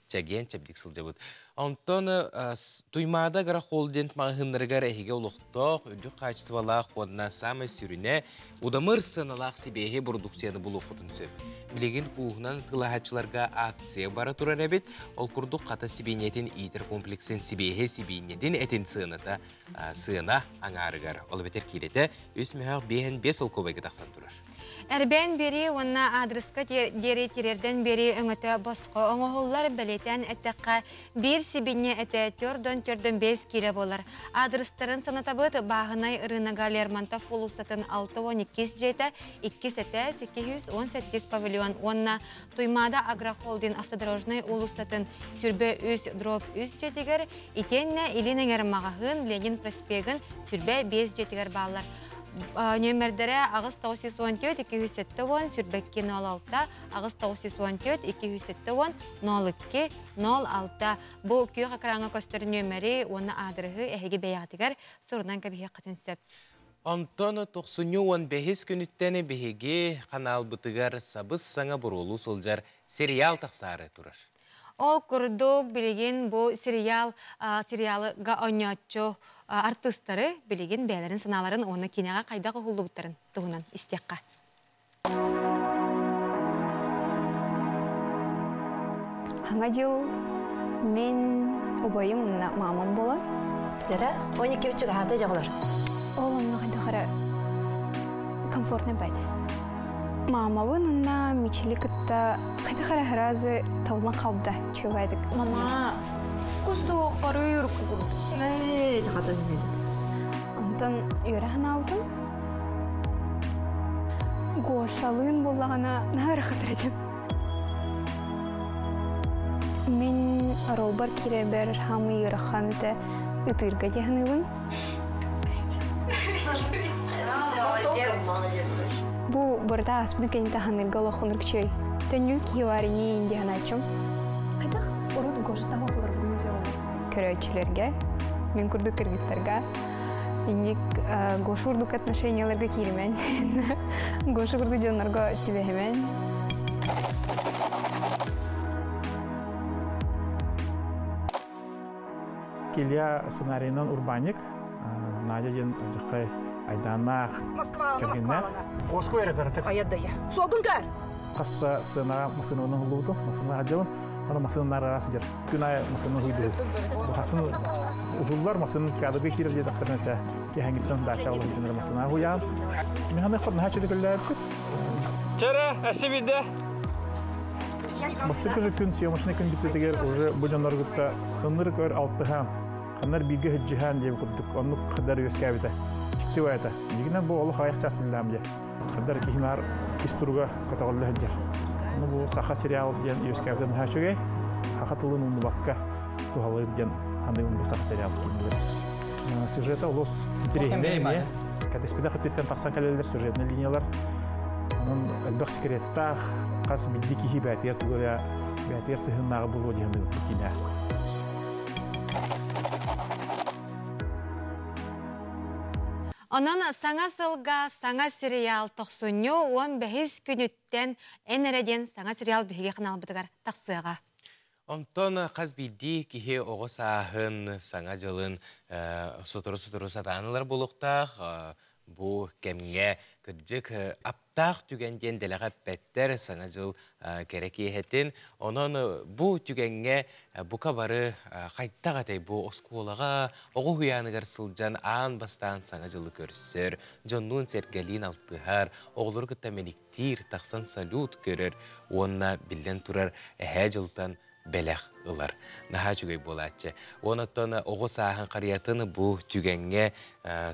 чэгиэн чэбдик сылдьабыт. Онтон Туймаада агрохолдинг маҕаһыыннарыгар эһиги олохтоох, үрдүк хаачыстыбалаах уонна саамай сүрүнэ удамыр сыаналаах сибиэһи бородууксуйаны булуоххутун сөп. Билигин кууһунан тылаһааччыларга акция бара турар эбит. Ол курдук хата сибиинньэтин иитэр комплексын сибиэһи сибиинньэтин этин сыаната сыана аҥаарыгар. Ол эбэтэр киирэтэ үс мөһөөх биэһэн биэс солкуобайга тахсан турар. Эрбээн биэрии уонна аадырыска диэри тириэрдэн биэрии өҥөтө босхо оҥоһуллар. Бэлиэтээн эттэххэ, биир сибинньэ этэ төрдөн-төрдөн бэс киилэ буолар. Аадырыстарын санатабыт Бааһынай ырыынага Лермонтов уулуссатын 62 дьиэтэ, иккис этээс, 218 павильон уонна Туймаада агрохолдинг автодорожнай уулуссатын сүрбэ үс дроп үс дьиэтигэр, итиэннэ Илин эҥэр маҕаһыын Ленин проспегын сүрбэ биэс дьиэтигэр бааллар. Нүөмэрдэрэ 8914 270 сүрбэкки 06 8914 270 02 06 бу күөх экраҥҥа көстөр нүөмэри уонна аадырыһы эһиги бэйэҕитигэр сурунан кэбиһиэххитин сөп. Онтон тохсунньу уон бэһис күнүттэн биһиги ханаалбытыгар сабыс-саҥа буруолуу сылдьар сериал тахсаары турар. Ол курдук билигин бу сериал сериалга оонньооччу артыыстары билигин бэйэлэрин санааларын уонна киинэҕэ хайдах уһуллубуттарын туһунан истиэххэ. Саҥа дьыл мин убайым уонна маамам буолан. Дьэрэ, 12 чугаһаата дьоҕолор. Ол онно хайдах эрэ комфортный байт. Маамабын уонна Мичили кытта хайдах эрэ сразу табыллан хаалбыта чугайдык. Мама, кустук карыыр курдук. Ээ, жакатын. Онтон үөрэ санаабытым. Гошалыын буоллаҕына наһаа ыарахатар этим. Мин ролбар киирэрбэр хаамый ыарахан этэ ытыырга дии саныыбын. Бу барыта ааспыт кэнниттэн ханыырга олоххунур күчүөй. Төннүү киһи баар ини дии санааччым. Хайдах урут Гоштаах олорбутун Көрөөччүлэргэ, мин курдук кыргыттарга инник Гоша курдук отношенияларга кииримэн, Гоша курдук дьоннорго түбэһимэн. Илья сценарийынан урбаанньык, Надя диэн алдьархай айдааннаах кэргэннээх. Оскуо эрэ кыратык. Айадая. Суолгун көр! Хаста сценаҕа массыынанан уһуллубутум, массыына сылдьабын, аны массыынанар араас сылдьар. Күн аайы массыына уһуйдубут. Хасын уһуллар, массыына кадрга киирэр диэтэхтэринэ чэ, киэһэҥҥиттэн дача олох дьоннор массыына уһуйаан. Механик наһаа чөдө көллөөбүппүт. Чэрэ, эссе бидде. Бастакы же күн съемочный күн бүттүтүгэр уже бу дьоннору кытта ынырык өр алтыһаан, ханнар бииргэ сылдьыһаан диэбит курдук оннук хаддар үөскээбитэ. Дьикти баайата. Дьигинэн бу олох аҕыйах чаас биллэҕим дии. Хаддар киһи наар ис туруга көтөҕүллэ сылдьар. Ну бу саха сериал диэн үөскээбитэ наһаа үчүгэй. Саха тылын умнубакка туһалыыр диэн саныыбын бу саха сериал киинигэр. Сюжета олус интэриэһинэй эмиэ. Кэтэспэтэх өттүттэн тахсан кэлэллэр сюжетный линиялар. Онон элбэх секреттаах, хас биирдии киһи бээтигэр тугу эрэ бээтигэр сыһыаннааҕы булуо диэн саныыбын киинэ. Онон саҥа сылга саҥа сериал тохсунньу 15 күнүттэн эн эрэ диэн саҥа сериал биһиги ханаалбытыгар тахсыаҕа. Онтон хас биирдии киһи оҕо сааһын, саҥа дьылын сотору-сотору сатаан ылар буолуохтаах. Бу кэмҥэ кырдьык аптаах түгэн диэн дэлэҕэ эппэттэр саҥа дьыл кэрэ киэһэтин. Онон бу түгэҥҥэ бука бары хайдах этэй бу оскуолаҕа, оҕо уһуйааныгар сылдьан аан бастаан саҥа дьылы көрсөр, дьоннуун-сэргэлиин алтыһар, оҕолору кытта мэник тиир тахсан салют көрөр уонна биллэн турар эһээ дьылтан бэлэх ылар. Наһаа үчүгэй буолааччы. Онон оҕо сааһын харыйатын бу түгэҥҥэ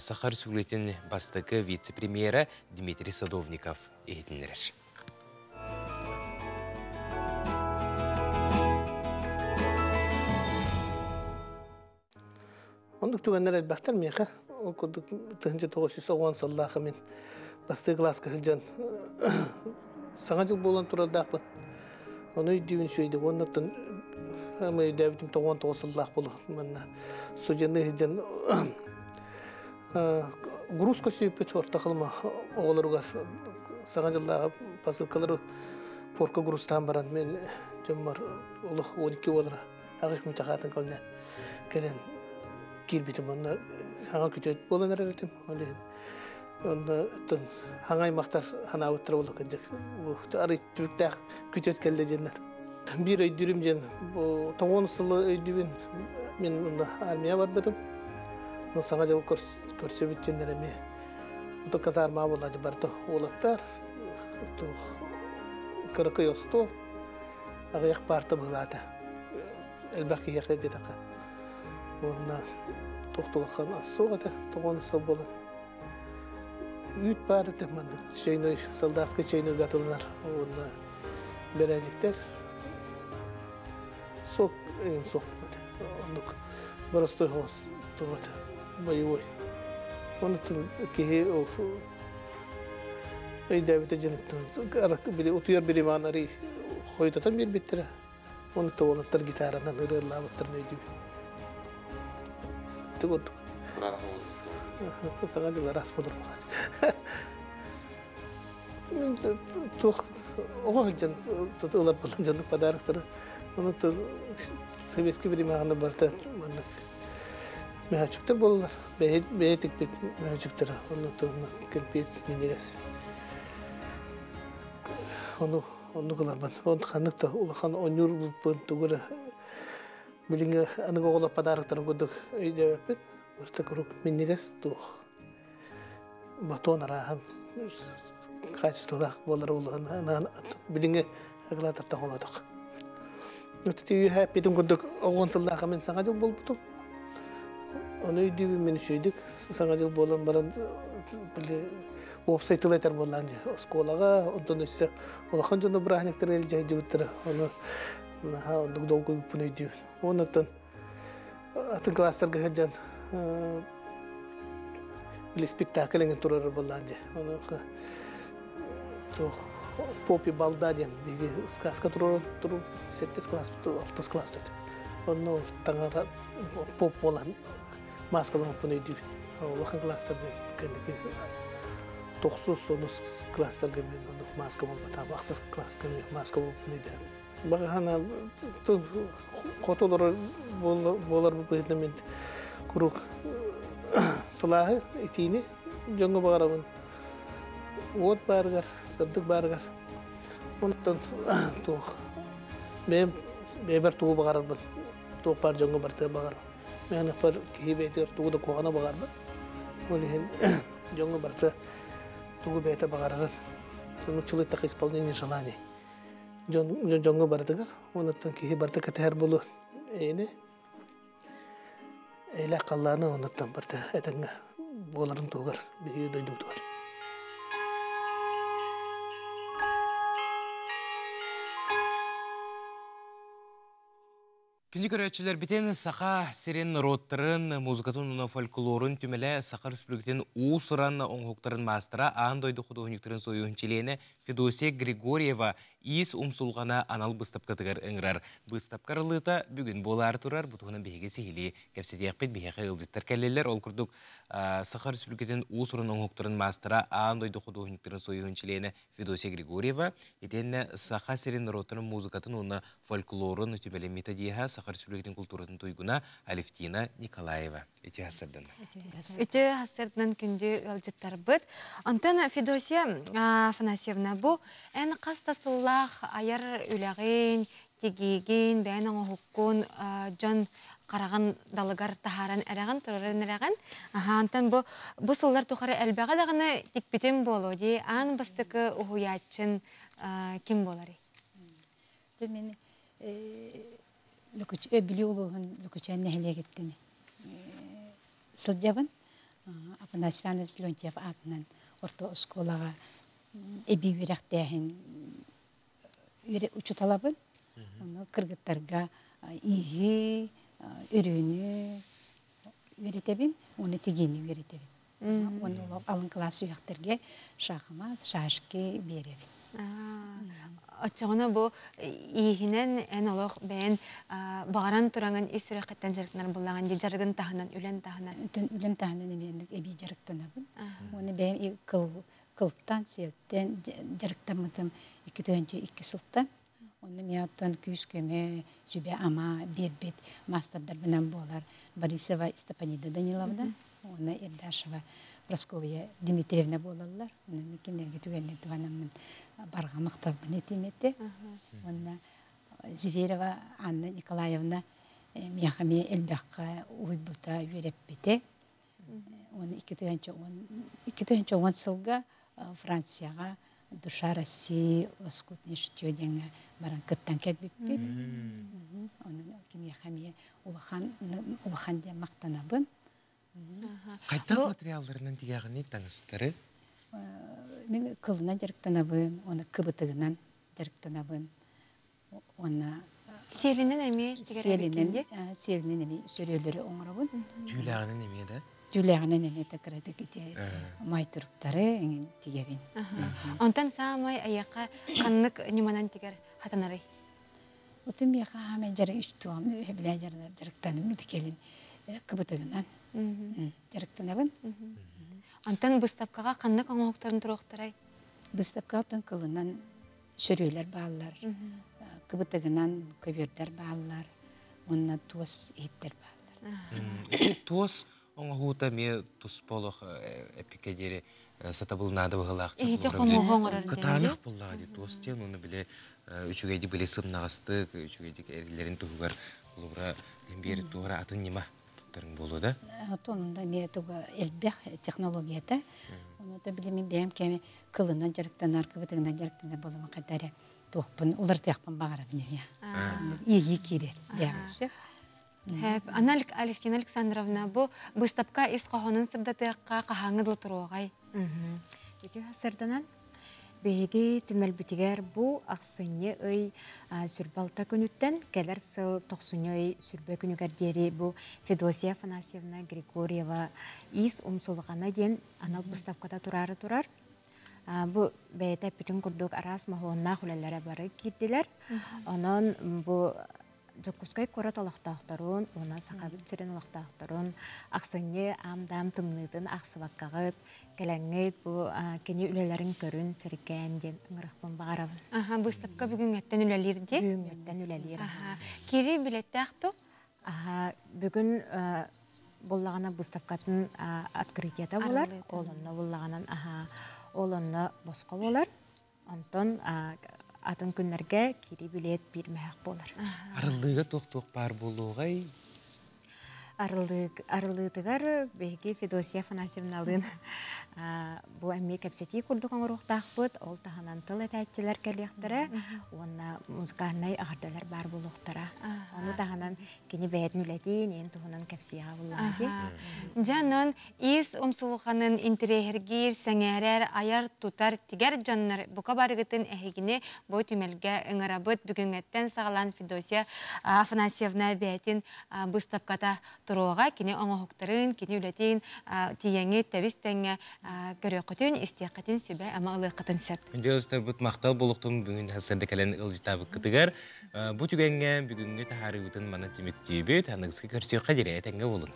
Саха Республикатын бастакы вице-премьера Дмитрий Садовников иһитиннэрэр. Оннук түгэннэр элбэхтэр миэхэ. Ол курдук 1990 сыллаахы мин бастыы кылааска сылдьан саҥа дьыл буолан турардаахпын. Ону өйдүүбүн үчүгэйдик. Уонна оттон өйдөөбүтүм 99 сыллаах буолу. Манна студенныы сылдьан грузка сүүппүт орто халыма оҕолоругар саҥа дьыллааҕы посылкалары порка грузтаан баран мен дьоммор олох 12 буолара аҕыс мүчахаатын кэлэн кэлэн киирбитим онно хаҥа күтүөт буолан эрэр этим ол иһин онно оттон хаҥа аймахтар ханаабыттара буолла кырдьык арый түбүктээх күтүөт кэллэ диэннэр биир өйдүүрүм диэн тоҕуон сылы өйдүүбүн мин онно армия барбытым саҥа дьыл көрсүбүт диэннэр эмиэ ото казарма буолла барыта уолаттар кыракый остуол аҕыйах паарта быһылаата элбэх киһиэхэ диэтэххэ уонна туох да улахан ас суох этэ тоҕон сыл буолан үүт баар этэ маннык чайной солдатскай чайнойга атыллар уонна бэрээниктэр сок эҥин суох этэ оннук боростой хоос туох этэ боевой оны киһи ол өйдөөбүтэ дьин били утуйар биримаан арый хойутатан биэрбиттэрэ Оны уолаттар гитаранан ырыалаабыттарын өйдүүбүн. Ити курдук. Саҥа дьыл араас буолар буолааччы. Туох оҕо сылдьан ылар буолан дьоннук подароктары. Оны советский времяҕына барыта маннык мөһөчүктэр буолалар. Бэйэ тикпит мөһөчүктэрэ. Онно кэмпиэт минньигэс. Ону оннук ыларбын. Он ханнык да улахан оонньуур булпун тугу эрэ билиҥҥи аныгы оҕолор подароктарын курдук өйдөөбөппүн. Барыта куруук минньигэс туох батон арааһын качестволаах буолар улахан билиҥҥи акылаатартан холоотох. Үһэ эппитим курдук оҕон сыллааха мен саҥа дьыл буолбутум. Ону өйдүүбүн мен үчүгэйдик саҥа дьыл буолан баран били уопсай тыл этэр буоллаан дии оскуолаҕа онтон өссө улахан дьону бырааһынньыктары илдьэ сылдьыбыттара ону наһаа оннук долгуйбуппун өйдүүбүн. Оннуттан атын класстарга сылдьан били спектакль эҥин турар буоллаан дии. Ону туох Попи Балда диэн биһиги сказка турар туру сэттис класс алтыс класс өтүм. Онно таҥара поп буолан маскаламмыппын өйдүүбүн. Улахан класстарга кэнники тохсус онус класстарга мен оннук маска буолбатаҕым ахсыс класска маска буолбуппун өйдөөбүн. Баҕаһана хоту олорор буолар быһыытынан мен куруук сылааһы итиини дьоҥҥо баҕарабын. Уот баарыгар, сырдык баарыгар. Онтон туох бэйэм бэйэбэр тугу баҕарарбын туох баар дьоҥҥо барытыгар баҕарабын. Мээнэхпэр киһи бэйэтигэр тугу да куһаҕаны баҕарбат. Ол иһин дьоҥҥо барыта тугу бэйэтэ баҕарарын нууччалыы так исполнение желаний. Дьон дьоҥҥо барытыгар, онуттан киһи барыта кэтэһэр буолуо эйэни эйлээх халлааны онуттан барыта этэҥҥэ буоларын туһугар биһиги дойдубутугар. Күндү көрөөччүлэрбитин Саха сирин норуоттарын музыкатын уонна фольклорун түмэлэ Саха Республикатын уус-уран оҥоһуктарын маастара аан дойду худуоһунньуктарын союһун чилиэнэ Федосия Григорьева иис умсулҕана анал быыстапкатыгар ыҥырар. Быыстапка арыллыыта бүгүн буолаары турар. Бу туһунан биһиги сиһилии кэпсэтиэхпит. Биһиэхэ ыалдьыттар кэллилэр. Ол курдук Саха Республикатын уус-уран оҥоһуктарын маастара аан дойду худуоһунньуктарын союһун чилиэнэ Федосия Григорьева, итиэннэ Саха сирин норуоттарын музыкатын уонна фольклорун түмэлин методиһа, Саха Республикатын культуратын туйгуна Алевтина Николаева. Үтүө хассырдан. Үтүө хассырдан күндү ыалдьыттарбыт. Онтон Федосия Афанасьевна, бу эн хас да сыллаах айар үлэҕин, тигиигин, бэйэн оҥоһуккун дьон хараҕын далыгар таһааран эрэҕин, турарын эрэҕин. Аха, онтон бу бу сыллар тухары элбэҕи даҕаны тикпитим буолуо дии. Аан бастакы уһуйааччын ким буоларый? Мин Бүлүү улууһун Лүкүчээн нэһилиэгиттэн сылдьабын. Афанасий Иванович Леонтьев аатынан орто оскуолаҕа эбии үөрэхтээһин учуталабын. Ону кыргыттарга ииһи, өрүүнү үөрэтэбин, уонна тигиини үөрэтэбин. Уонна олох алын кылаас үөрэхтэргэ шахмат, шашки биэрэбин. Оччоҕуна бу ииһинэн эн олох бэйэн баҕаран тураҥын ис сүрэххиттэн дьарыктанар буоллаҕын дии дьарыгын таһынан, үлэн таһынан. Үлэм таһынан эмиэ эбии дьарыктанабын. Уонна бэйэм кылтан, сиэлтэн дьарыктаммытым 2002 сылтан. Онно миэхэ оттон күүс-көмө, сүбэ-ама биэрбит маастардарбынан буолар Борисова Степанида Даниловна уонна Ирдашева Прасковья Дмитриевна буолаллар. Онон кинилэргэ түгэннэр туһанаммын барҕа махталбын этиим этэ. Уонна Зверева Анна Николаевна миэхэ эмиэ элбэххэ уһуйбута, үөрэппитэ. Уонна 2010 сылга Францияҕа Душа России лоскутное шитье диэҥҥэ баран кыттан кэлбиппит. Онон киниэхэ эмиэ улахан улахан диэн махтанабын. Хайдах материалларынан тигээҕиний таҥастары? Мин кылынан дьарыктанабын, уонна кыбытыгынан дьарыктанабын. Уонна Сиэлинэн эмиэ сиэлинэн сиэлинэн эмиэ сөрүөлэри оҥоробун. Түүлээҕинэн эмиэ да? Түүлээҕинэн эмиэ да кыратык ити майтуруктары эҥин тигэбин. Онтон саамай айыахха ханнык ньыманан тигэр хатанарый? Отун миэхэ хаамай дьара үс туом билээ дьарыктаным ити кэлин кыбытыгынан дьарыктанабын. Онтон быыстапкаҕа ханнык оҥоһуктарын туруохтарай? Быыстапкаҕа оттон кылынан сөрүөлэр бааллар. Кыбытыгынан көбүөрдэр бааллар, уонна туос иһиттэр бааллар. Ити туос оҥоһуута эмиэ туспа олох эпикэ диэри сатабыл наада быһылаах. Иһити хомуоһу оҥорор. Кытаанах буоллаҕа дии туос диэн, уну били үчүгэйдик били сымнаҕастык, үчүгэйдик эриллэрин туһугар холобура биэр туора атын ньыма туттарыҥ буолуо да? Отон да эмиэ туга элбэх технологията. Ону да били мин бэйэм кэми кылынан дьарыктанар, кыбытыгынан дьарыктанар буолума хайда эрэ туохпун уларытыахпын баҕарабын эмиэ. Иэйии киирэр диэҕин. Анна Алевтина Александровна, бу быыстапка ис хоһоонун сырдатыахха хаһааҥҥы дылы туруоҕай? Үтүө сырданан биһиги түмэлбитигэр бу ахсынньы ый сүрбэ алта күнүттэн кэлэр сыл тохсунньу ый сүрбэ күнүгэр диэри бу Федосия Афанасьевна Григорьева Иис умсулҕана диэн анал быыстапката тураары турар. Бу бэйэтэ эппитин курдук араас моһуоннаах үлэлэрэ бары киирдилэр. Онон бу Дьокуускай куорат олохтоохторун уонна Сахабыт сирин олохтоохторун ахсынньы аам-даам тымныытын аахсыбаккаҕыт, кэлэҥҥит бу кини үлэлэрин көрүн, сэргээн диэн ыҥырыахпын баҕарабын. Аха, быыстапка бүгүҥҥэттэн үлэлиир дии? Бүгүҥҥэттэн үлэлиир. Аха. Кири билеттээх ту? Аха, бүгүн буллаҕына быыстапкатын открытиета буолар. Ол онно буллаҕынан аха, ол онно босхо буолар. Онтон атын күннэргэ киирии билиэт биир мөһөөх буолар. Арыллыыга туох-туох баар буолуоҕай? Арыллыытыгар биһиги Федосия Афанасьевналыын бу эмиэ кэпсэтии курдук оҥоруохтаахпыт. Ол таһынан тыл этээччилэр кэлиэхтэрэ уонна музыкальнай аҕардалар баар буолуохтара. Ону таһынан кини бэйэтин үлэтин, эн туһунан кэпсиэҕэ буллаҕа дии. Дьэ, онон ис умсулҕанын интэриэһиргиир, сэҥээрэр, айар-тутар, тигэр дьоннор бука барыгытын эһигини бу түмэлгэ ыҥырабыт. Бүгүҥҥэттэн саҕалаан Федосия Афанасьевна бэйэтин быыстапката туруоҕа. Кини оҥоһуктарын, кини үлэтин тиийэҥҥит тэбис-тэҥҥэ көрүөххүтүн, истиэххитин, сүбэ-ама ылыаххытын сөп. Күндү ыалдьыттарбыт махтал буолуохтун бүгүн сарсыарда кэлэн ыалдьыттаабыккытыгар. Бу түгэҥҥэ бүгүҥҥү таһаарыыбытын манан түмүктүүбүт. Аныгыскы көрсүөххэ диэри этэҥҥэ буолуҥ.